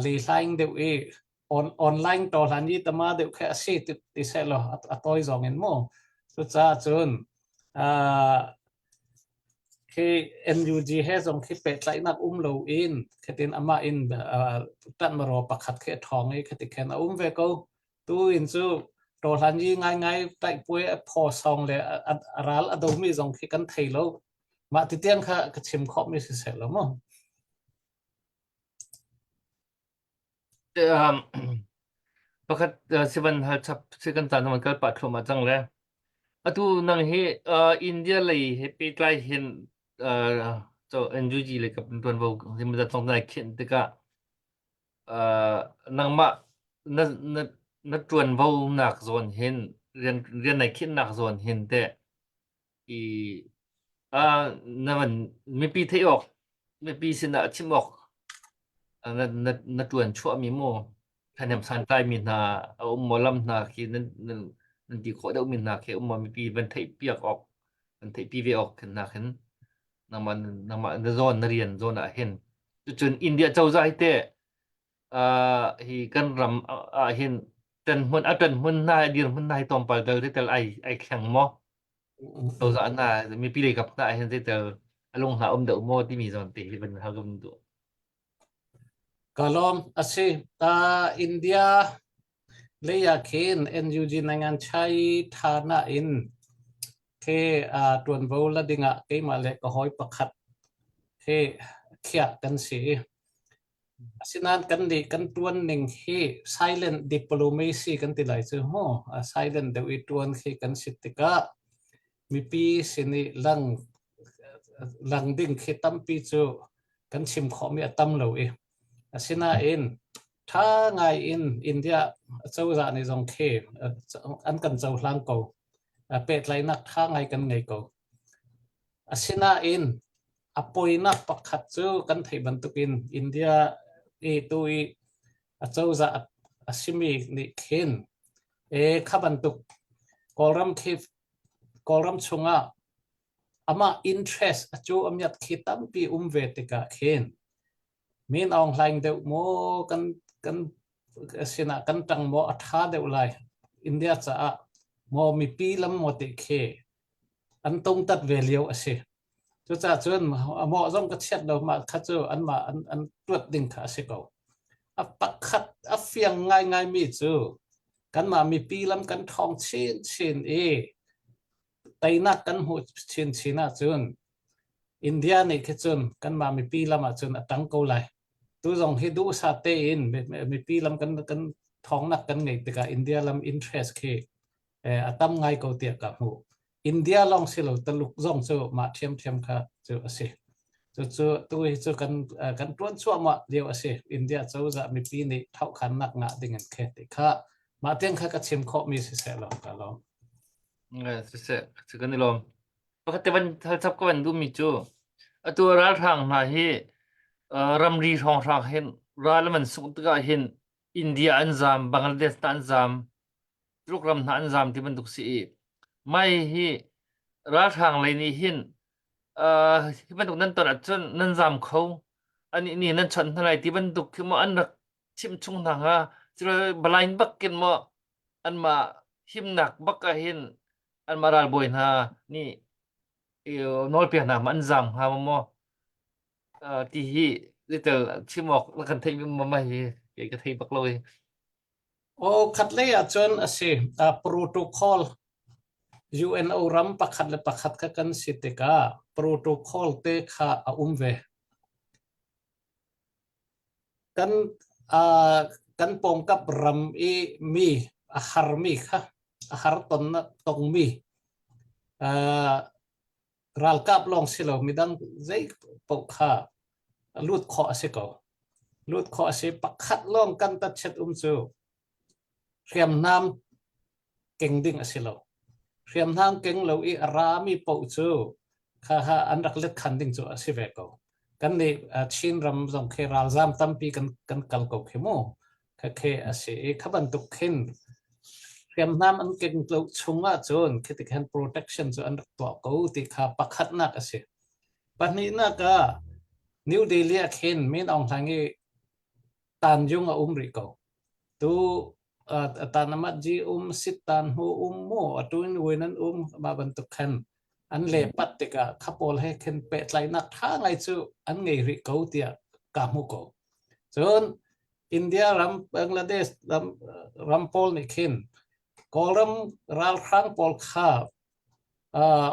li hlaing deuh i on online to hlan i tama deuh khe a si ti, ti seh law a tawi zong in mu cucaah cun uh, khi NUG he zong khi pehtlaihnak um lo in khatin amah in uh, tatmaro pakhat khi thong i khati khen a um ve ko tu in cu to hlan yi ngai ngai tai puai a phaw song le a ral a do mi zong khi kan thei lo mah ti tiang kha ka chim khawh mi si seh lo mu. Um, pakhat uh, sivan hal chap si kan caan man kal pah thluahmah cang le. Atu nang hi uh, India lei he pehtlai hin uh, cho NUG lei kap tuanvo zimza tong nai khin tikah uh, nangmah na na na tuanvo nak zawn hin rian rian nai khin nak zawn hin te i uh, na van mipi theih awk mipi sinah chim awk na na na ṭuan chuahmi mu thahnem santlaimi hna a um maw lam hna khi nan nan nan ti khawh deuhmi hna khi um maw mipi van theih piak awk van theihpi ve awk hna khin nangmah nangmah na zawn na rian zawn ah hin cucun India cozah hi teh uh, hi kan ram ah hin ṭan hmun a ṭan hmun hna dir hmun hna hi tlawmpal dal tel ai ai thleng maw cozah hna mipi lei kap hna ah hin zeitel a lung hna um deuh maw timi zawn te hi van hal ka van duh. Ka lawm a si. Ta India lei ah khin NUG nangan chai tha na in ke tuanvo la dingah keimah le ka hawi pakhat he khiah kan si. Asinain kan nih kan tuan ning hi silent diplomacy kan ti lai cu mu. Silent deuh i tuan khi kan si tikah mipi sin i lang lang ding khi tampi cu kan chim khawhmi a tam lo i asinain ṭha ngai in India cozah nih zong khi an kan cohlang ko. Pehtlaihnak ṭha ngai kan ngei ko. Asinain a poinak pakhat cu kan theih bantukin India i tu i acozah a simi nih khin e kha bantuk Kawlram khi Kawlram chungah amah interest a cu a miat khi tampi um ve tikah khin Min Aung Hlaing deuh maw kan kan sinah kan ṭang maw a ṭha deuh lai India caah maw mipi lam maw ti khi an tungtat ve lio a si. Cucaah cun mawh zong ka chiat lo mah kha cu anmah an, an tuat ding kha a si ko. A pakhat a fiang ngaingaimi cu kanmah mipi lam kan ṭhawng chinchin i teinak kan hmuh chinchin ahcun India nih khi cun kanmah mipi lam ahcun a ṭang ko lai. Tu zong hi duhsah tein mipi lam kan kan thawngnak kan ngeih tikah India lam interest khi a tam ngai ko tiah ka hmuh. India lawng si lo Taluk zong cu mah ṭhiamṭhiam kha cu a si. Cucu tu hi cu kan kan ṭuan cuahmah lio a si. India cozah mipi nih thaukhannak ngah ding in khe ti kha mah tiang kha ka chim khawhmi siseh law ka lawm. Siseh, cu kan i lawm. Pakhat te van hal chap ka van duhmi cu. Atu ralhrang hna hi uh, ramri hrawnghrang hin ral an sungh tikah hin India an zam, Bangladesh hna an zam, Tuluk ram hna an zam ti bantuk si i mai hi ralhrang lei nih hin uh, hi bantuk nan ton ahcun nan zam kho anih nih nan chawnh hna lai ti bantuk khi maw an rak chimh chung hna hnga cilo balain bak kin maw anmah himnak bak ah hin anmah ralbawi hna nih nawlpek hna ma an zam hnga maw ti hi little chim awk na kan theih mi ma hi kei ka thei bak lo hi Aw khatlei ahcun a si. Protocol UNO ram pakhat le pakhat kha kan si tikah protocol te kha a um ve. Kan uh, kan pawngkap ram i mi a harmi kha a har ton tongmi uh, ralkap lawng si lo midang zei paoh kha lut khawh a si ko. Lut khawh a si. Pakhat lawng kan tatchet um cu hriamnam keng ding a si lo. Hriamnam keng lo i a rami paoh cu kha ha an rak let khan ding cu a si ve ko. Kan nih Chin ram zong khi ralzam tampi kan kan kal ko khi mu. Kha khi a si i kha bantuk khin hriamnam an keng lo chung ahcun khi ti khan protection cu an rak tuah ko ti kha pakhatnak a si. Pahnihnak ah New Delhi ah khin Min Aung Hlaing i Tanjung a um rih ko. Tu Tanamatji um, Sittan hu um mu, atu in win an um mah bantuk khan an le pat tikah kha pawl he khin pehtlaihnak ṭha ngai cu an ngei rih ko tiah ka hmu ko. Cun India ram, Bangladesh ram, ram pawl nih khin Kawlram ralhrang pawl kha uh,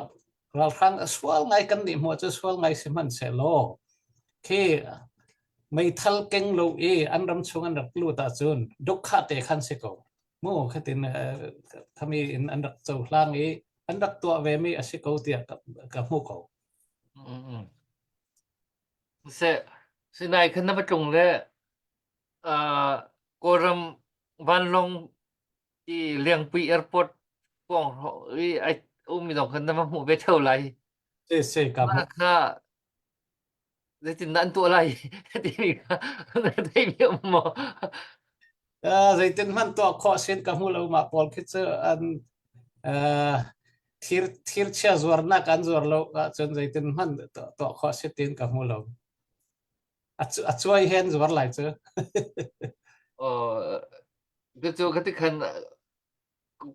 ralhrang a sual ngai kan nih hmuh cu sual ngai si hmanhsehlaw khi meithal keng lo i an ram chung an rak lut ahcun dukha te khan si ko mu khatin thami in an rak cohlang i an rak tuah ve mi a si ko tiah ka, ka hmu ko. Mm. Se sinai khan na va tlung le uh, Kawlram vanlawng i Lengpui airport pawng i ai ummi zong khan na va hmuh ve theo lai. Se se ka hmuh. Kha zeitin dah an tuah lai timi kha na thei mi um maw? Zeitin hmanh tuah khawh sin ka hmu lo mah pawl khi cu an thir thirchia zuarnak an zuar lo ahcun zeitin hmanh tuah khawh si tin ka hmu lo. A cuai he an zuar lai cu. Oh, cu ka ti khan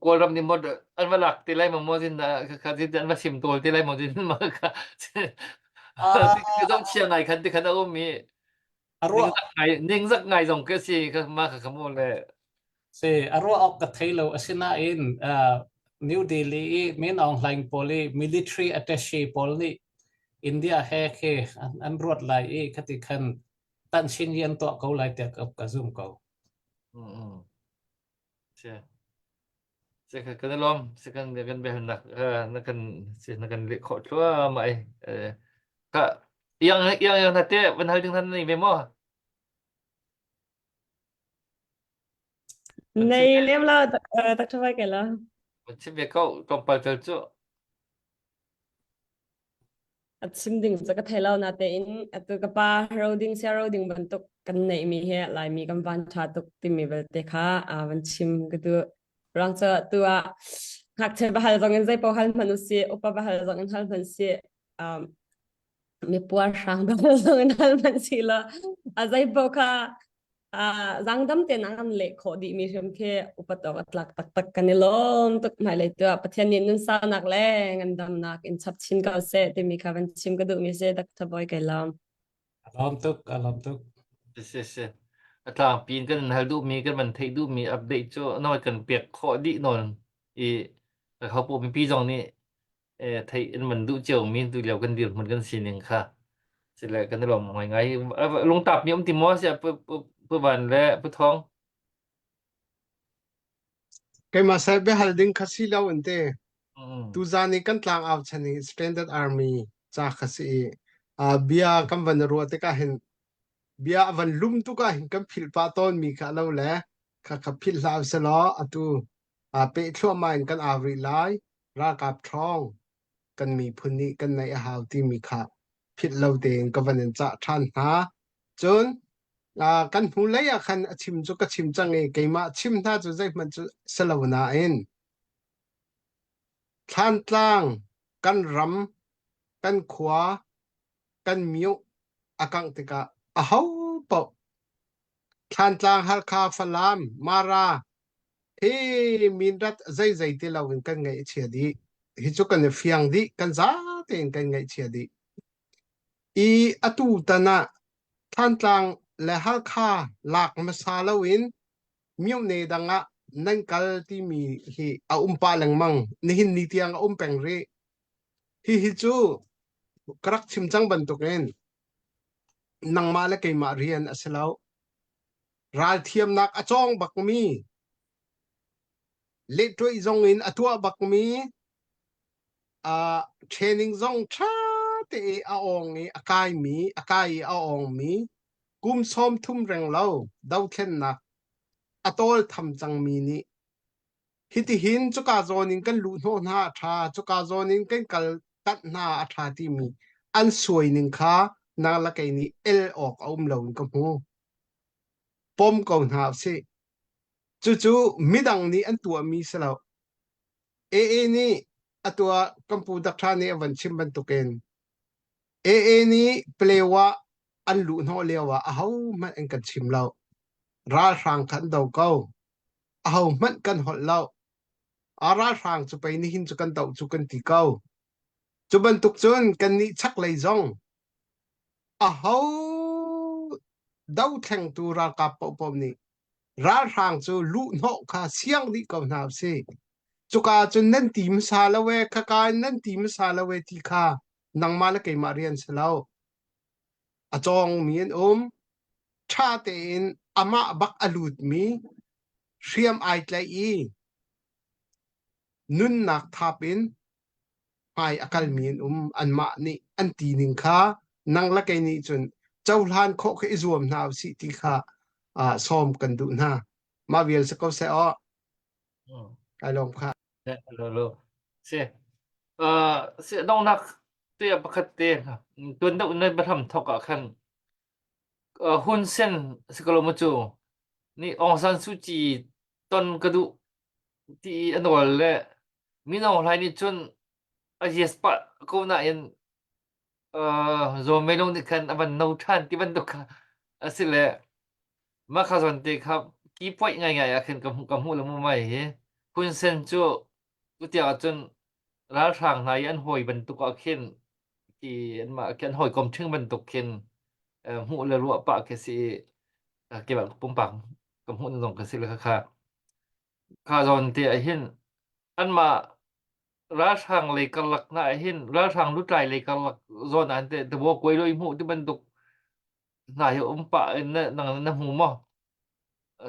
Kawlram nih maw an va lak te lai maw maw zin kha zin an va sim tawl te lai maw zin ma kha zong chia ngai khan ti khan a um i ningzak ngai ningzak ngai zong ka si ka ma kha khamu le si a ruah awk ka thei lo asinain New Delhi i Min Aung Hlaing pawl i military attaché pawl nih India he khi an ruat lai i khati khan tan chin hi an tuah ko lai tiah ka zum ko. Mm. Si. Si ka kan i lawm. Si kan kan biahalnak na kan si na kan leh khawh thluahmah ai. Ka iang iang iang na te van hal ding na nei ve maw? Nei lem lo tak tha ke la. Van chim ve ko tlawmpal tel cu. A chim ding cu ka thei lo natein atu ka pa ro ding sia ro ding bantuk kan neihmi hi Laimi kan van ṭha tuk timi belte kha aa van chim ka duh. Ruang cu tu ah ngakchia va hal zong in zei paoh hal hmanh usih, upa va hal zong in hal hmanh sih, um, mipuar hrang va hal zong in hal hmanh sih law a zei paoh kha Zaangdam tein an kan leh khawh dihmi hrim khi upat awk a tlak taktak kan i lawm tuk hmailei tu ah Pathian nih nunsaunak le ngandamnak in chap chin ko seh timi kha van chim ka duhmi si Dr. Bawi kai lawm. A lawm tuk, a lawm tuk. Si si. A tlangpi in kan hal duhmi, kan van theih duhmi update cu nawi kan pek khawh dih nawn i hopo mipi zong nih theih in man duh cio mi tu lio kan dirhmun kan sining kha sile kan i lawm ngai ngai lungtap mi um ti maw sia pu pu van le pu thong Keimah sai biahal ding kha si lo in te tuzan i kan tlang au chan hi Standard Army ca kha si i bia kan van ruah tikah hin bia a van lum tuk ah hin kan philh pah tawn mi kha lo le kha kha philh hlah selaw atu peh thluahmah in kan au rih lai ralkap ṭhawng kan miphun nih kan neih a hau timi kha philh lo tein ka van in cah ṭhan hna. Cun uh, kan hnulei ah khan a chim cu ka chim cang i keimah chim hna cu zeihmanh cu si lo nain Thlantlang kan ram kan khua kan mioh a kangh tikah aho paoh Thlantlang Halkha Falam Mara hi minrat zeizei ti loin kan ngaih a chia dih. Hi cu kan i fiang dih, kan za tein kan ngaihchia dih. I atu tan ah Thantlang le Halkha lak hmasa loin myone dang ah nan kal timi hi a um pah lengmang. Nihin ni tiang a um peng rih. Hihi cu ka rak chim cang bantukin nangmah le keimah rian a si lo. Ralthiamnak a cawng bakmi, lehtuaih zong in a tuah bakmi, uh, training zong ṭha te i a awng i a kaimi, a kai i a awngmi, kum 30 reng lo dothlennak a tawl tham cangmi nih Hitihin cuka zawn in kan luh hnawh hna a ṭha, cuka zawn in kan kal tanh hna a ṭha timi an suai ning kha nang le kei nih el awk a um lo in ka hmu. Pom ko hna usih. Cucu midang nih an tuahmi si lo. AA nih a tuah kan pu Doctor nih a van chim bantukin AA nih Palewa an luh hnawh lio ah ahohmanh an kan chim lo. Ralhrang kha an do ko. Ahohmanh kan holh lo. A ralhrang cu pei nihin cu kan doh cu kan ti ko. Cu bantuk cun kannih chaklei zong aho dothlengtu ralkap paohpaoh nih ralhrang cu luhhnawh kha siang dih ko hna usih. Cuka cun nan ti hmasa lo ee, khaka in nan ti hmasa lo ee ti kha nangmah le keimah rian si lo. A cawngmi an um. Ṭha tein amah bak a lutmi hriam ai tlaih i nunnak thap in hmai a kalmi an um. Anmah nih an ti ning kha nang le kei nih cun cohlan khawh kha i zuam hna usih ti kha uh, sawm kan duh hna. Mah vial si ko seh aw. Kai lawm kha. Lo lo. Si. Uh, si dongnak te pakhat te tuan deuh na biahram thok ah khan Hun Sen si ko lo maw cu nih Aung San Suu Kyi ton ka duh ti i a nawl le Min Aung Hlaing nih cun a yes pah ko nain uh, Zaw Mei Lung nih khan a van no ṭhan ti bantuk kha a si le mah kha zawn te kha ki poih ngaingai ah khin ka hmuh ka hmuh le mu mai hi Hun Sen cu tutiang ahcun ralhrang hna i an hawi bantuk ah khin ti anmah khi an hawikom ṭhing bantuk khin hmuh le ruah pah khi si i keimah pumpak ka hmuh ning zong ka si le khakha kha zawn te ah hin anmah ralhrang lei karlak hna ah hin ralhrang lutlai lei karlak zawn ah hin teh tabaw kuai loi hmuh ti bantuk hna hi um pah in na nang na hmu maw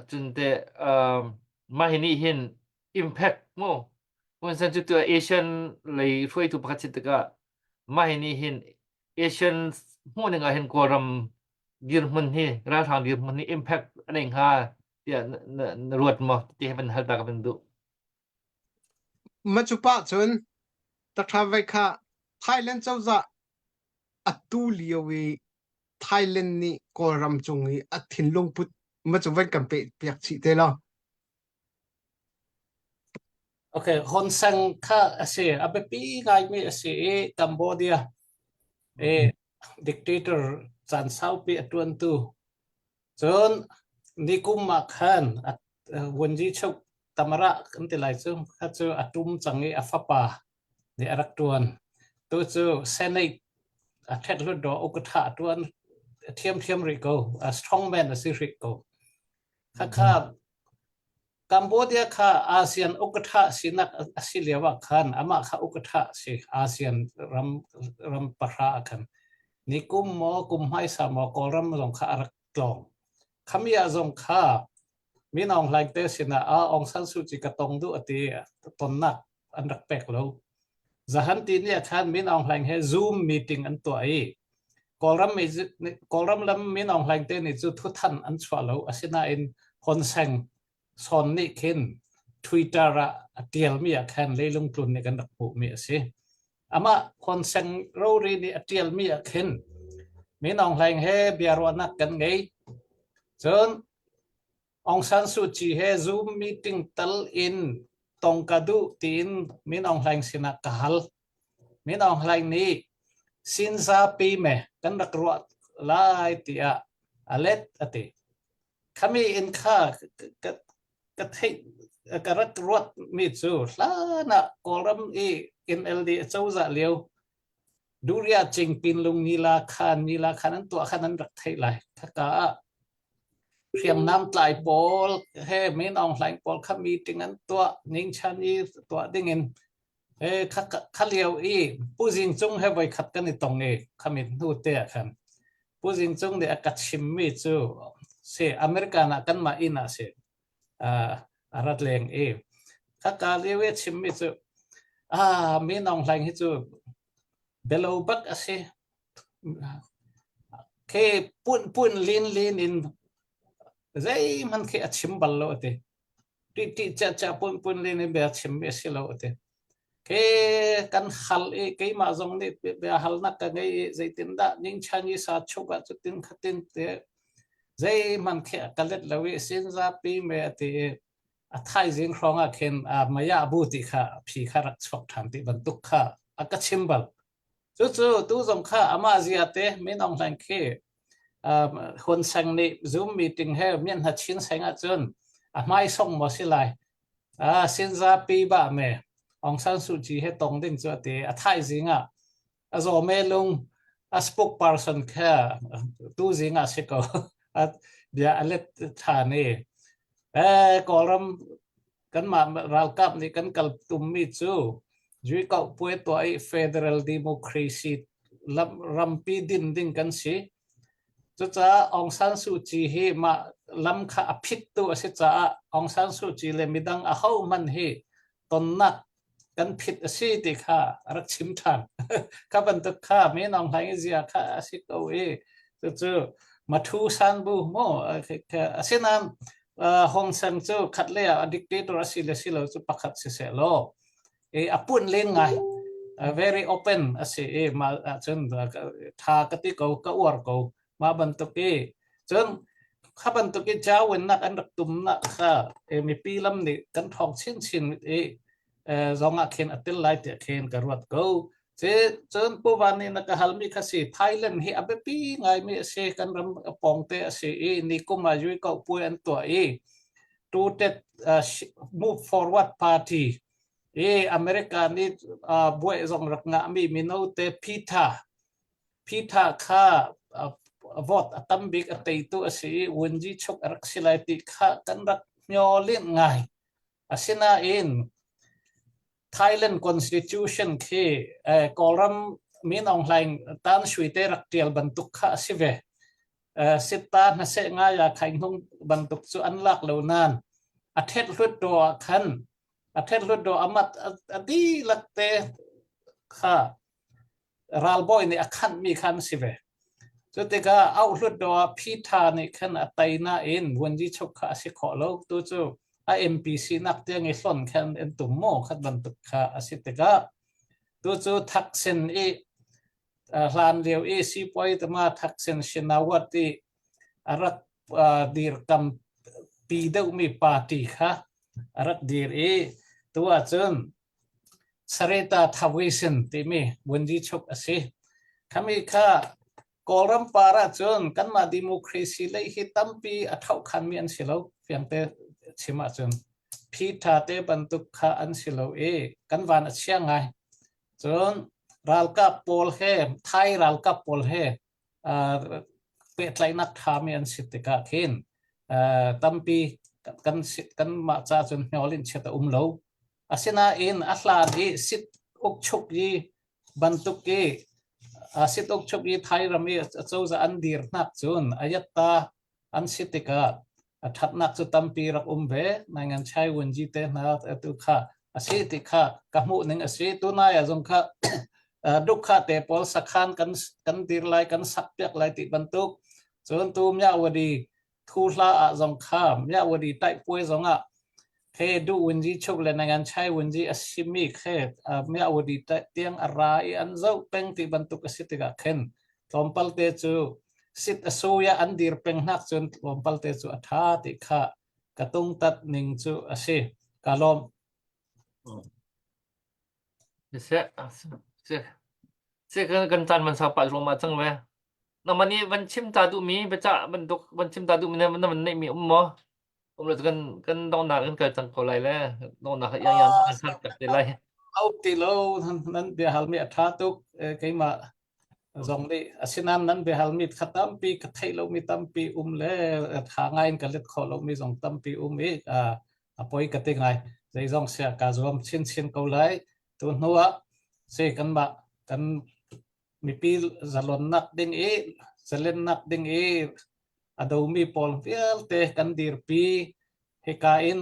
cun teh mah hi nih hin impact mu Hun Sen cu tu Asian lei hruaitu pakhat si tikah mah hi nih hin Asian hmuh ning ah hin Kawlram dirhmun hi ralhrang dirhmun hi impact a nei hnga tiah na, na ruat maw ti he van hal ta ka van duh. Ma cu pah cun takṭha vai kha Thailand cozah atu lio i Thailand nih Kawlram cung i a thinlung put ma cu van kan peh piak chih te law. Okay, Hun Sen kha a si. A biapi ngaimi a si i Cambodia i dictator caan saupi a ṭuantu. Cun nikum ah khan a vuanci chuk Tamara kan ti lai cu kha cu a ṭum cang i a fapa nih a rak ṭuan. Tu cu Senate a ṭhet hlut daw ukatha a ṭuan ṭhiamṭhiam rih ko. A strongman a si rih ko. Khakha Cambodia kha ASEAN ukatha sinak a si lio ah khan amah kha ukatha a si ASEAN ram ram pahra ah khan nikum maw kum hmaisa maw Kawlram zong kha a rak tlawng. Khami ah zong kha Min Aung Hlaing te sinah ah Aung San Suu Kyi ka tong duh a ti tonnak an rak pek lo. Zahan ti ni ah khan Min Aung Hlaing he Zoom meeting an tuah i Kawlram Kawlram lam Min Aung Hlaing te nih cu thuthan an chuah lo. Asinain Hun Seng Son nih khin Twitter ah a tialmi ah khan leilung tlun nih kan rak hmuhmi a si. Amah Hun Seng rori nih a ṭialmi ah khin Min Aung Hlaing he biaruahnak kan ngei. Cun Aung San Suu Kyi he Zoom meeting tal in tong ka duh tiin Min Aung Hlaing sinah ka hal. Min Aung Hlaing nih sinzapi me kan rak ruah lai tiah a let a ti. Khami in kha ka, ka theih ka rak ruat mi cu hlan ah Kawlram i NLD cozah lio Duria Cing Pinlung Nila Khan Nila Khan an tuah khan an rak theih lai. Khaka ah hriamnam tlai pawl he Min Aung Hlaing pawl kha meeting an tuah ningchan i tuah ding in E kha kha lio i Pu Zing Cung he voikhat kan i tong i khamit hnu te ah khan Pu Zing Cung nih a ka chimmi cu si American ah kanmah inn ah si uh, a rat leng i kha ka lio i a chimmi cu ah Min Aung Hlaing hi cu belo bak a si khi pun pun lin lin in zeihmanh khi a chim bal lo a ti ṭih ciahciah punpun len in bia chimmi a si lo a ti. Ke kan hal i keimah zong nih bia halnak ka ngei i zeitindah ningchan i sa chuk ah cutin khatin te zeihmanh khi a ka let lo i sinzapi me a ti i a thaizing hrawng ah khin maya bu ti kha phi kha rak chuak ṭhan ti bantuk kha a ka chim bal. Cucu tu zong kha amah zia te Min Aung Hlaing khi Hun Seng nih Zoom meeting he mian hna chin seng ahcun a hmai song maw si lai. Ah sinzapi ba me Aung San Suu Kyi he tong ding cu a ti. A thaizing ah a zaw me lung a spokesperson kha tu zing ah si ko. Bia a let ṭhan i eh Kawlram Kanmah ralkap nih kan kal tummi cu Juikauh puai tuah i federal democracy rampi din ding kan si. Cucaah Aung San Suu Kyi hi mah lam kha a phittu a si caah Aung San Suu Kyi le midang ahohmanh hi tonnak kan phit a si ti kha a rak chim ṭhan. Kha bantuk kha Min Aung Hlaing i zia kha a si ko i cucu Mathu Sanbu mu asinain Hong Seng cu khat lei ah a dictator a si le si lo cu pakhat si seh law i a pun len ngai very open a si i mah ahcun tha ka ti ko ka uar ko mah bantuk i cun kha bantuk i jawinnak an rak tumnak kha mipi lam nih kan thawng chinchin i zong ah khin a tel lai tiah khin ka ruat ko cun Pu Van nih na ka halmi kha si Thailand hi a biapi ngaimi a si kan ram pawngte a si i ni kum ah Yui Ko Puai an tuah i Tutet Move Forward Party i America nih buai zong rak ngahmi mino te Peter Peter kha vote a tam bik a teitu a si i Wunji chuk a rak si lai ti kha kan rak hniolinh ngai. Asinain Thailand Constitution khi Kawlram Min Aung Hlaing Tan Sui te rak ṭial bantuk kha a si ve. Sitta hnaseh ngai ah khaing hnung bantuk cu an lak lo nain a ṭhet hlut do ah khan a ṭhet hlut do amat a dihlak te kha ralbawi nih a khanhmi kha an si ve. Cu tikah auhlut ah Peter nih khan a tei nain vuanci chuk kha a si khawh lo. Tu cu a MP sinak tiang i hlon khan an tum maw khat bantuk kha a si tikah tu cu Thaksin i hlan lio i sipuai tama Thaksin Shinawat i a rak dirkam pi deuhmi party kha a rak dir i tu ahcun Sareta Thawisin timi vuanci-chuk a si. Khami kha Kawlram par ahcun kanmah democracy lei hi tampi a thohkhanmi an si lo, fiangte chim ahcun. Peter te bantuk kha an si lo i kan van a chia ngai. Cun ralkap pawl he, Thai ralkap pawl he pehtlaihnak ṭhami an si tikah khin tampi kan kanmah ca cun hniol in chiat a um lo. Asinain a hlan i sit ukchuk i bantuk i sit ukchuk i Thai ram i acozah an dir hnak cun ayatta an si tikah a ṭhatnak cu tampi rak um ve. Naingan Chai Wunji te hna tu kha a si ti kha ka hmuh ning a si. Tunai ah zong kha dukha te pawl sakhan kan kan dir lai kan sak piak lai ti bantuk cun tu Myawaddy thu hla ah zong kha Myawaddy taihpuai zong ah. Khe du wunji chuk le nangan chai wunji a simi khe Myawaddy tiang a ra i an zoh peng ti bantuk a si tikah khin tlawmpal te cu sit a suya an dir peng hnak cun tlawmpal te cu a tha ti kha ka tungtat ning cu a si. Ka lawm. Seh, seh, seh kan kan caan man sau pah ruangmah cang ve. Nangmah nih van chim ta duhmi biacah bantuk van chim ta duhmi na na van neihmi um maw? Um lo cu kan kan donghnak kan kal cang ko lai le donghnak iang iang kan har tak te lai. Au ti lo nan biahalmi a ṭha tuk keimah zong nih asinain nan biahalmi kha tampi ka theih lomi tampi um le ṭha ngai in ka let khawh lomi zong tampi um i a poi ka ti ngai. Zeizong siah kaa zuam chinchin ko lai. Tu hnu ah si kanmah kan mipi zalonnak ding i zalennak ding i a domi pawl vialte kan dirpi hika in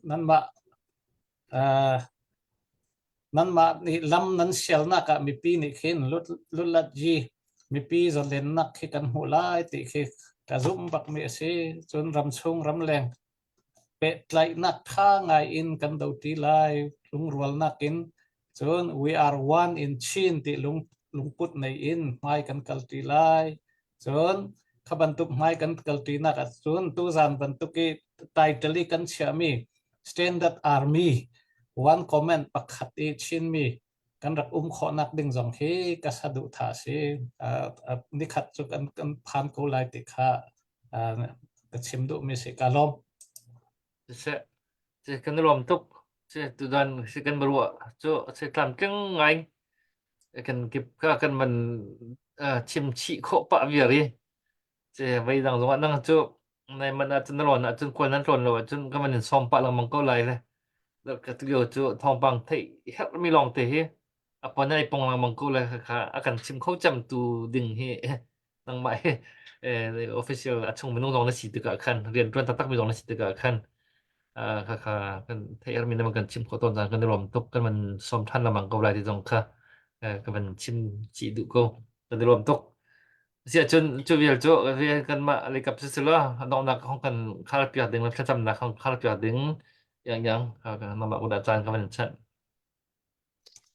nanmah nanmah nih lam nan sialnak ah mipi nih khin lutlatji mipi zalennak khi kan hmuh lai ti khi ka zumh bakmi a si cun ramchung ramleng Pehtlaihnak ṭha ngai in kan doṭi lai. Lungrualnak in cun we are one in Chin ti lung, lungput nei in hmai kan kalṭi lai. Cun kha bantuk hmai kan kalṭinak ahcun tuzan bantuk i title i kan chiahmi Standard Army one comment pakhat i Chinmi kan rak um khawhnak ding zong hi ka saduhthah a si. Uh, uh, nikhat cu kan, kan phan ko lai ti kha ka chim duhmi si ka lawm. Siseh, si kan i lawm tuk. Si tudan si kan ruah cu si tlamtling ngai kan kip kha kan man chim chih khawh pah viar i si voi dang zong ah nang cu nai man ahcun na lawn ahcun kual nan tlawn lo ahcun kan van in sawm pah lengmang ko lai le ka tulio cu thawngpang theih herhmi lawng te hi a pon ai pong lengmang ko le kha a kan chim kho cem tu ding hi nangmah hi official a chung minung zong na si tikah khan rian ṭuan taktak mi zong na si tikah khan kha kha kan theih mi na kan chim khawh tawn caan kan i lawm tuk kan van sawm ṭhan lengmang ko lai ti zong kha ka van chim chih duh ko kan i lawm tuk Siahcun cu vial cu kanmah leikap siselaw a donghnak hong kan kharpiak ding le thlacamnak hong kharpiak ding yang yang nangmah kudah caan ka van chanh.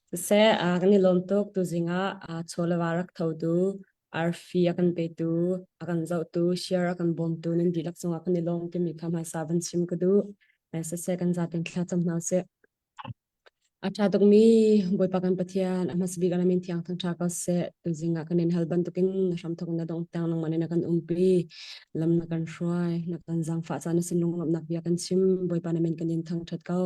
Siseh, kan i lawm tuk tuzing ah chaw le va rak thotu, arfi a kan petu, a kan zohtu, share a kan bawmtu nan dihlak cungah kan i lawm timi kha hmaisa van chim ka duh. Siseh, kan zaten thla cam hna usih. A ṭha tukmi Bawipa kan Pathian, a hmasa bik ah na min thiang thangṭha ko seh. Tuzing ah kan in hal bantukin na hramthawk na dongh tiang nangmah nih na kan umpi, lam na kan hruai, na kan zaangfah caan na sin lunglawmhnak bia kan chim. Bawipa na min kan in thangṭhat ko.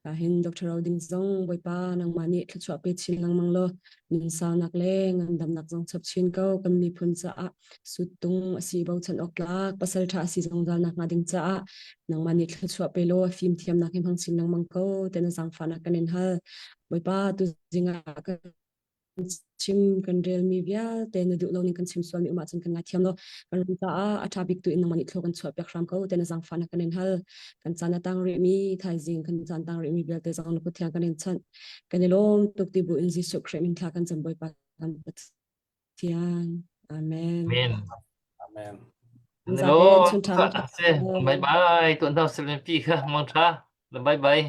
Kahin Dr. Roding zong Bawipa nangmah nih thluachuah pe chin lengmang law nunsaunak le ngandamnak zong chap chin ko kan miphun caah suttung a si bochan awk tlak pasal ṭha a si zungzal nak hnga ding caah nangmah nih thluachuah pe law fimthiamnak hi hmang chin lengmang ko te na zaangfahnak kan in hal Bawipa tu zingah kan chim kan relmi vialte na duh lo ning kan chim sualmi um ahcun kan ngaithiam law kan ram caah a ṭha bik tu in nangmah nih thlua kan chuah piak hram ko te na zaangfahnak kan in hal kan caan a tang rihmi thaizing kan caan tang rihmi vialte zong na kut thiang kan in chanh kan i lawm tuk ti bu in Jesuh Khrih min thla kan cam Bawipa kan Pathian amen Amen. Amen. Hello. Bye bye. Tuan thau pi kha mang tha. Bye bye.